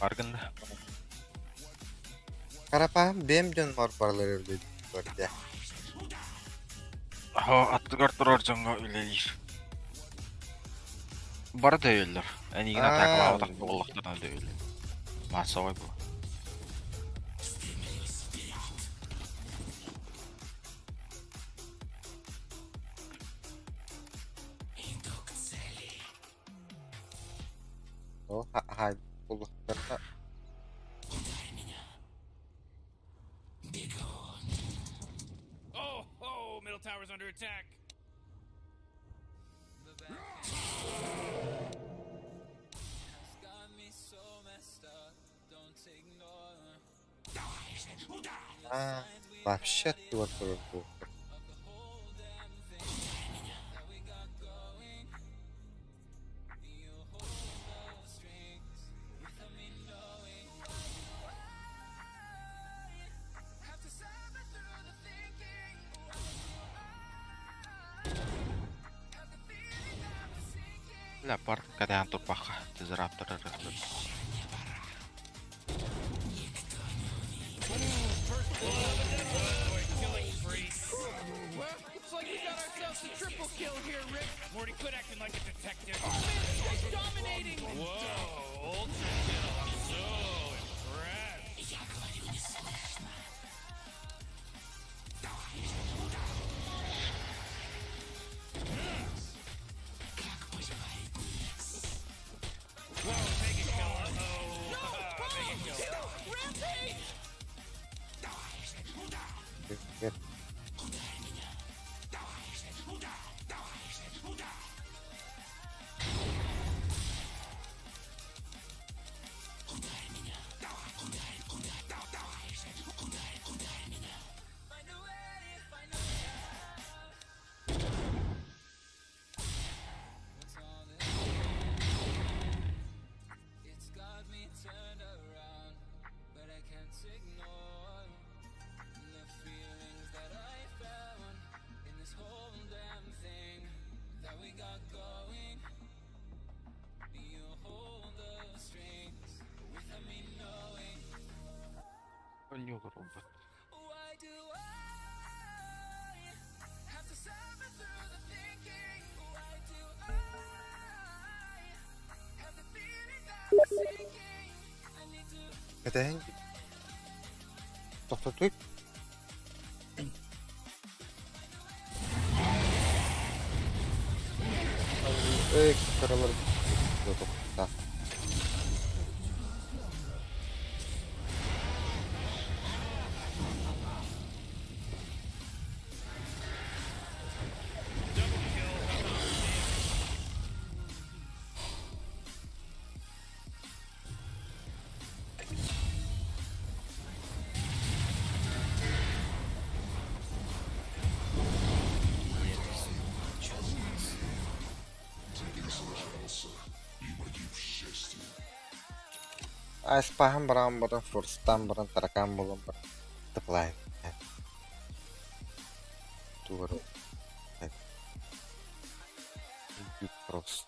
Баргын да. Карапаһым бэйэм дьон баралар эбит диэ. Аһа, аттыгар турар дьоҥҥо үлэлиир. Бары дөйөллөр. Эйигин Аа. атаакалаабатах буоллахтарына дөйөллөр. Массовай бу. Стремлюсь вперед. Иду к цели. Ол хаһаайын буолуохтара. Ударь меня. Бегун. Oh, oh, middle tower's under attack. Давай же, ударь! Аа, вообще туох турар буолуохтара. Ударь меня. Леопард кэтээн турбахха дизраптор Еще не пора. Никто не увидит. Killing spree. Well, looks like we got ourselves a triple kill here, Rick. Morty, quit acting like a detective. Oh man, this guy's dominating. Whoa, ultra kill. I'm so impressed. Я говорю, не слышно. Давай же, ударь! Как поживает Никс? Whoa, mega kill. Uh-oh. No, Mega Paul, kill. two, rampage. Давай же, ударь! Нет, Ударь меня! Давай же, ударь! Давай же, ударь! Ударь меня! Давай, ударь, ударь, да- давай же, ударь, ударь меня! Ньюгар робот. Кэтэһэн тохтотуй. Эй, кыралар тохта. Double kill. Айспаһан баран баран, форстан баран, таракан булан баран. Тыплай. Тугар. Просто.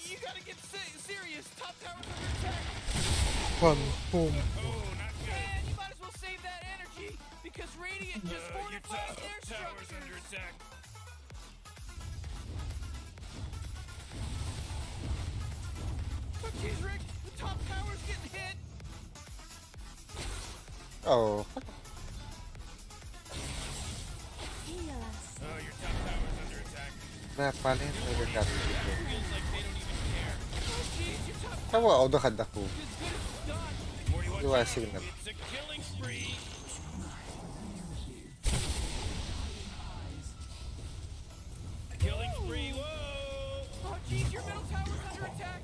You gotta get serious. Top tower's under attack. Фантом. Oh, not good. Man, you might as well save that energy because Radiant just Your fortified top their tower's under structures. attack. Oh, jeez, Rick, the top tower's getting hit. Oh, Heal us. Oh, your top tower's under attack. бля, полезно ребят. Feels like they don't even care. Oh, jeez, your top Кого отдохнул? is good as done. Morty, watch Давай out. сигнал. It's a killing spree. Killing spree. Whoa. Oh, jeez, your middle tower's under attack.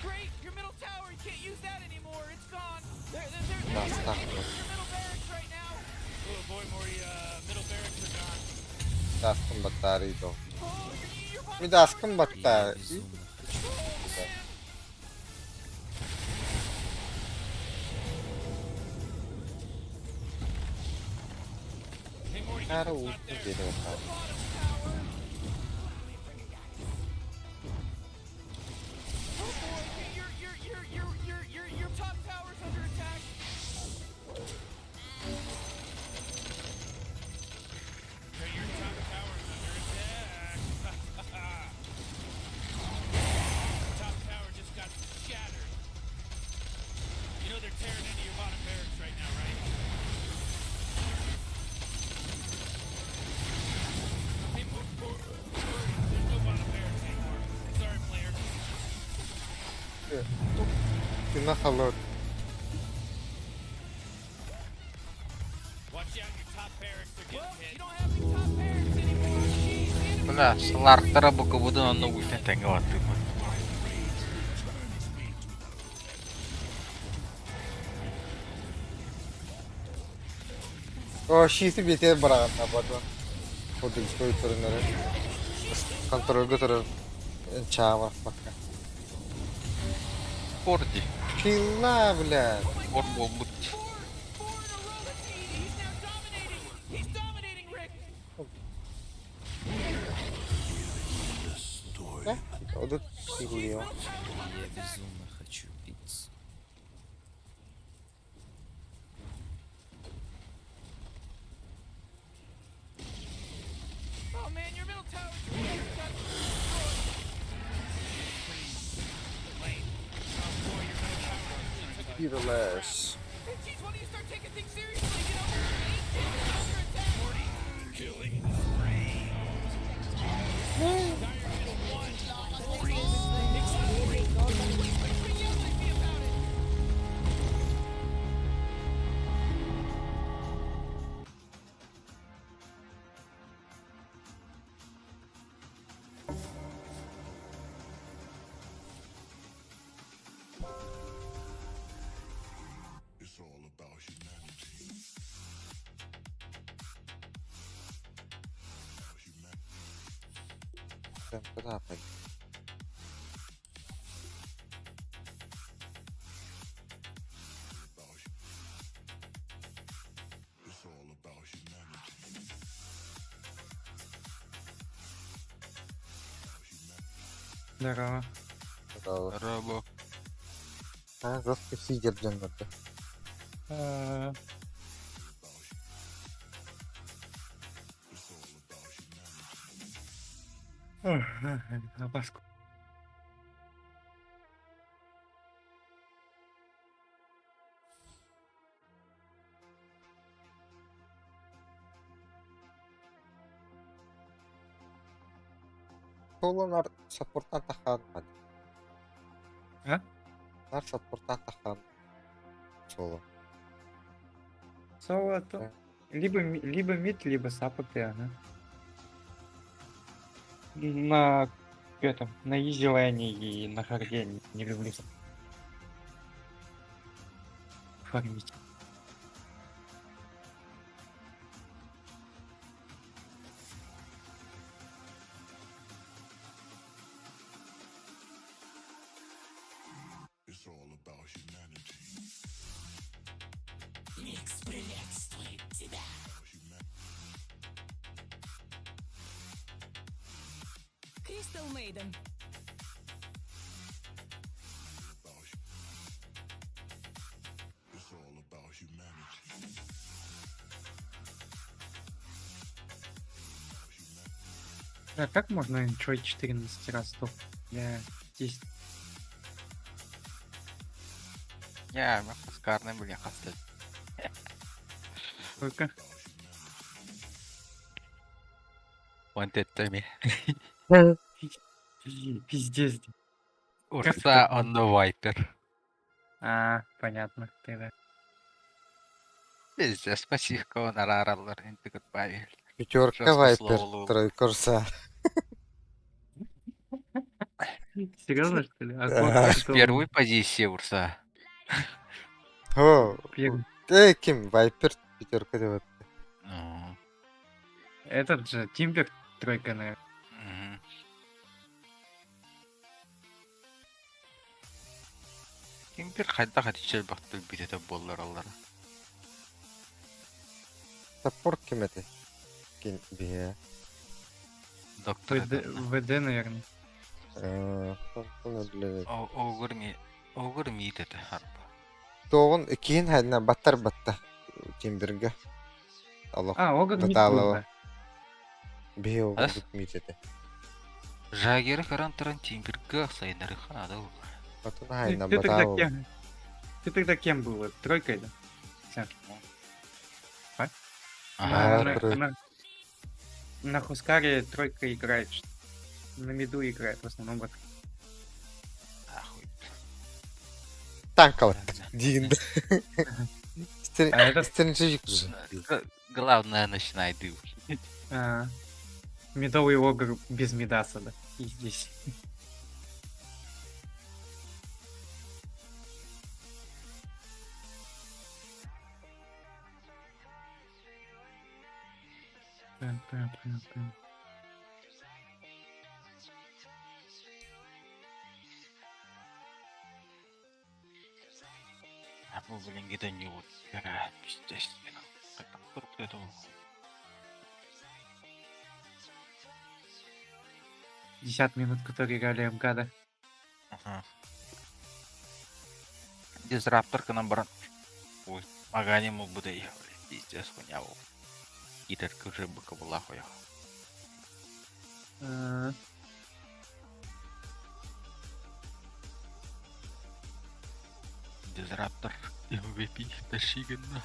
Great, your middle tower, you can't use that anymore. It's gone. They're Да, trying to стак. take your middle barracks right now. Oh boy, Morty. Middle barracks are gone. Даскын батарейду. Oh, your bottom Ми даскын tower's under батарей. Я безумно хочу. Oh, man. Hey, Morty, Хара guess what's not уутун there? дээрээ The bottom tower. Ina халор. Бля, Сларктара букубутун онно ультан тэҥҥэ баттыыбыт. О, щиты бетер быраҕанна потом. Курдук туруннары. Контрольга турар чаабар бакка. Корди. Килла, бля. Кор буолбут. Да? Одут киллио. Я безумно хочу пиццу. Oh man, your middle tower Fearless. Hey, geez, why don't you start taking things seriously? You know, ancient is under attack. Killing spree. Dire middle one. Three. Quit yelling at me about it. It's all about humanity. Куда пойти? It's all about humanity. Здорово. Здорово. Робо. А, жестко сидер дьоннорго. Баску. Соло нар саппортан тахаан А? Нар саппортан тахаан соло. Соло то либо мид, либо саппорты, ага. На этом, на easy лайне и на харде не люблю фармить. It's all about humanity. Никс приветствует тебя. Кристал Мейден. It's all about humanity. А как можно Enjoy 14 раз топ? Я здесь Я, мен Хускарны билен хаста. только. One ми. Пиздец. Урса on the Viper. А, понятно, тогда. Пиздец, пассивка нарараллар интигит Павел. Пятерка Жестко Вайпер, слово. тройка Урса. Серьезно, что ли? А Да. кот С кто? первой позиции Урса. О, Первый. э, ким Вайпер пятерка деп Ну, Этот же Тимбер тройка, наверное. мгм. Ким бир хайдах атичер бахтыл битете боллар аллар. Саппорт ким эти? Кин бие. Доктор. ВД, ВД, наверное. Огур ми огур ми тете харпа. Тоғын кийин хайна баттар батта Тимберге. Аллах. А, Огр мид был, Баталова. да. Бие Ас? огур митете. Жагеры каран таран тимберге сайнары ханада. Батын Ты, хайна ты тогда баталова. кем? Ты тогда кем был? Вот, Тройкой, да? Всё. Ага. А, на, трой- на Хускаре тройка играет. На миду играет в основном. Вот. Ахуй. Танковат. Диигин да. А этот Стринчик. Главное, начинай дым. А, медовый огр без Мидаса, да. И здесь. Пэм, пэм, пэм, пэм. А бу блин где не вот. Пиздец. Это 50 минут, которые играли МК, да. Ага. Дизраптор к нам баран. Ой, ага, не мог бы да пиздец, хуйня был. Китер уже быка была хуя. А, Дизраптор MVP тащигенно.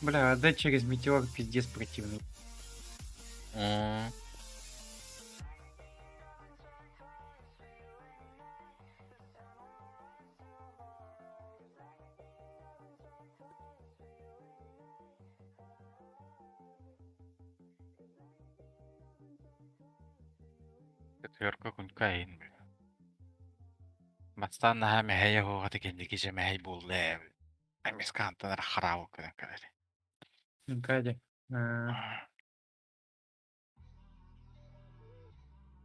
Бля, отдать через метеор пиздец противный. Четверка кункаин. Бастан наха мэхэйэ хоҕата кэнники же мэхэй булла. Амискантанар харабы кынан кэлэр. МК, А.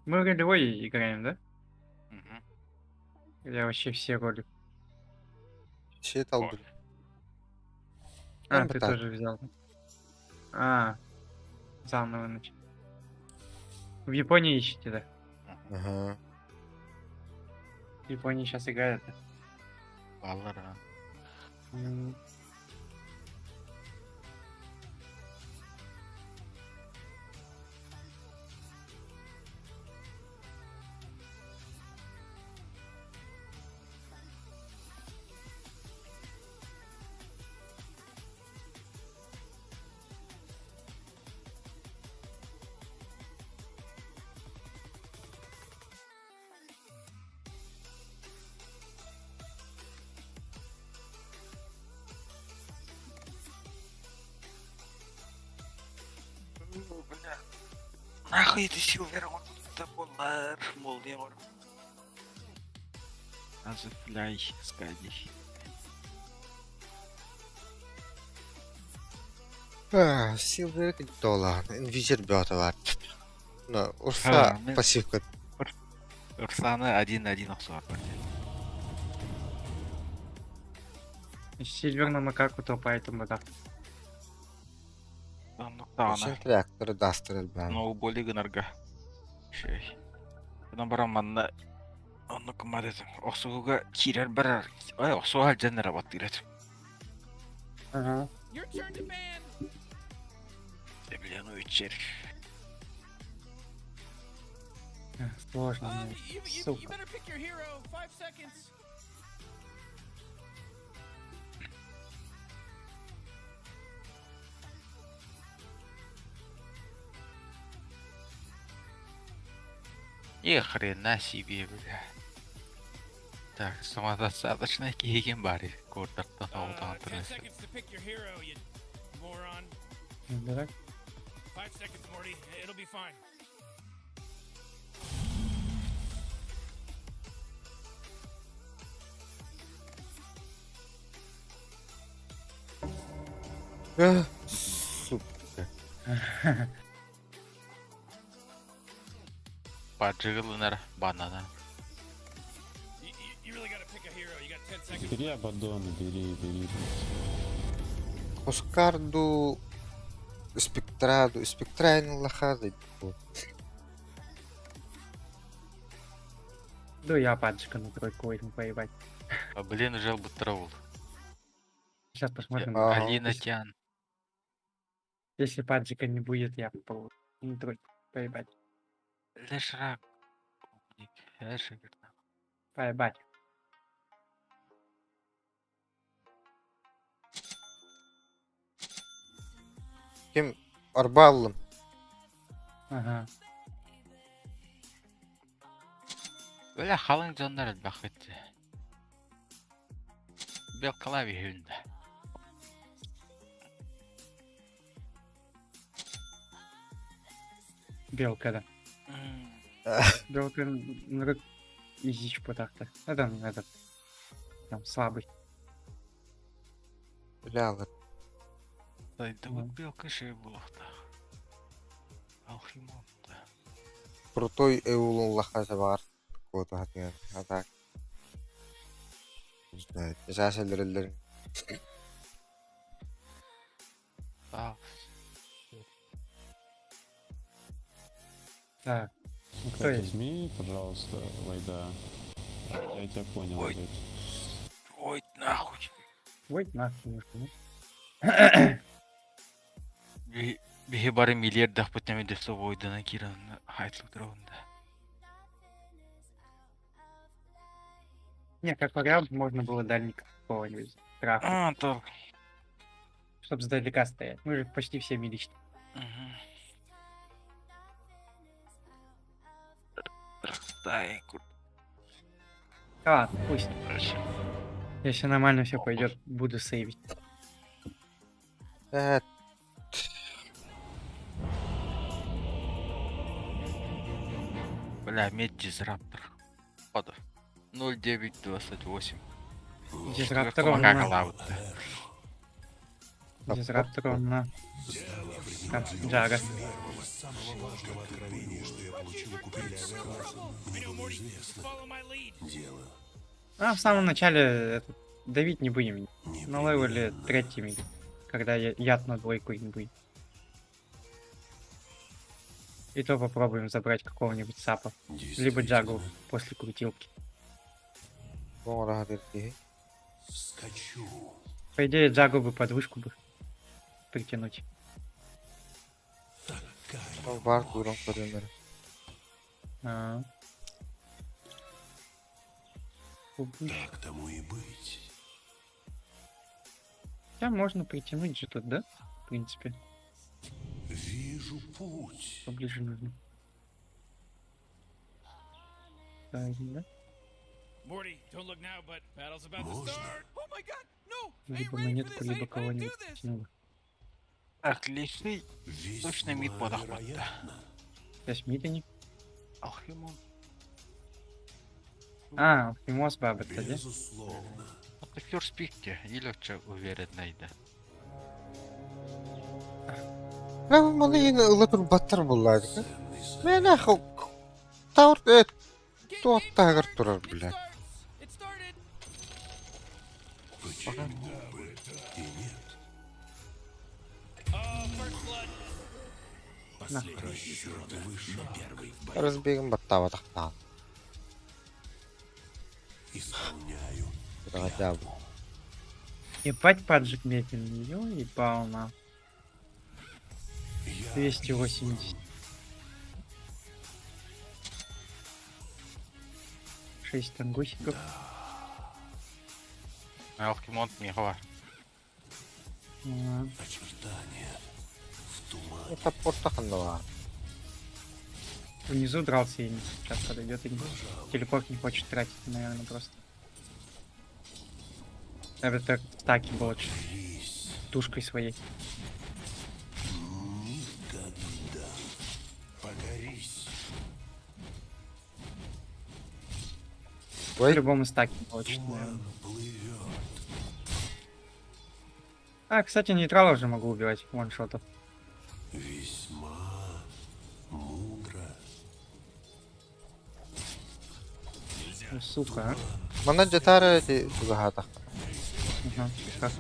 Мы ролевой играем, да? Мгм. Или вообще все роли? Şey aldım. А, Ну, ты так. тоже взял. А, заново начал. В Японии ищете, да? Ага. В Японии сейчас играют. Да? Баллара. М, Бля. Нахуй это Силвер болар, молдемор. Азыфляй, скади. Silver dolar. Invisor бөтө бар. Но Урса пассивка. Урсаны один-один охсуар бар. Сильвер на макаку топает да. Оннук Реактор дастыр бан. Ноу боли гынарга. Шей. Бұдан барам манна оннук мадет. Охсуга кирер барар. Ой, охсуга жаннара баттырат. Ага. Your turn to ban. Блин, ну вечер. Сложно Um, мне, you, you, you сука. better pick your hero. 5 seconds. Ни хрена себе, бля. Так, самодостаточно киген бари. Кортактан оғдан 10 seconds to pick your hero, you moron. Да? 5 seconds, Morty. It'll be fine. Сука. Паджыгылынар банана. You, you, you really gotta pick a hero. You got 10 seconds. Бери Абаддона, бери, бери. Оскарду Спектраду, Спектрайн лохады. Да я паджика на тройку возьму поебать. А, блин, жал бы травул. Сейчас посмотрим. Ага. Алина Тян. Если паджика не будет, я по ну, тройку поебать. Лешрак. Умник. Лешрак. Поебать. Ким арба ыллым. Ага. Бля, халыҥ дьоннор элбэххит. Белкалаа үһүн да. Белка, да. Белка, ну как изич так-то. Это, этот, там, слабый. Бля, ылар. Дойдубут белка шея буолуохтаах. Алхимонта. Крутой эулун лаха баар. Куоту хатыгар. А так. Не знаю. Сейчас өлөрөллөр. А, Так, ну кто Кать, есть? возьми, пожалуйста, Вайда. Я тебя понял, Ой. блядь. Ой, нахуй. Ой, нахуй, ну. Биһи бары миллиардах бит ойдана киран хайтлык да. Не, как вариант, можно было дальника какого-нибудь трахнуть, А, то. чтобы сдалека стоять. Мы же почти все миличные. Дай, кур. Ладно, пусть. Если нормально все пойдет, буду сейвить. Бля, медь дизраптор. Пода. 0,928. Дизраптор он на... Дизраптор он на... Там, Джага. Самого важного откровения, что я получил у купец. Мне было известно. Дело А, в самом начале этот, давить не будем. На левеле третьем, или когда я яд на двойку не будет. И то попробуем забрать какого-нибудь сапа. Либо джагу после крутилки. Скачу. По идее, джагу бы под вышку бы притянуть. Бар куйрон көрүнөр. А. Так тому и быть. Хотя можно притянуть же тут, да? В принципе. Вижу путь. Поближе нужно. Так, да? Morty, don't look now, but battle's about to Можно? start. Oh my god, no! I ain't Либо ready for монетку, this. I либо ain't, I didn't do кого-нибудь this. притянула. Так, лишний точно мид Весьма подохватта. вероятно. Сейчас мид они. Алхимон. А, Алхимос баба да? Безусловно. Это first pick илөкчө уверенный да. Бля, маны yine ыла турбаттар буллаадык. Мен ах таур э туоттаагар турар бля. It started. Почему бы и нет? Oh, first blood. Последний расчет выше. Но первый в бою. Разбегин баттаабатахтаан. Исполняю. Хотя бы. Ебать паджик медленный, ё ебал на. 280. 6 тангусиков. Алхимон михва. А, Очертания в тумане. Это портаханнава. Внизу дрался и сейчас подойдет и телепорт не хочет тратить, наверное, просто. Это так было тушкой своей. Никогда. Покорись. По-любому стаки получит, наверное. Плывет. А, кстати, нейтрала уже могу убивать ваншотов. Весьма мудро. Ну, сука, а. Мана жатара эти тугахатах. Ага, как?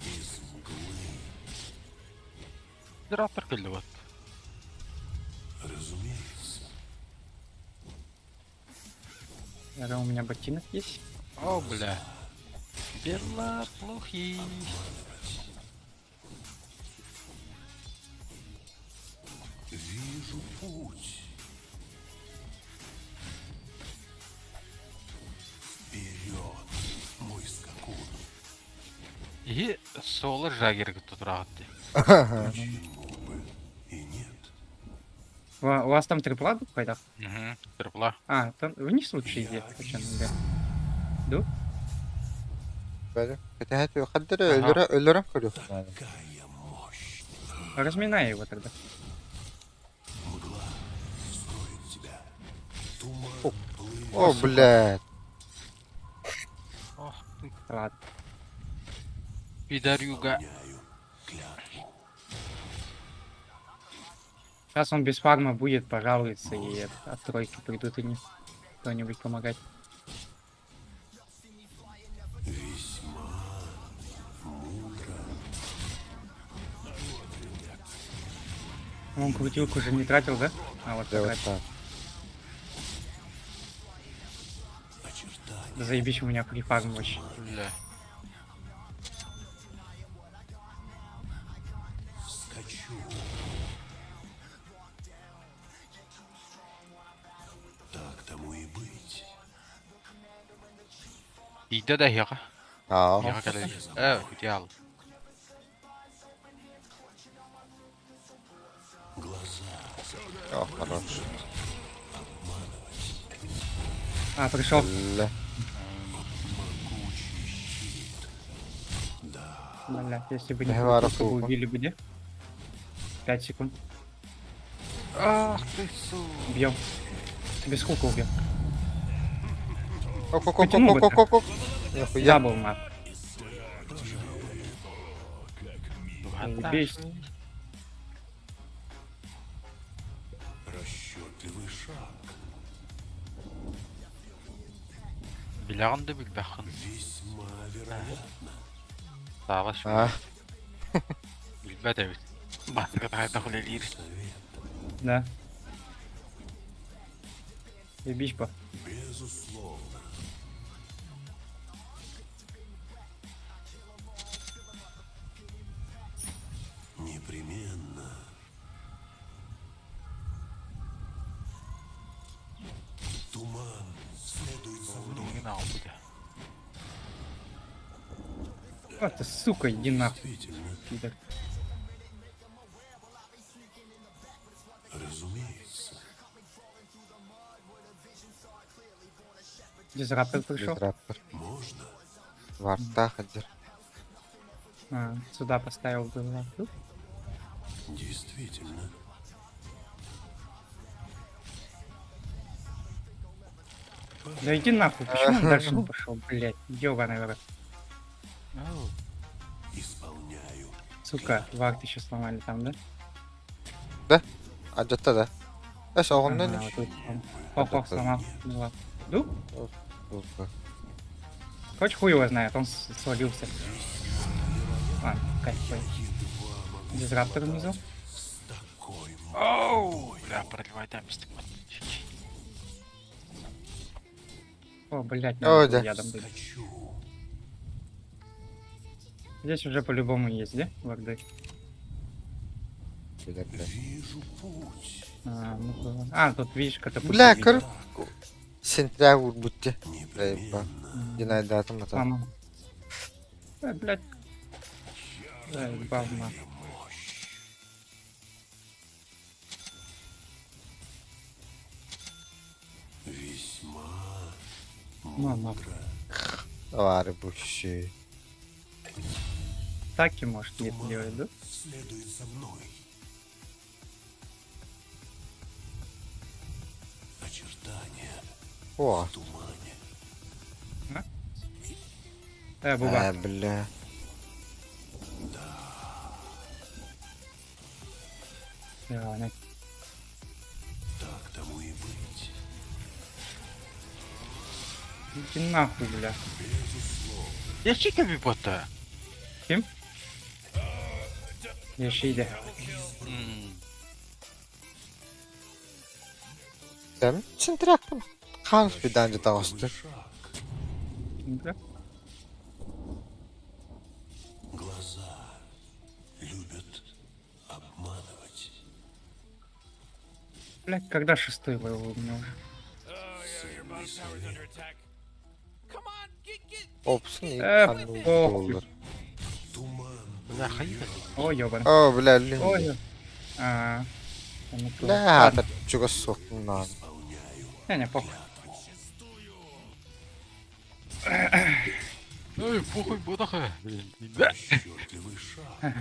Из мглы. Дизраптор келди вот. Разумеется. Наверное, у меня ботинок есть. О, бля. Дела плохи. Вижу путь. Вперед, мой скакун. И соло жагер тураат дии. Почему бы и нет? У вас там трипла хайдах? Угу, трипла. А, там вниз лучше иди, почему да. Ду? Бәрі. Кэтэ хаддары өлөрө өлөрө көрү. Такая мощь. Разминай его тогда. Мгла скроет тебя. Туман плывет. О, блядь. Ох ты, Ладно. пидорюга. Исполняю клятву. Сейчас он без фарма будет, пожалуется, и от тройки придут и не кто-нибудь помогать. Весьма мудро. Он крутилку уже не тратил, да? А, вот Да, вот потратил. так. Очертания Да заебись, у меня фри фарм вообще. Бля. скачу. Так тому и быть. Иде да яга. Аа. Яга кэлэр. Э, идеал. Глаза О, хорош. А, пришел. Бля. могучий щит. Да, Бля, если бы не Гевара крутилка, бы фулку. убили бы, где? 5 секунд. Ах ты су. Бьем. Без хука убьем. Ок, ок, ок, Потянул ок, бы ок, ок, ок. Нихуя. Double мап. Заебись. расчетливый шаг. Билягын да билбэххин. Весьма вероятно. Саала Аа. Билбэт эбит. Бастыка тахайда хулелиир. Совет. Да. Заебись бы. Безусловно. Непременно. Туман следует за мной. Билигин аалбыта. А ты, сука, иди нахуй, Действительно, пидор. разумеется. Дизраптор пришел. Дизраптор. Можно? Варта хаддер. А, сюда поставил бы лапу. Действительно. Да иди нахуй, почему он дальше не пошел, блять, ёбаный в рот. Исполняю. Сука, вард еще сломали там, да? Адьатта да. Эс оҕоннон Ага, вот тут он. Ох, ох, сломал. Ну ладно. Ду? Сука. Короче, хуй его знает, он свалился. Ладно, кайф, поехали. Дизраптор внизу. С такой Оу, бля, проливай дамистик. О, блять, О, надо было да. ядом дать. скачу. Здесь уже по-любому есть, да, варды? Бля, бля. Вижу путь. А, ну, было. а, тут видишь, катапульта. Бля, видно. көр. Сентря урбутте. Непременно. Динайдатым ата. Сломал. Блять. Заебал, нахуй. Мощь. Весьма Ну, нахуй. Вары бущи. Таки, может, нет Туман делать, да? следует за мной. Очертания О. в тумане. Буба. Э, бля. Ладно. Так тому и быть. Иди нахуй, бля. Я чика бота. Ким? Яшиде. Эм, сентряктым. Хаанс биданжы таҕысты. Шаг. Бля. Глаза любят обманывать. Блядь, когда шестой level у меня уже? Опсын Э, ханнык похуй. буоллар. Бля, хайа. Ой, ёбан. Оо, бля, өллүн Ой. дии. А, он Бля, Ладно. аата чугас суохтун Не, не, похуй. Ой, похуй, будаха. Да. Расчетливый шаг.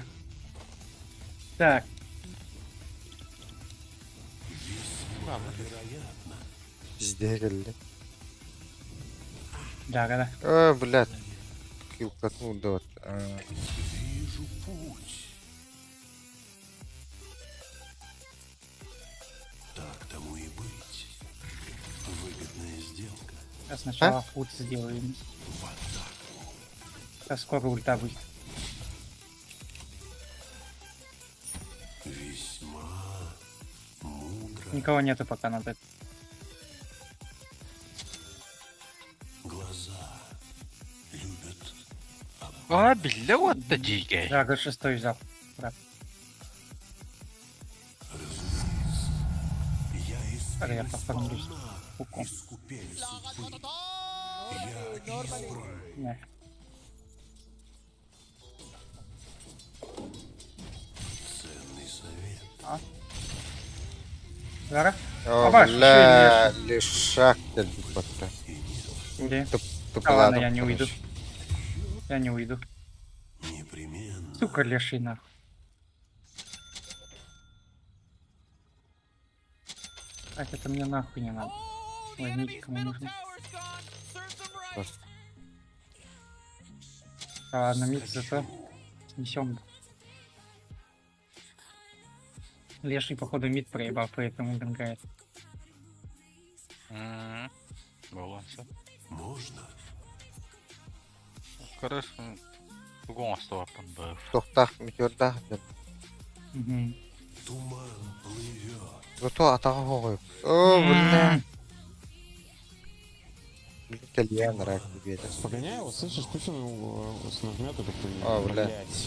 Так, Весьма вероятно. Пиздее кэллэ. да, да, да. Оо, блядь. Килкатын урдубат. Вижу путь. Так тому и быть. Выгодная сделка. Я сначала фут сделаю. В атаку. Сейчас скоро ульта будет. Весьма мудро. Никого нету пока на это. Глаза любят А, бля, вот это дикий. Жага шестой взял. Брат. Разумеется, я Скорее, я испил пофармлюсь. сполна Хуком. из купели судьбы. Я избран. Не. Ценный совет. А? Зара? Оо, Аба, бля, лишак кэлбит батта. Где? Туп Да ладно, я туполадом, не уйду. короче. Я не уйду. Непременно. Сука, леший нахуй. Так, это мне нахуй не надо. Возьмите, кому нужно. Просто. Да ладно, мид зато снесем. Леший, походу, мид проебал, поэтому гангает. М, Баланса. Можно? Короче, тугун остуаппын быв. Тохтах, метеордах. Угу. Туман плывет. Зато атаға хоғой. О, бля. Блин, кальян рак тебе. Погоняй его, слышишь, пусть он нажмет эту хуйню. А, бля. Блядь.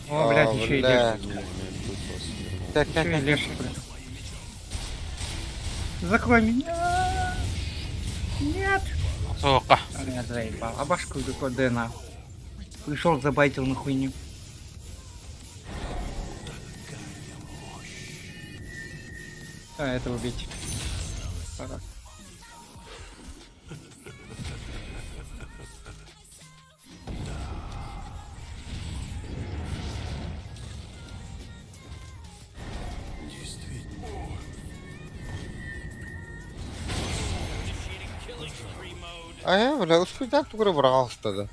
О, блядь, еще и бля. леший. Не, меня тут просто вернул. Так, так, Еще и так. леший, блядь. Закрой меня! Нет! Сука. А, Меня заебал. А башку ГКД нахуй. Пришел, забайтил на хуйню. А, это убить. Пора. Действительно. А, бля, успейдан тугры бұрағалыстады.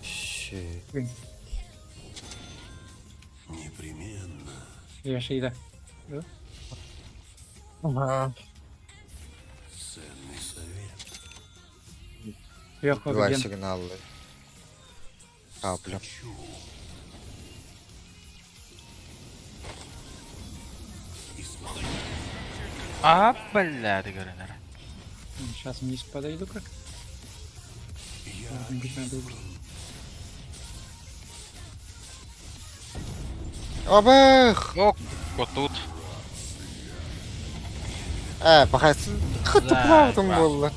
Щи. Блин, Непременно. леший, да. Да? Ага. Ценный совет. Сверху Два реген. сигналы. Капля. Хочу. А, бля, дегенер. Сейчас вниз подойду как. Я Может быть, надо убить. Абых! О, вот тут. Ә, бақайсың. Тупалатым болды.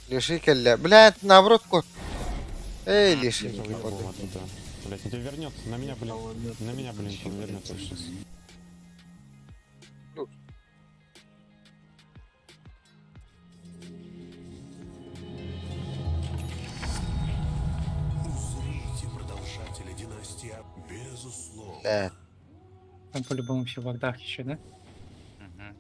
Леший келле. Блядь, наоборот кот. Эй, леший. Я выебал оттуда. Блять, он тебя вернет. На меня, блин. На меня, блин, он вернется сейчас. Узрите продолжателя династии. Безусловно. Бля. Там по-любому все в вардах еще, да? Мгм.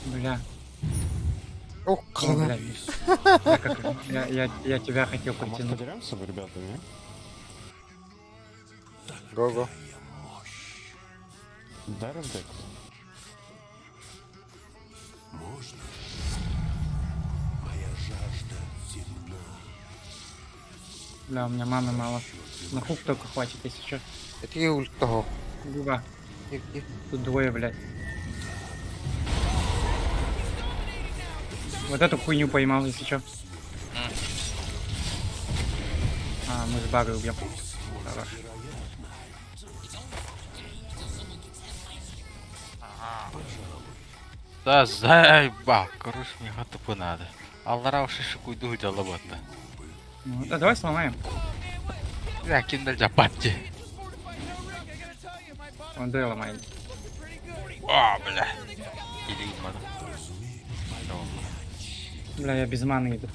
Бля. Ох, О, бля. Я, как- я, я, я тебя хотел А может притянуть. подеремся, вы, ребята, не? Го-го. Дай разбег. Можно? Моя жажда темна. Бля, у меня маны мало. На хук только хватит, если что. Это я ультого. Губа. Тут двое, блядь. Вот эту хуйню поймал, если чё. А, мы с Барой убьем. Хорош. Да заебал, короче, мне тупо надо. Аллара уж шикуйду дела вот. Ну, да давай сломаем. Я киндаль жапатти. Он дай ломает. А, бля. Или надо. Бля, я без маны иду.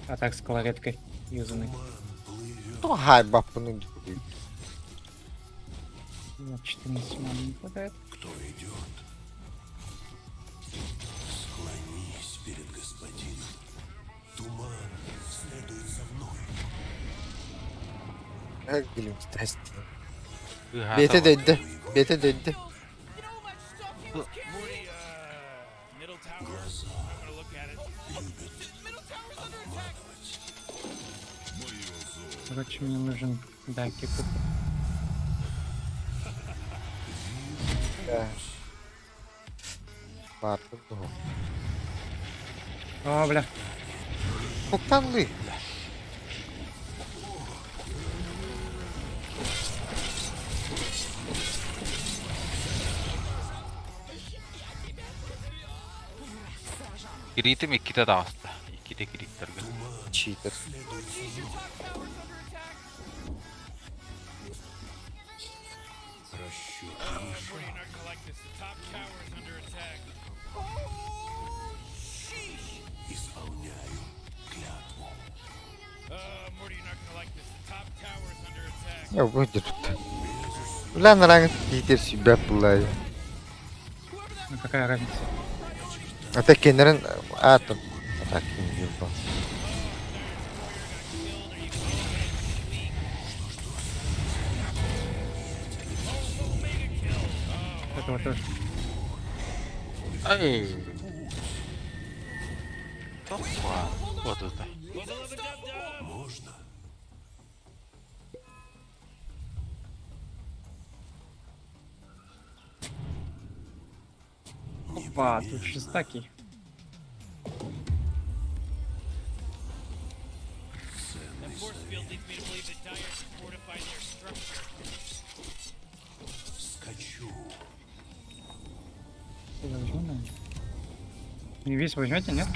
А так с колореткой юзаной. Тоҕо хаайбаппын У меня 14 маны не хватает. Кто идет? Склонись перед господином. Туман следует за мной. Бэйэтэ дөйдө. Бэйэтэ дөйдө. Глаза любят обманывать. Короче, мне нужен даки Да. Бардым дуо. О, бля. Туктанлы. Киритим иккитэ таҕыста. Иккитэ кириттэргэ. Читер. Расчет You're not gonna like this. The top tower is under attack. исполняю клятву. Morty, you're not gonna like this. The top tower is under attack. Я выдержу. Бля, наранг читер себя пулай. Ну какая разница? А так кенерин атом. А так не было. Этого тоже. Эй. Опа. Вот это. Можно? Опа, тут шестаки. That force field leads me to believe that Dire can fortify their structure. Скачу. Я возьму, наверное. Инвиз возьмете, нет?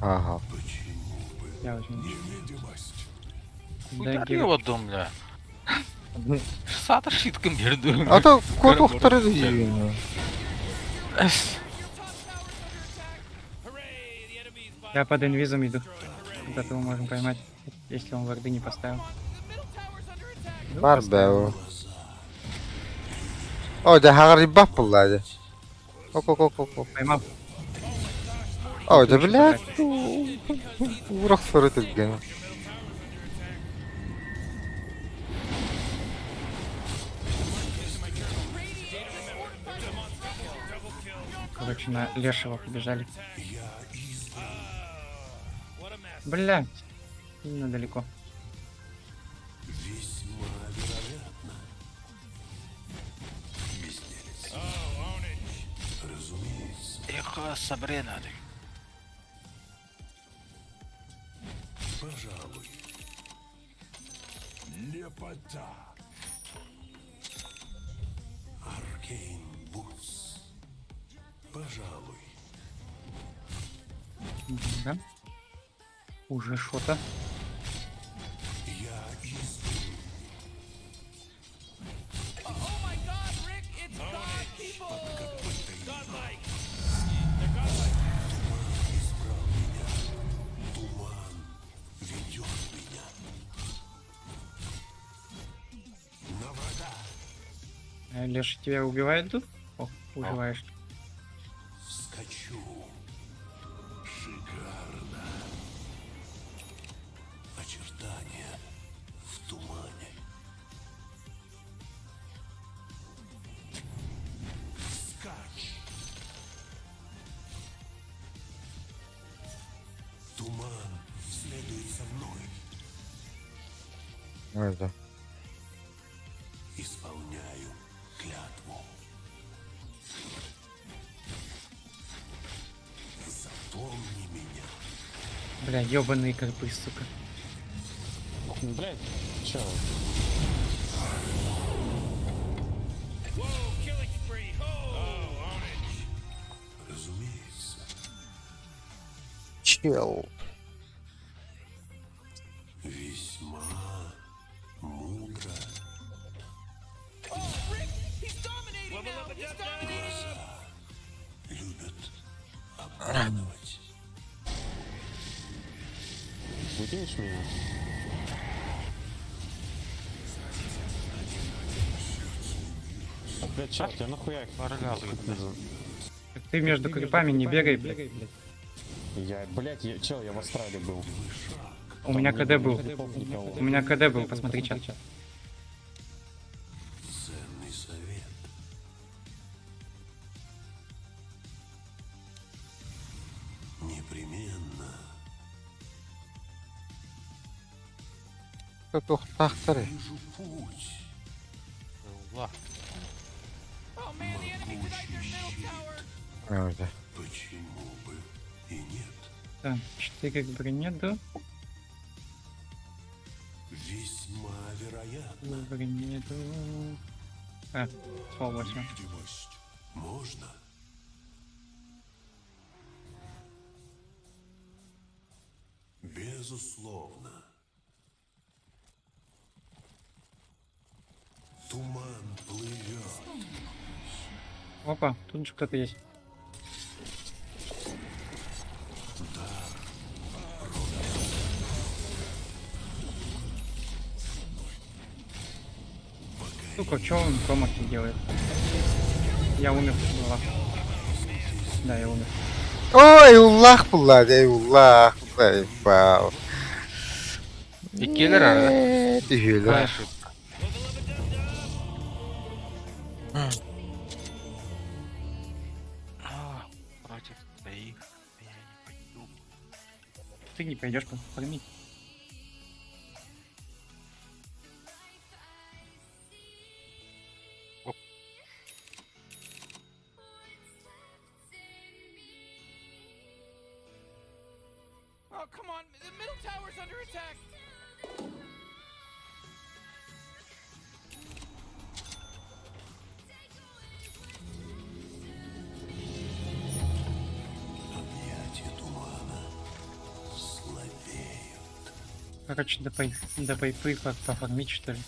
Ага. Почему бы Я возьму. невидимость? Дай Его дом, бля. Сата шитком берду. А то кот ухтары дии. Я под инвизом иду. Вот этого можем поймать, если он варды не поставил. Бар бэ. О, да хагарибап пулай. Ок, ок, ок, ок. Поймал. О, да блядь. Урах соры түрген. Короче, на Лешего побежали. Блять. Сильно далеко. Весьма вероятно. Безделица. Разумеется. Эхо, Сабрина. Пожалуй. Лепота. Arcane Boots. Пожалуй. Да. Уже что-то. Я избран. Oh my god, Rick, it's god people! Godlike. They're godlike. Избрал меня. Туман ведет меня. На врага. Леша тебя убивает тут? О, убиваешь. Скачу. Шикарно. Очертания в тумане. Скач. Туман следует за мной. Ой, да. Исполняю клятву. Бля, ёбаные крипы, сука. Блять, чё? Разумеется. Чел. Весьма мудро. Глаза любят обманывать. Выкинешь меня? Блять, чел, тебя нахуя их Так Ты между крипами не бегай, блядь. Я, блять, я, чел, я в Астрале был. У меня Там КД был. крипов никого. У меня КД был, посмотри чат. Ценный совет. Непременно. Тохтахтары. Вижу путь. Allah. Oh man, the enemy denied their middle tower. Öyle. Почему бы и нет? Так, 4 к броне, да? Весьма вероятно. Броне, да. А, 108. Видимость можно. Безусловно. Туман плывет. Опа, тут же кто-то есть. Сука, чё он промахи делает? Я умер, была. Да, я умер. Ой, уллах булла, ey ullah. Ey wow. Иккилэр арада. Түһүөлэр. А, Против твоих я не пойду. Ты не пойдешь пофармить. Оп. Oh, come on. The middle tower's under attack. Объятия тумана слабеют. Короче, до, пай... до пайпы как пофармить, что ли.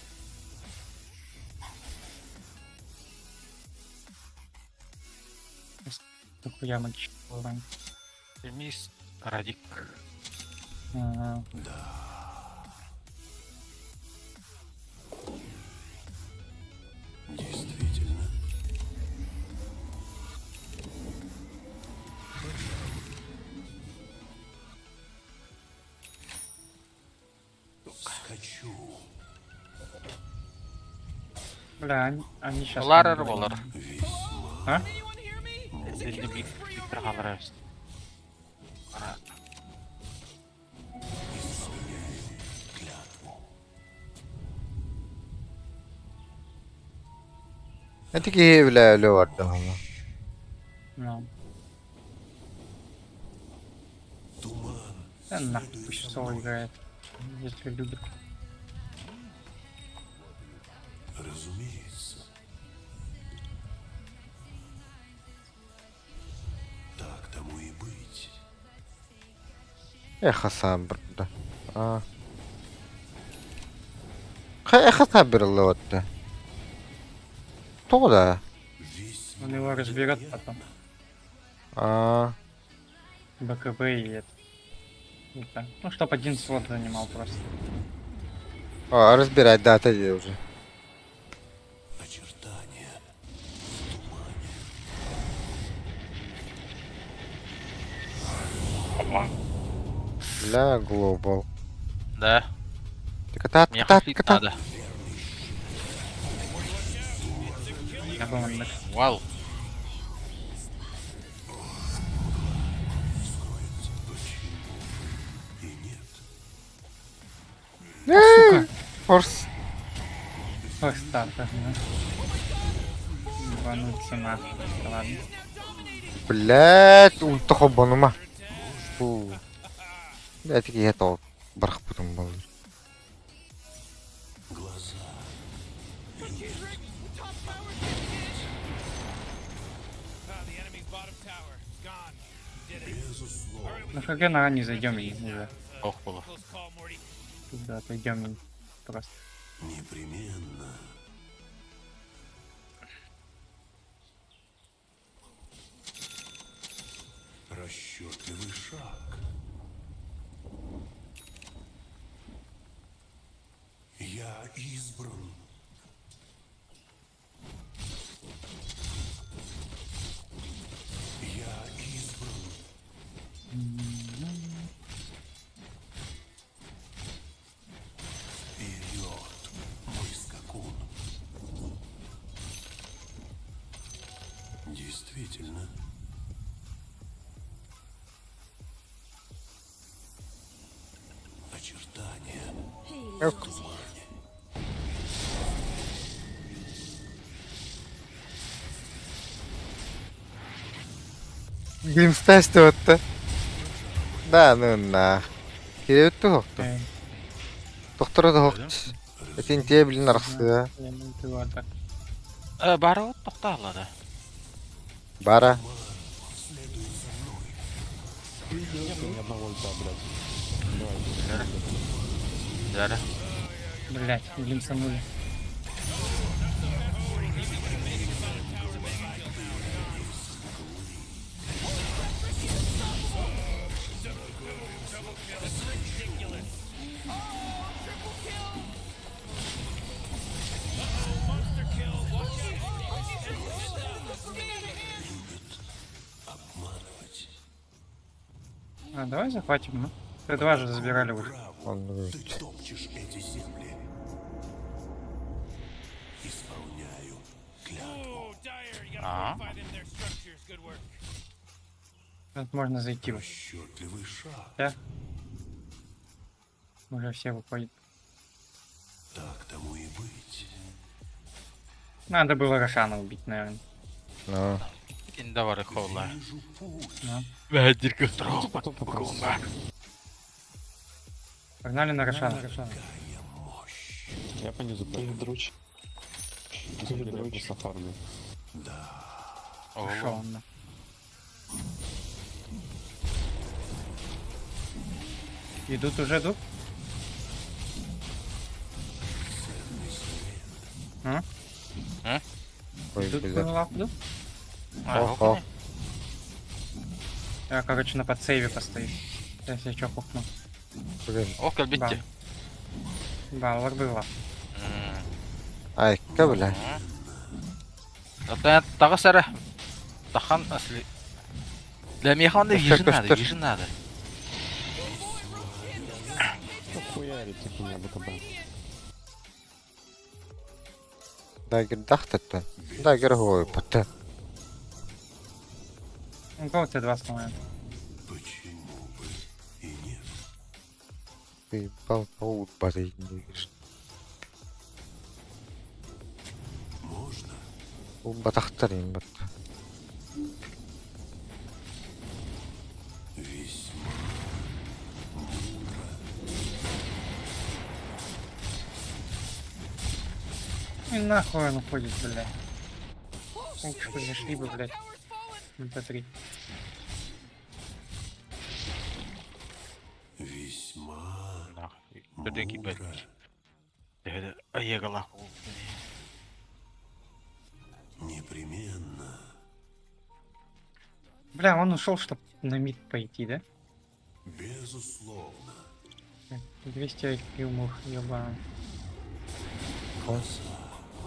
Дохуя магического урона. Мисс Радик. А, Действительно. Скачу. Бля, они, они сейчас... Олар болар. А? Сeni bir bir хаалар. Ара. Эти киһи билэ өлө барда ама. Ну. Туман. Да нахуй пусть соло играет. Если любит. Разумеется. Так тому и быть. Эх, Хасан барда. А. Хай Хасан бирелле барда. Тоҕо да? Он его разберет потом. А. БКБ и это. Это. Ну, чтоб один слот занимал просто. А, разбирать, да, отойди уже. Очертания. Бля, глобал. Да. Ты кота, Мне кота, хохлить кота. надо. Я бы он Вау. Сука. Форс. Форстар, да. Ебануться нахуй. Да Ладно. Блять, ульта хобанума. Фу. Ити киһи тоҕо бырахпытым буоллар. На ХГ на не зайдем и уже. Ох было. Да, отойдем просто. Непременно. Расчетливый шаг. Я избран. Я избран. Вперед, мой скакун. Действительно. Очертания. Yok. В тумане. Glimpse отта. Да, ну на. Кирэбит туһукту. Тохторо туһук. Этин тиэ билин арахсыа. Бара от тохтааллара. Бара. Нету ни одного ульта, блядь. Давай. Дара. Блять, глимсанули. А, давай захватим, ну. Т2 же забирали уже. Он Ты топчешь эти земли. Исполняю клятву. А? Тут можно зайти. Расчетливый шаг. Да? Уже все выходят. Так тому и быть. Надо было Рошана убить, наверное. Ну. Инда бар холла. Вижу путь. Да. Бәдир көтөр. Потом попрос. Погнали на Рошана. Я по низу пойду. Друч. На самом деле я просто фармлю. Пошел он, да. Идут уже, идут? А? Ой, Идут бля. на лапу? Ох, ох. Я, короче, на подсейве постою. Сейчас я чё хукну. Блин. Ох, кэлбитти. Да, лар было. Айка, бля. Ата тагы сара. Тахан асли. Для меня он Көстөр, вижу надо, көстөр. вижу надо. Что хуярит их у меня БКБ? Дагер дахтаттан. Дагер хой патта. Ну, кого Т2 сломаем? Почему бы и нет? Ты бал паут бары. Можно? Батахтар им батта. Весьма мудро. И нахуй он уходит, бля. Лучше бы зашли бы, блядь. МП3. Весьма Төдеки бәд. Айыгала. Непременно. Бля, он ушел, чтоб на мид пойти, да? Безусловно. 200 IQ мух, ебаный.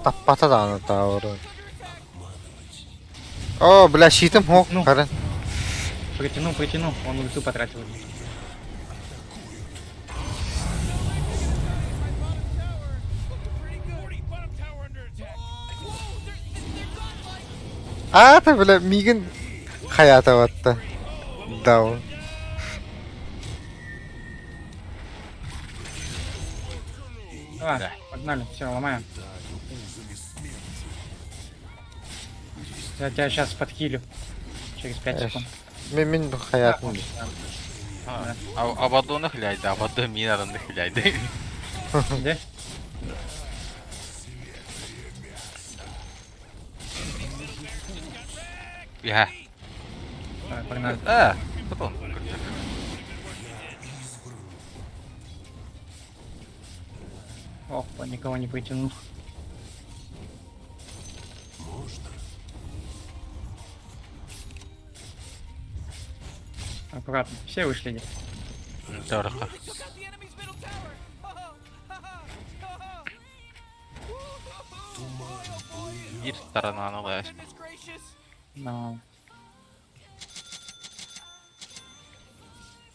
Таппата дааны тауру. О, бля, щитым хок. Ну. Карын. Протянул, протянул, он ульту потратил. А, та, бля, мигин хаята батта. Даун. Давай, погнали, все, ломаем. Я тебя сейчас подхилю. Через 5 Эш. секунд. Мен мен хаятым. Да. Да. Абадоны хляйда, Абадон мин арынды хляйды. Где? Я. Давай, погнали. А, потом. Ох, никого не притянул. Аккуратно. Все вышли. Дорого. Биир сторонаны ылааш. Но.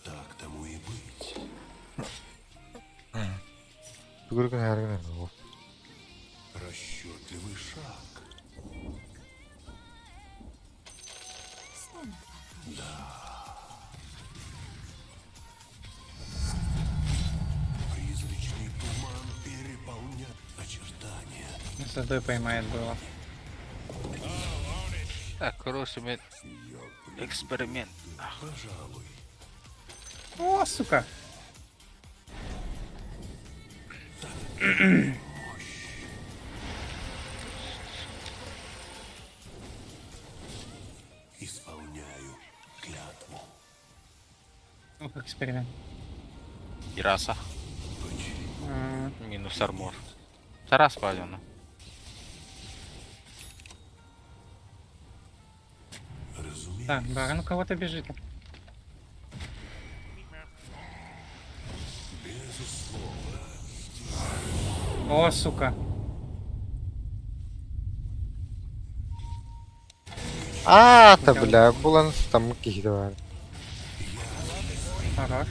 Так тому и быть. Бүгүргүн харгын. Расчетливый шаг. Да. Призрачный туман переполняет очертания. Зато поймает было. Так, хороший мен эксперимент. Пожалуй. О, сука! Исполняю клятву. Ох, эксперимент. Ираса. М, Минус армор. Тарас палено. Разумеется. Так, баран у кого-то бежит. Безусловно. О, сука. Аата бля, булан там киһи бар. Хорош.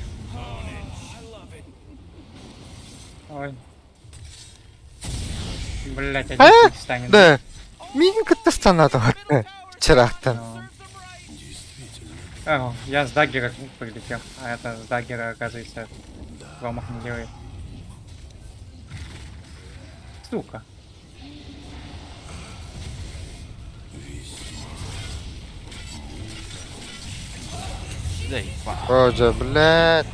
Ой. Блять, один А? хуй станет. Да. Мин кытта станат Чырахтан. О, я с даггера прилетел, а это с даггера, оказывается, промах не делает. Сука. Да Боже, блядь.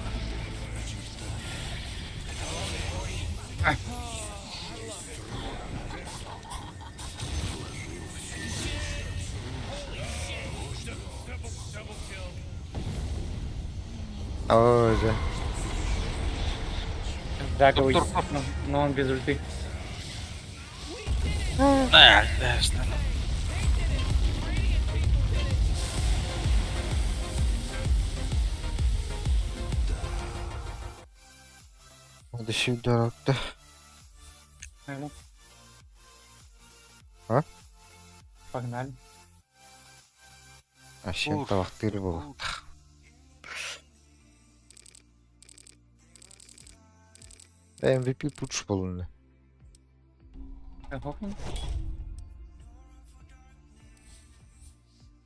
Боже. Дагга уйдет, но он без ульты. Да, да, что. Hadi дорогта. Алло. А? Погнали. А чем тавахтыр был. MVP пуч болуну. Гохнем.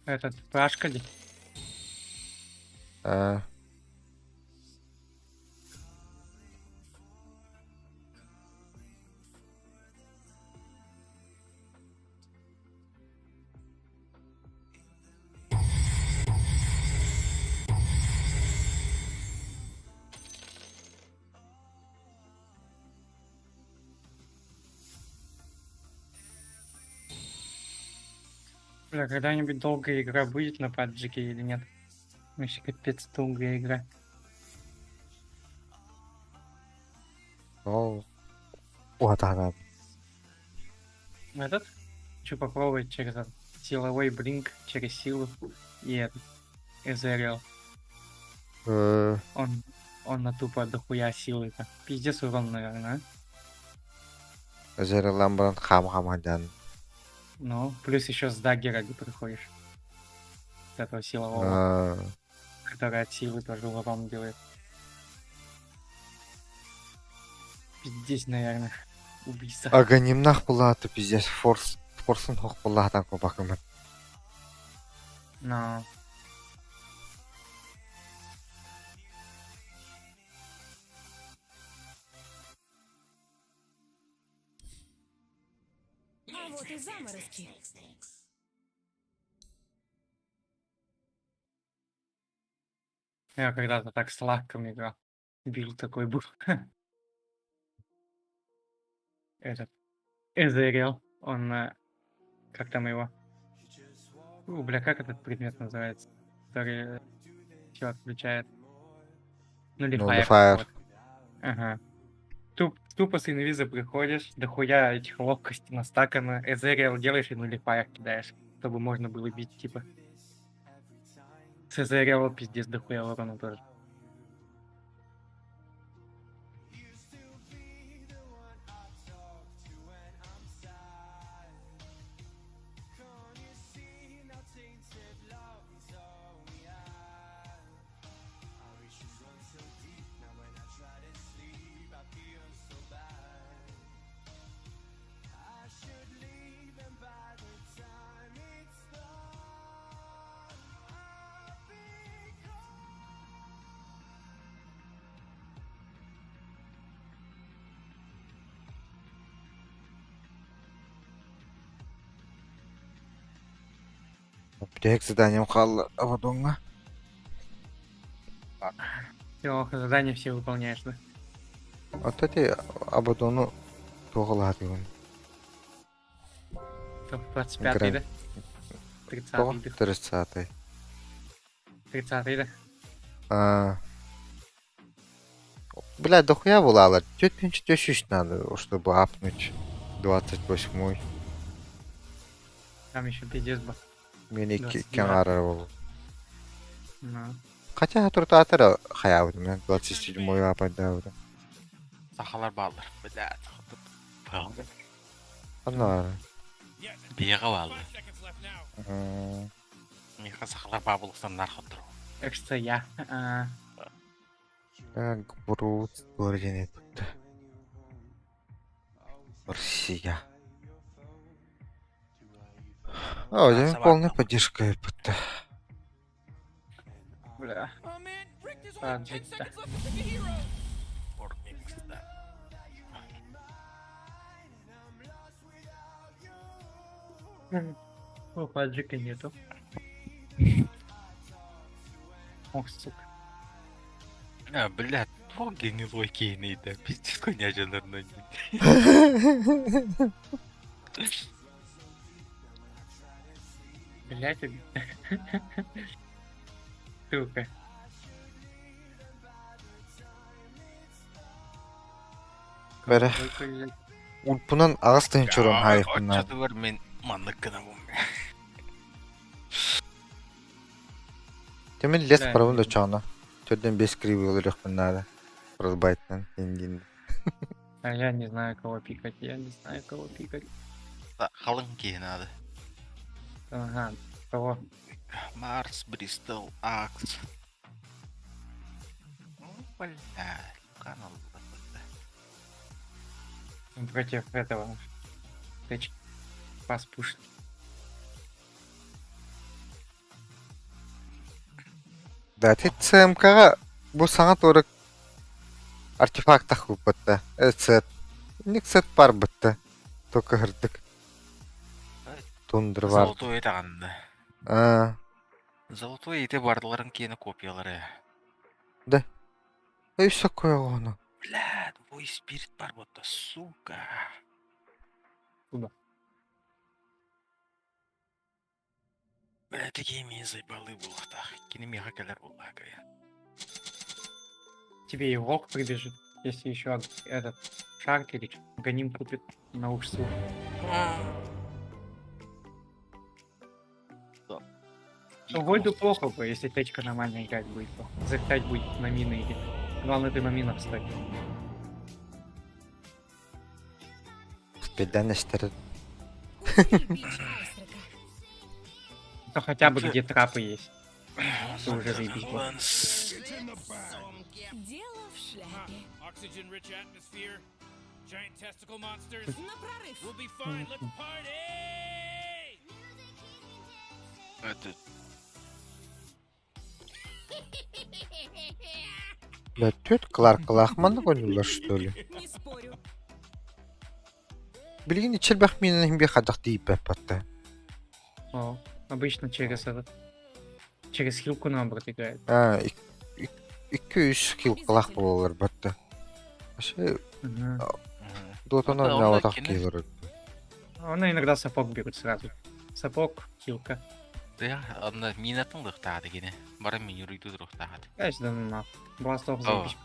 Этот, Пашка ли? А. Бля, когда-нибудь долгая игра будет на паджике или нет? Вообще капец долгая игра. О. Уатана. Этот? Хочу попробовать через этот силовой блинк, через силу и этот Эзериал. Он на тупо дохуя силы-то. Пиздец урон, наверное, а? Эзериал баран хам хам хадан. Ну, плюс еще с даггера не приходишь. С этого силового. Который от силы тоже урон делает. Пиздец, наверное. Убийца. Аганимнах булааты пиздец форс форсун хох булаатан кобакымын. Но. А вот и заморозки. Я когда-то так с лаком играл. Билд такой был. Этот. Эзериал. Он... Как там его? У, бля, как этот предмет называется? Который все отключает. Nullifier. Nullifier. Вот. Ага. Тупо с инвиза приходишь, дохуя этих ловкости настакано, Ethereal делаешь и nullifier кидаешь, чтобы можно было бить, типа. С Ethereal пиздец дохуя урона тоже. Бүтэһик заданием хаалла Абадоҥҥа. Все, задания все выполняешь, да? Оттон ити Абадону туох ылаатыгын? Топ 25 да? 30 да? 30-й. 30 да? А. Бля, дохуя булаалар. 4400 надо, чтобы апнуть 28-й. Там еще пиздец был. Мин икки 29. каҥаарар буолуо. Ну. Хотя туртаатар хайаабытым, 27-й апайдаабытым. Сахалар бааллар. Блядь, Ханна Биэҕэ бааллар. баар? Миэхэ сахалар баа буолуохтан хоттору. Экстра я. А, Так, Брут диэн эппитэ. Россия. О, дьэ, полная поддержка эппитэ. Бля. Oh man, Rick, there's А, only 10 да. seconds left to pick a hero. Опа, Джека нету. Ох, сука. А, блядь, туох гнилой киһиний да, пиздец конячаларынан. Блять, Сука. Бэрэ. Улпунан аҕыс тыһыынча уран хаайыахпын наада. Оччотугар мин маннык гынабын. Тимир лес барабын да оччоҕуна. Төрдөн бес кривой өлөрүөхпүн наада. Фростбайтынан индин. А я не знаю, кого пикать, я не знаю, кого пикать. Халыҥ киһи наада. Ага, кого? Марс, Бристол, Акс. Бля, канал. Против этого. Тэч. Пас пушит. Да, ити ЦМК-ҕа бу саҥа туора артефактах куппатта. Сет. Инник сет барбытта. Только кырдык. Тундра бар. Золотой даҕаны. Аа. Золотой ити бардыларын киэнэ копиялары. Да. Өй соккойоҕону. Бля, твой спирит бар буолта, сука. Куда? Бля, такие мин заебалы буолуохтаах. Кини миэхэ кэлэр буоллаҕа кыайан. Тебе и волк прибежит, если еще этот шарк или гоним купит на урсу. Ну, Войду плохо бы, если течка нормально играть будет. то Залетать будет на мины или... Главное, ты на минах стой. Бедан эстер. Бич Айстрика. То хотя бы где трапы есть. Это уже заебись будет. Дело в шляпе. Oxygen-rich atmosphere, giant testicle monsters. На прорыв. We'll be fine. Let's party! Это Бля, түөрт Кларкалаах маннык оонньууллар что ли? Не спорю. Билигин иччилбэх миинэн иһин биир хайдах тиийбэппэттэ. О, обычно через этот... Через хилку наоборот играет. Аа, 2-3 килкалаах буолаллар батта. Вообще Мгм. Дотаны Онно ойнаабатах кини- киһи олорор. Она иногда сапог берут сразу. Сапог, хилка. Тыа, онно минатын лыхтааты кини. Бары минируйду турухтаат. Конечно, да ну нахуй. Бластов О. заебись.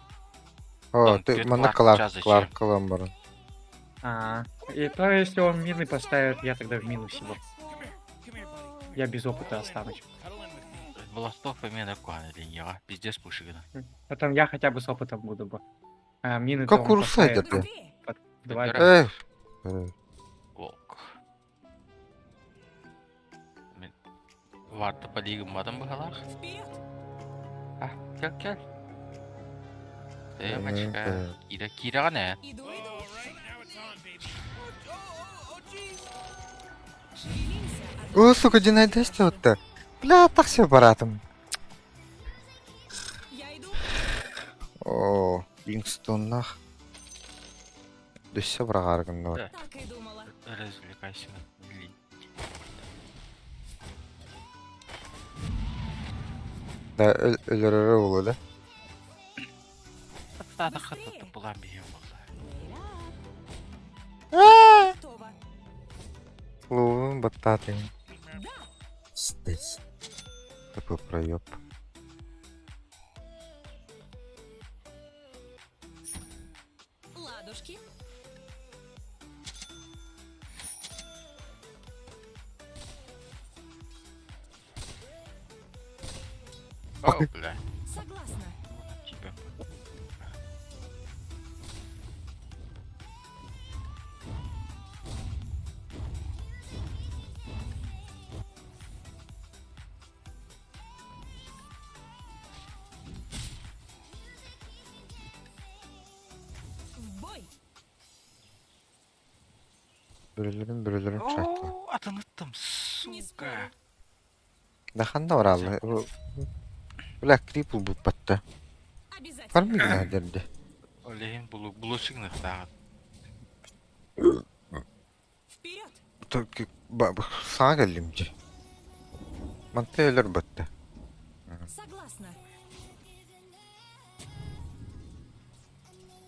О, Там ты пёт манна Кларк Кларк час зачем? Кларк ылан баран. А, и то, если он мины поставит, я тогда в минус его. Я без опыта останусь. Бластов помена куана линияға. Пиздец пушигина. Потом я хотя бы с опытом буду бы. А мины Как он урусай поставит да ты? Быстрее! под два Выбирай. Эх. Э, Волк. Мен варта полигон бадам быһалаах. Вперед! А, кел кел. Девочка, э, кира кираҕын ээ. Иду, иду! Шевелимся, а то О, сука, динайдесте отта. Бля, так все баратым. я иду! О, Блинкстоннах. Дөссө бырағаргын Так и думала. Развлекайся. Ли. Да, өлөрөрө буолуо да. Тата хатта булан биһиэн буолла. Готово. Луун баттаатын. Да! Стес. Такой проеб. Ладушки! О, бля. Согласна. Тебя. В бой! Бөрөлөрүн бөрөлөрүн чаакка. Оо, атыныттым, Не сука. спорю. Да ханна бараалла. Бля, крип булбут батта. Обязательно. Фармигна дерде. Олейин булу булусыгныхтааҕыт. Вперед! Только саҥа кэллим дии. Манта өлөр батта. Согласна.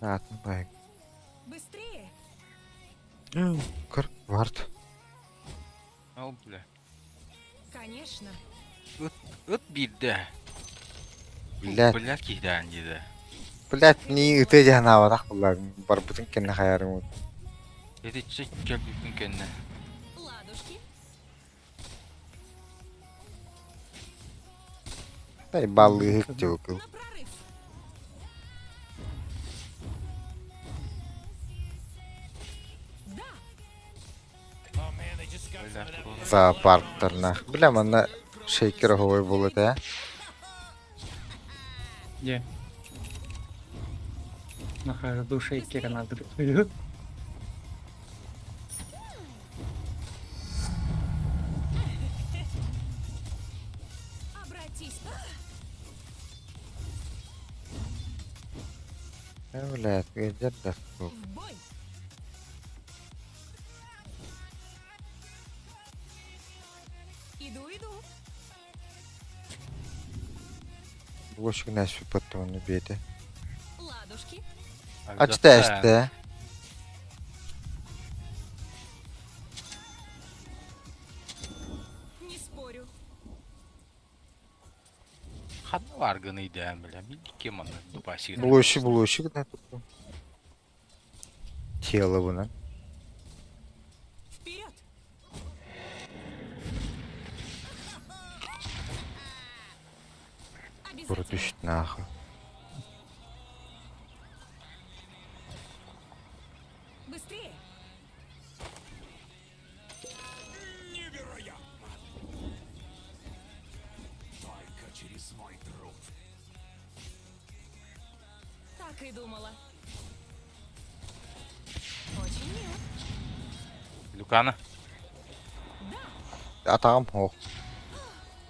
Аатын бай. Быстрее! Көр, вард. Ол бля. Конечно. Ыт биирдэ. Блядь. Блядь киһидээн диде. Блядь, не ыты дьанаабатах буллар. Барбытын кэннэ хайарым. Итиччэ кэлбиппин кэннэ. Ладушки! Дай баллыһык дьылкыл. На прорыв! Да! Зоопарктарна. Бля, манна шейкер оһуой буолуо ээ. Где? На ходу шейкера надо. Обратись! Э, блядь, где да В бой! Иду, иду! Булочек нэс потом бейте. Ладушки! Ачта эсте. Не спорю. Ханна варганы идээн бля. Мин кем манна дупасигын. Булочек булочек на Тело буна. Вперед! Обязательно. Протущ нахуй. Быстрее! Невероятно! Только через мой труп. Так и думала. Очень мило. Люкана. Да! Атаҕым суох.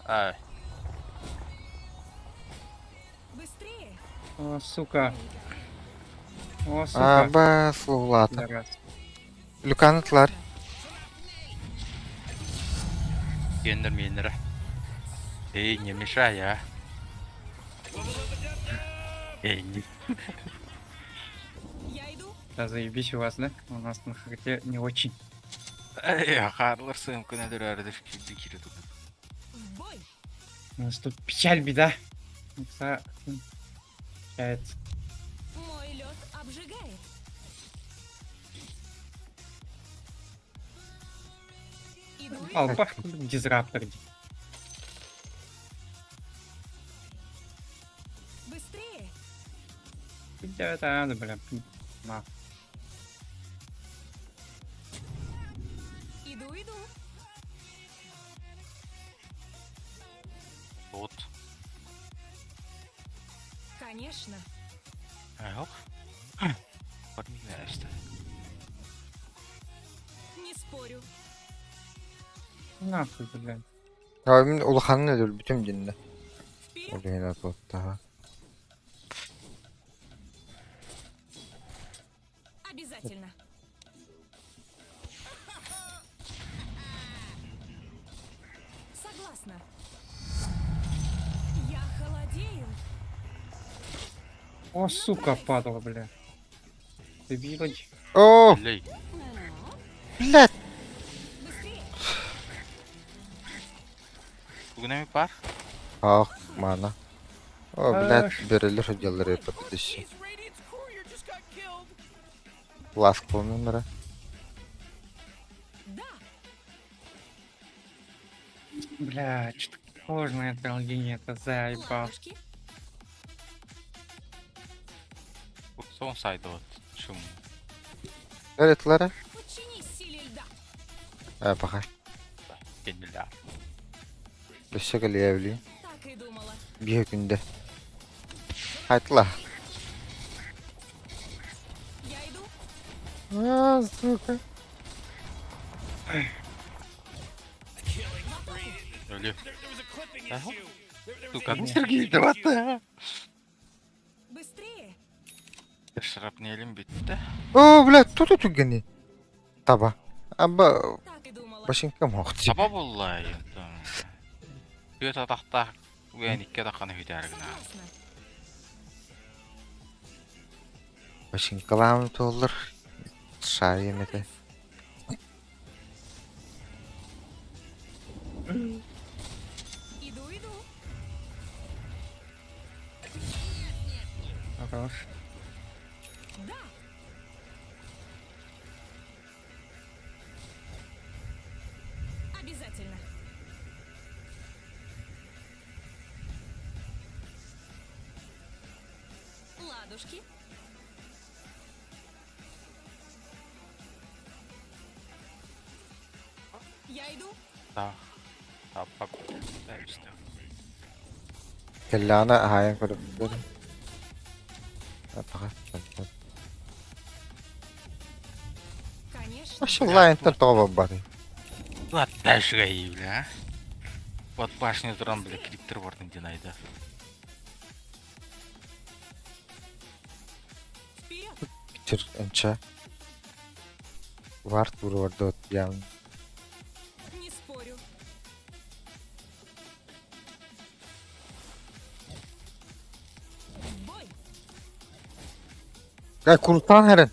Ай. Быстрее! О, сука. О, сука. Аба слуулаата. Пидорас. Люканытлар. Гендер минера. Эй, не мешай, а. Эй, Я иду. Да заебись у вас, да? У нас на харте не очень. Хаарлар сымкына дөрәрдер кирди кире тугу. В бой. У нас тут печаль, беда. Икса, Получается. Мой лед обжигает. Иду, иду. Алпах дизраптор. Быстрее. Это надо, бля. На. Иду, иду. Вот. Конечно. Ах. Подмигнаешься. Не спорю. Нахуй, блядь. Мин улаханын өлөрбүтүм дьиннэ. Вперед. Ол иһин атуоттаха. Обязательно. Согласна. Я холодею. О, сука, падала, бля. Дебилыч. О, Лей. блядь! Быстрее. Бүгүн эми бар. Ах, мана. О, блядь, Ах. бөрөлөр сылдьаллар эппэтиши. Jeez, Radiant's courier just got killed. Ласк номера. Да. Бля, что-то сложно это лгиня, это заебал. Ладушки. Сон сайды вот. Шум. Öğretilere. Подчинись силе льда. Э, пока. Кенделер. Өссө кэлиэбили. Так и думала. Биир күндэ. Хайтла. Я иду. А, сука. Өлү. There, there was a clipping Ага. issue. There, there was Сука, a ну Сергей давата. Быстрее. Шрапнелим битте. О, блядь, тут тут гени. Таба. Аба Так и думала. башинка мохти. Саба булла. Түөт атахта угэн икки атаххана хүтээргина. Согласна. Башинкалаам туоллар. Шайым это. Иду, иду. Хорош. Да. Обязательно. Ладушки. Я иду. Да. Таппа. Täystä. Кэллэҕинэ аһаайан көрөбүттэр. Пока. Конечно. Машалла, энтэн тоҕо барбатый. Ла дальше бля. Вот башню туран бля криптер бардын динайда. Вперед. Чыр энча. Варт бурвардот ян. Не спорю. В бой. Гай курутан хэрэн.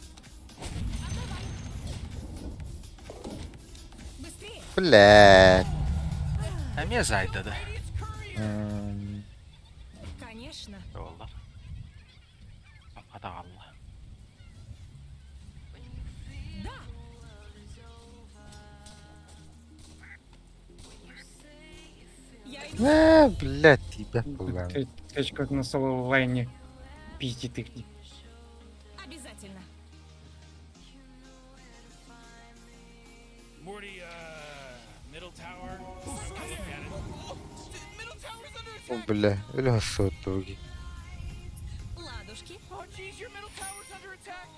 Быстрее. Блядь. Эмиэ зайда да. М, Конечно. Олар. Апата алла. Да. Я иду. Э, блядь, тебя булан. Точка на соло лайне пиздит их. Обязательно. Morty, middle tower. I'm gonna look at it. Middle tower's under О, attack. бля, өлө суоттуги. Ладушки. Oh, jeez, your middle tower's under attack.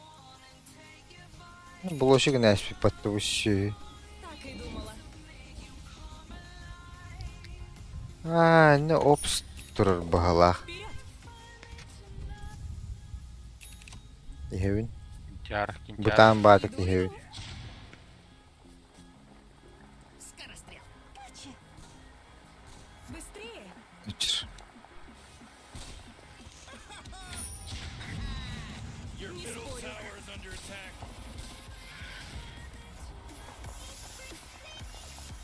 Булошик нэспи паттыбышы. Так и думала. А, не опс турар баһалаах. Вперед. Иһэбин. Кинчар, кинчар. Бытаан баатык Иду, иһэбин. иду. Скорострел. Быстрее. Үчүр. under attack.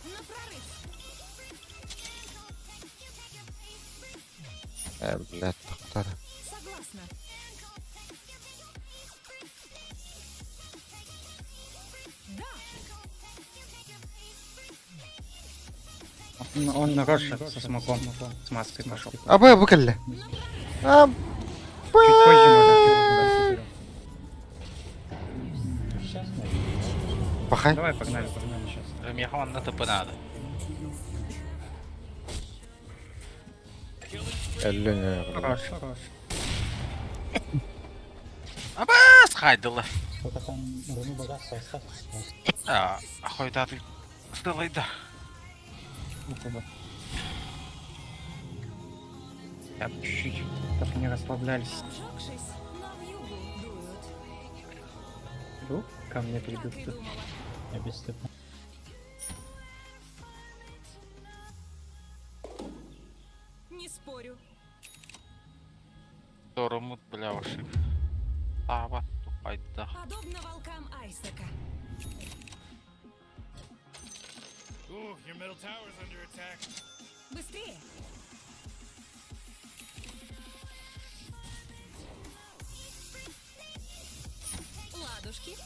На прорыв! Э, блядь, тоқтар. Согласна. Да! Он на Роше со смоком, с маской пошел. Абы, бу кэллэ. А, Чуть позже можно. Сейчас можно. Пахай. Давай, погнали, погнали сейчас. Миэхэ онно ТП надо. Әлле Хорош, хорош. Абас хайдылы. Сколько там руну богатства осталось? А, хойдаты сылайда. Ну, Я чуть-чуть, только не расслаблялись. Обжегшись, на вьюгу дуют. Иду, ко мне придут Так и тут. думала. Я без ТП. Не спорю. Торомут, бля, ошиб. Тава, тупайда. Подобно волкам Айсека. Ooh, your middle tower's under attack. Быстрее! Ладушки.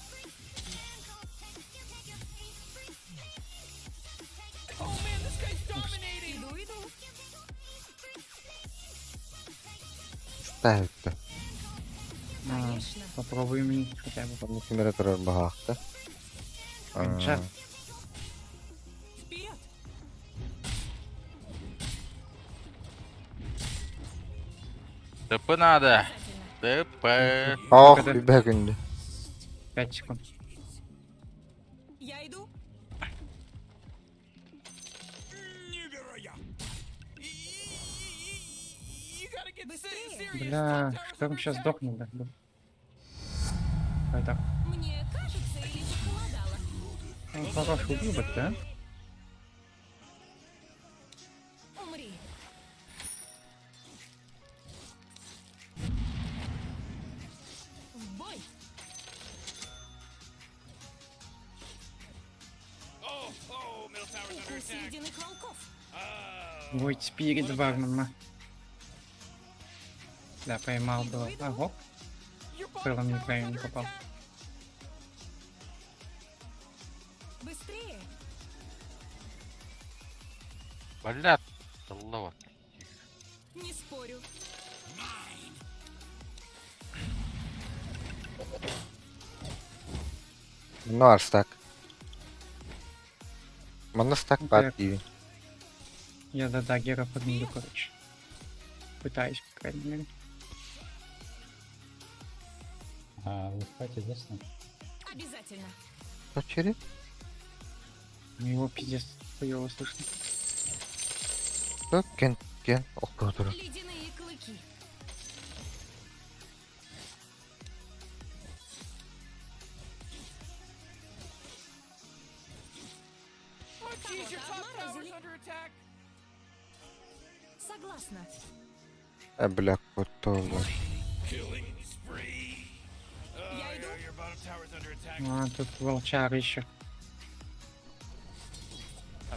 Oh man, this guy's dominating. Иду, иду. Ставит. А, Конечно. Попробуем их хотя бы. Онно кимэрэ турар баһаахта. Чат. Вперед! ТП надо. Обязательно. ТП. Ох, Когда? үбэ күндү. 5 секунд. Я иду. Невероятно! You gotta get Быстрее. serious. Бля, Top tower's шторм under сейчас attack. сдохнет, да? Да. Давай так. Мне кажется, или похолодало. Он хороший ублюдок, да? Умри. В бой! Oh, oh, middle tower's under Укус attack. ледяных волков. Void Spirit бармена. Да, поймал было. А, гоп. Your bottom Целом tower's неправильно under попал. attack. Быстрее! Бля, тылла Не спорю. Манна арстак. Манна стак Ну, баар так. диибин. Я до даггера подмигу, короче. Пытаюсь, по крайней мере. А вы в пати, да, с ним? Обязательно. Очередь? Ну, Его пиздец хуёво слышно. Так, кен, кен, охто турар. Ледяные клыки. Oh jeez, your Кого-то top tower's обморозили. under attack. Согласна. Э, бля, котолар. Killing spree. Oh, Я иду. Your bottom tower's under attack. А, тут волчары еще.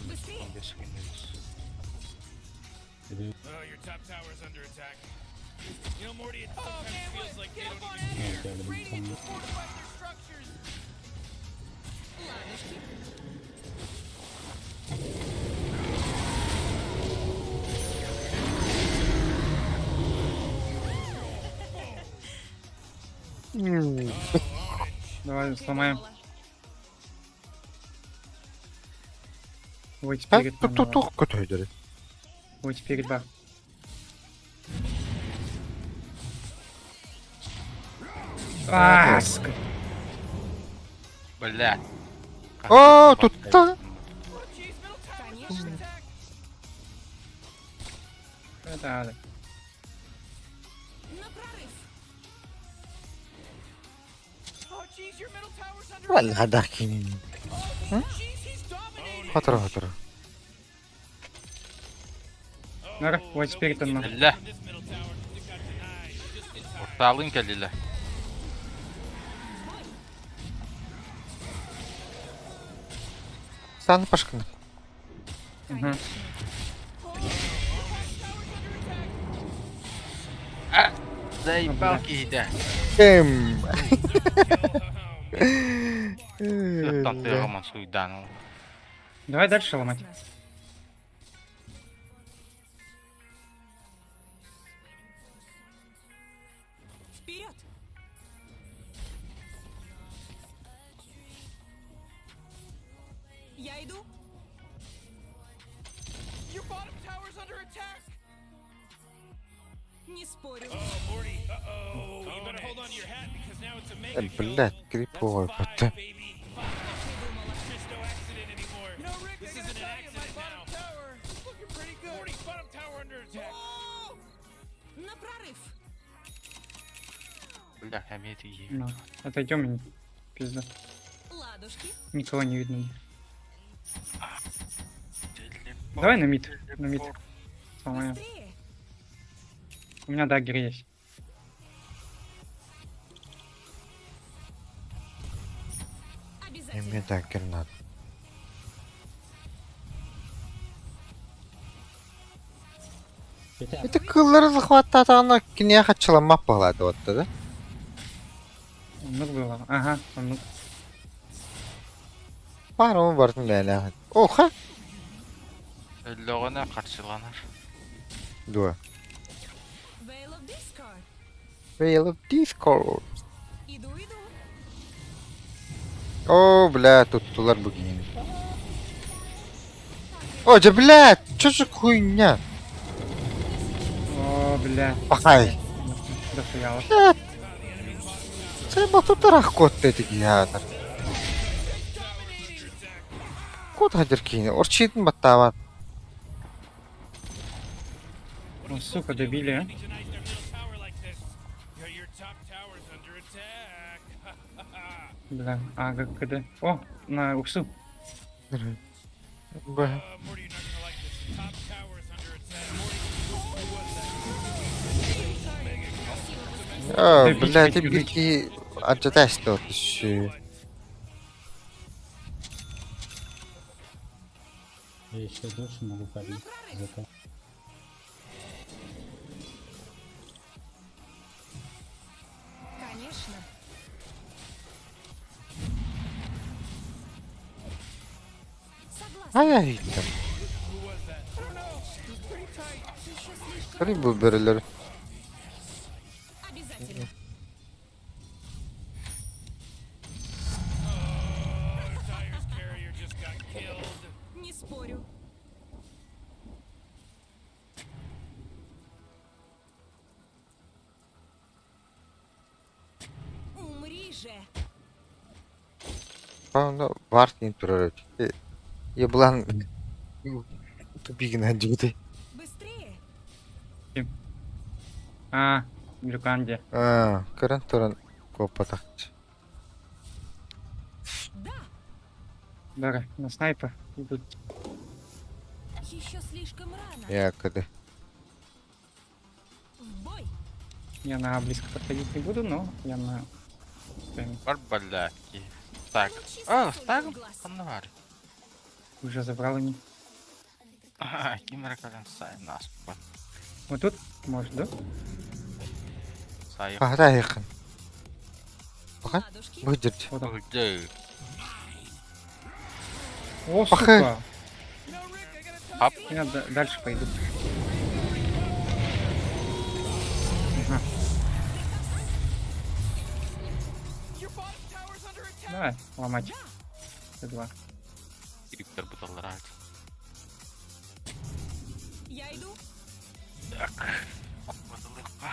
Быстрее! Oh, your top tower's under attack. You know, Morty, it Oh sometimes man, feels what? like they Get up don't on even out of care. here. Radiant just fortified their structures. Ладушки. Давай Так и сломаем. думала. Void Ха, Spirit. тут нам тут көтөйдөрү. надо. Void Spirit бар. А, сука. Бля. О, тут та. Oh jeez, middle tower's under Конечно. attack. Да, да. На прорыв! Oh jeez, your middle tower's under Валла attack. дакинин. Oh jeez, he's dominating. Хотор хотор. Нора, Void Spirit он. Бля. This middle tower, it got denied just in time. Орталын кэллилэ. В бой! Сааны пашканы. Угу. Заебал киһитэ. Эм. Сыттан тыаҕа суйдаан ол. Давай дальше ломать. Вперед! Я иду. Your bottom tower's under attack. Не спорю. Oh, Morty. Uh-oh. You better hold on to your hat because now it's a mega kill. Блядь, криповый That's потом. five, baby. Five. There's no accident anymore. You know, Rick, This I gotta isn't an tell you, my accident bottom now. tower is looking pretty good. Morty, bottom tower under attack. Oh! На прорыв. Бля, эмиэ тиийэ. Ну, отойдем и пизда. Ладушки. Никого не видно. Давай на мид, на мид. Сломаем. Быстрее. У меня даггер есть. Обязательно. Эмиэ даггер надо. Это кыллары захваттаатаҕына киниэхэ хаччыламмат баҕалаата уотта да? Оннук было. Ага, оннук. Баар ону барытын бэйэлээх. Оха! Өллөҕүнэ харчыланар. Дуо. Veil of Discord. Veil of Discord. Иду, иду. О, бля, туттулар бу киһини. О, дьэ, блядь, чё за хуйня? О, бля. Пахай. Дохуя. Блядь. Це батутарах кот этигиятор. Кот хадыр киһини. Орчитин баттаабат. Ну, сука, добили, а? Denies their middle tower like this. Your, your top tower's under attack. Бля, а, ГКД. О, на уксу. Б. Morty, you're not gonna like this. Top tower's under attack. Morty, who was that? О, блядь, ты биир киһи ардьата эстэ түссүү. Я еще душу могу побить. Зато. Конечно. Согласна. Хайа иһиттим. Көрүй бу бөрөлөр. Обязательно. Dire's carrier just got killed. Не спорю. Умри же. Онно баар киин турар эбит. Еблан тупигин дьүгүтэй. Быстрее. А, Люканде. Аа, көрөн туран куоппатахчы. Да. Бара, на снайпа. Идут. Еще слишком рано. Якоды. В бой. Я на близко подходить не буду, но я на... Прям Бар блядь. Так. Получи О, сосульку так в глаз. ханна баар. уже забрал они. Аа, ким эрэ кэлэн сайын ааспат. Вот тут, может, да? Сайын. Баһара айыкын. Баха? Ладушки. Бу дьирдь. Вот он. Дьэ. О, Пахай. сука! Ап. Я дальше пойду. Ага. Your bottom tower's under attack. Давай, ломать. Т2. Кириктер буталлар Я иду. Так. Буталлыкка.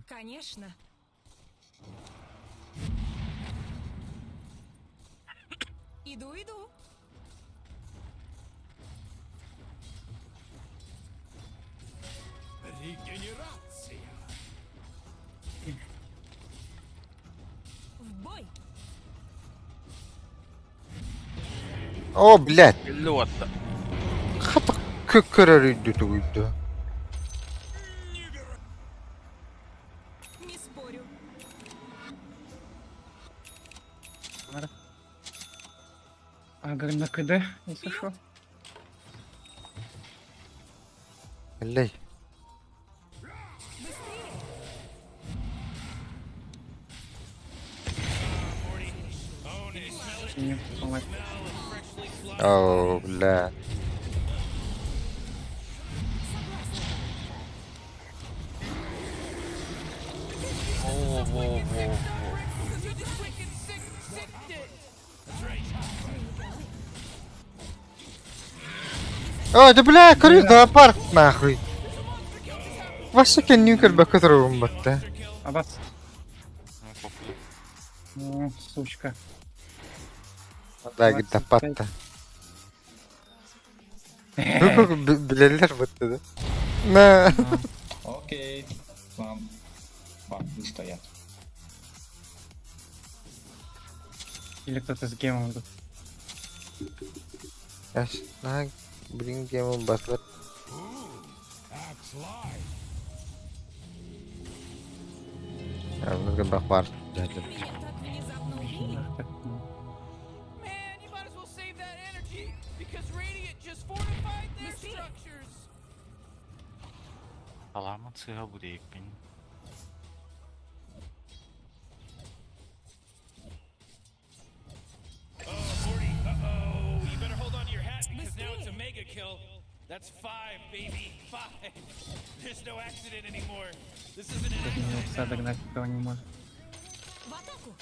Конечно. Иду, иду. Регенерация. В бой. О, блядь. Лёта. Хата көккөрөр үйдү тугуйду. Не спорю. Агр на КД, если шо. Эллей. Не, помочь. О, бля. Во, во, во, во. О, да бля, көрү зоопарк нахуй. Ваша кеннин көрбөккө туругум батта. Абас. Ну, похуй. Ну, сучка. Да, гидапатта. Билелер бытты да. На. Окей. Вам. Вам не стоят. Или кто-то с гемом тут. Яш, на, блин, гемом батлар. Мызгы бак бар. Меня так внезапно убили. Man, you might as well save that energy because Radiant just fortified their structures. Аламын сыға бурекпин. Uh-oh, you better hold on to your hat because now it's a mega kill. That's five, baby. Five. There's no accident anymore. This isn't an Тут меня accident пса now. догнать никого не может. В атаку!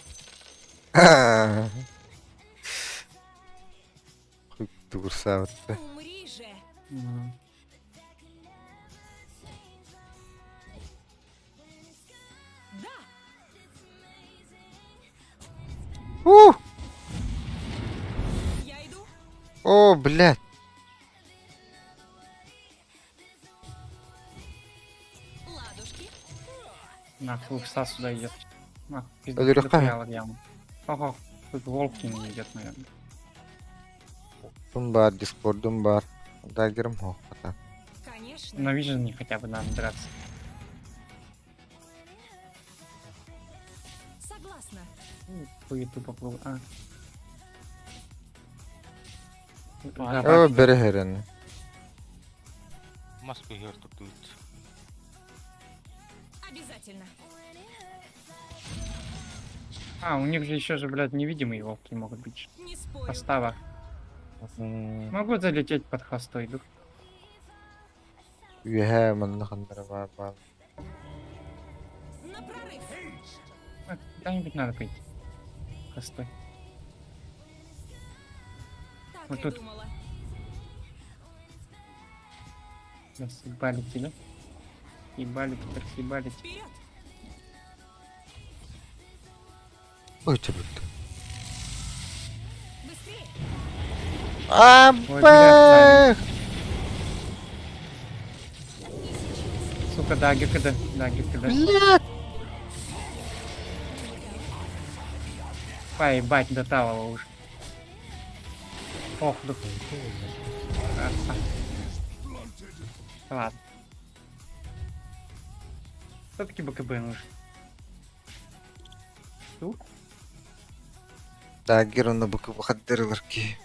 Турса бытты. Умри же! Ну, Да! У! Я иду! О, блядь. Ладушки! Нахуй пса сюда идет. Нахуй, пизда, Өлөрөххө. дохуя в яму. Ого, тут волк не идет, наверное. Дум бар, дискордум бар. Дагерым хохота. Конечно! На Вижене хотя бы надо драться. Согласна! Ну, Хуету попробуй. А. О, бере херен. Мас быһыар турдут. Обязательно! А, у них же еще же, блядь, невидимые волки могут быть. Не спорю! Постава. Могу залететь под хвостой, иду. Үһэ манна ханнара бар бар. На прорыв! А, Куда-нибудь надо пойти. Хвостой. Так Вот и тут. думала. Да, съебали тебя. Съебали, теперь съебали. Вперед! Ой, ты бытты. Быстрее! А, Ой, бля, бэх! Сука, да, ГКД. Да, ГКД. Блядь! Поебать, до талого уже. Ох, дух. Краса. Ладно. Все-таки БКБ нужен. Тух. Дагер оны букы бахаддырылар ки.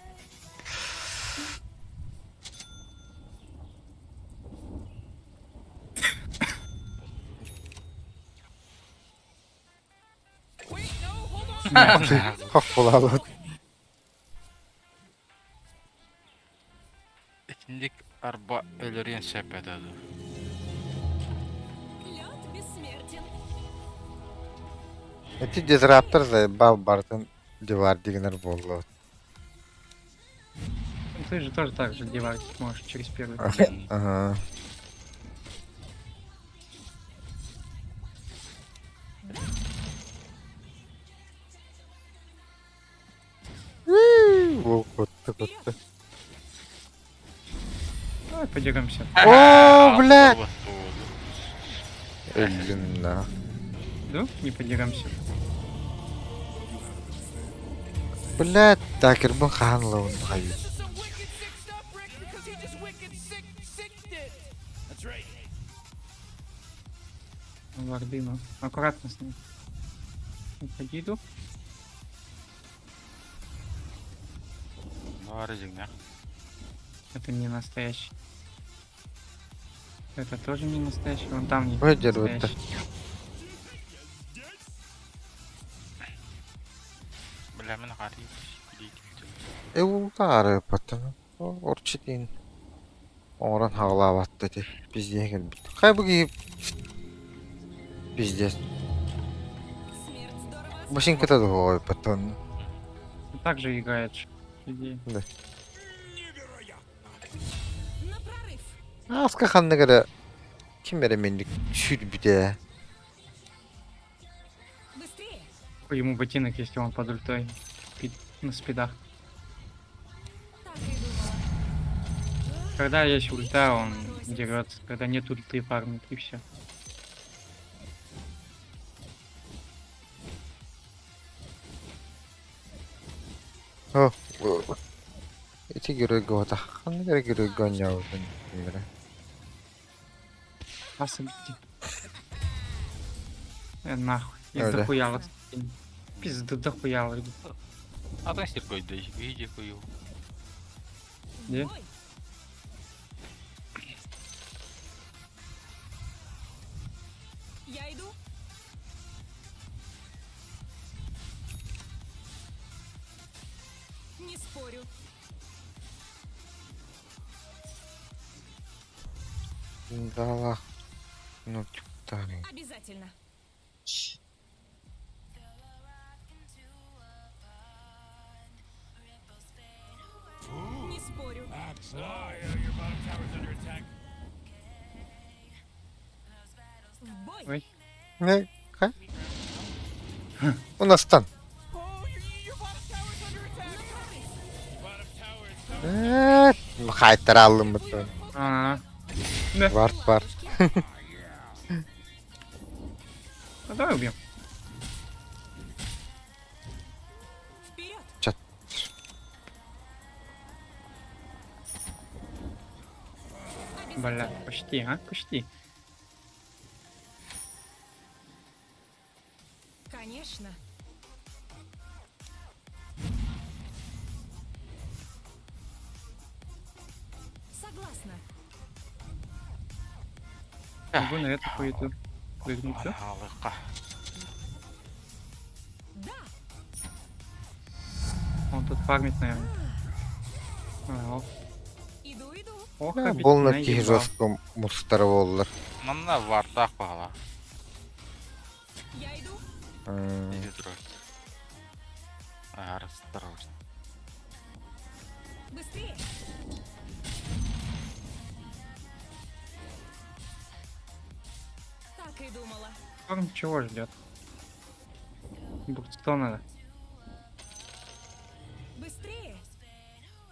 Wait, no, hold on. Хох булалы. Итинник арба өлөрүөн сөп этэ ду. Лед бессмертен! Эти дизраптор заебал бартын дивар дигенер болду. Ну, Ты же тоже так же девать можешь через первый. Ага. Волк вот вот. Давай подеремся. О, блядь! Блин, на. Да? Не подеремся. Блядь, такер бу хаан лаун хай. This is some wicked sick stuff, Rick, because he just wicked sick sicked it. That's right. Варды, ну. Аккуратно с ним. Уходи, иду. Онно дьиҥнээх. Это не настоящий. Это тоже не настоящий. Вон там не Ой, дерут-то. настоящий. Бля, мин хари. Э ултаары паттан. Орчитин. Оҥорон хаҕылаабатта ити. Пиздец кэлбит. Хайа бу киһи пиздец. Смерть здорово Машинката да паттан. Так же играет. Иди. Да. На прорыв! Ааска ханнык эрэ ким эрэ минник сүүрбүтэ. Быстрее! Хуй Ему ботинок, если он под ультой. На спидах. Так и думала. Когда есть ульта, он дерется. Когда нет ульты, фармит, и все. О, ити геройга бата. Ханнык эрэ геройга оонньообутун ким эрэ. Асабити. Нахуй. Я Öyle. дохуя Пизду дохуя. Атын сир койду, види кою. Где? Бой! Я иду. Не спорю. Дала. Ну, тюктары. Обязательно. Не спорю. Oh, yeah, your bottom tower's under attack. В бой! Ой. Не, хай. У нас стан. Oh, your bottom tower's under attack. Bottom tower is Э, Хайтаралым бутон. А, Да. Вард бар. Ну давай убьем. Вперед! Чат. Бля, почти, а? Почти. Конечно. Согласна. Могу на эту хуету прыгнуть, да? Алыка. Да! Он тут фармит, наверное. А, ох, Иду, иду. ох, Э, обид Болна киһи наебал. жестко мустар боллар. Манна вартах пахала. Я иду. Иди дрожь. Осторожно. Быстрее! Так и думала. Он чего ждет? Бурсто надо. Быстрее!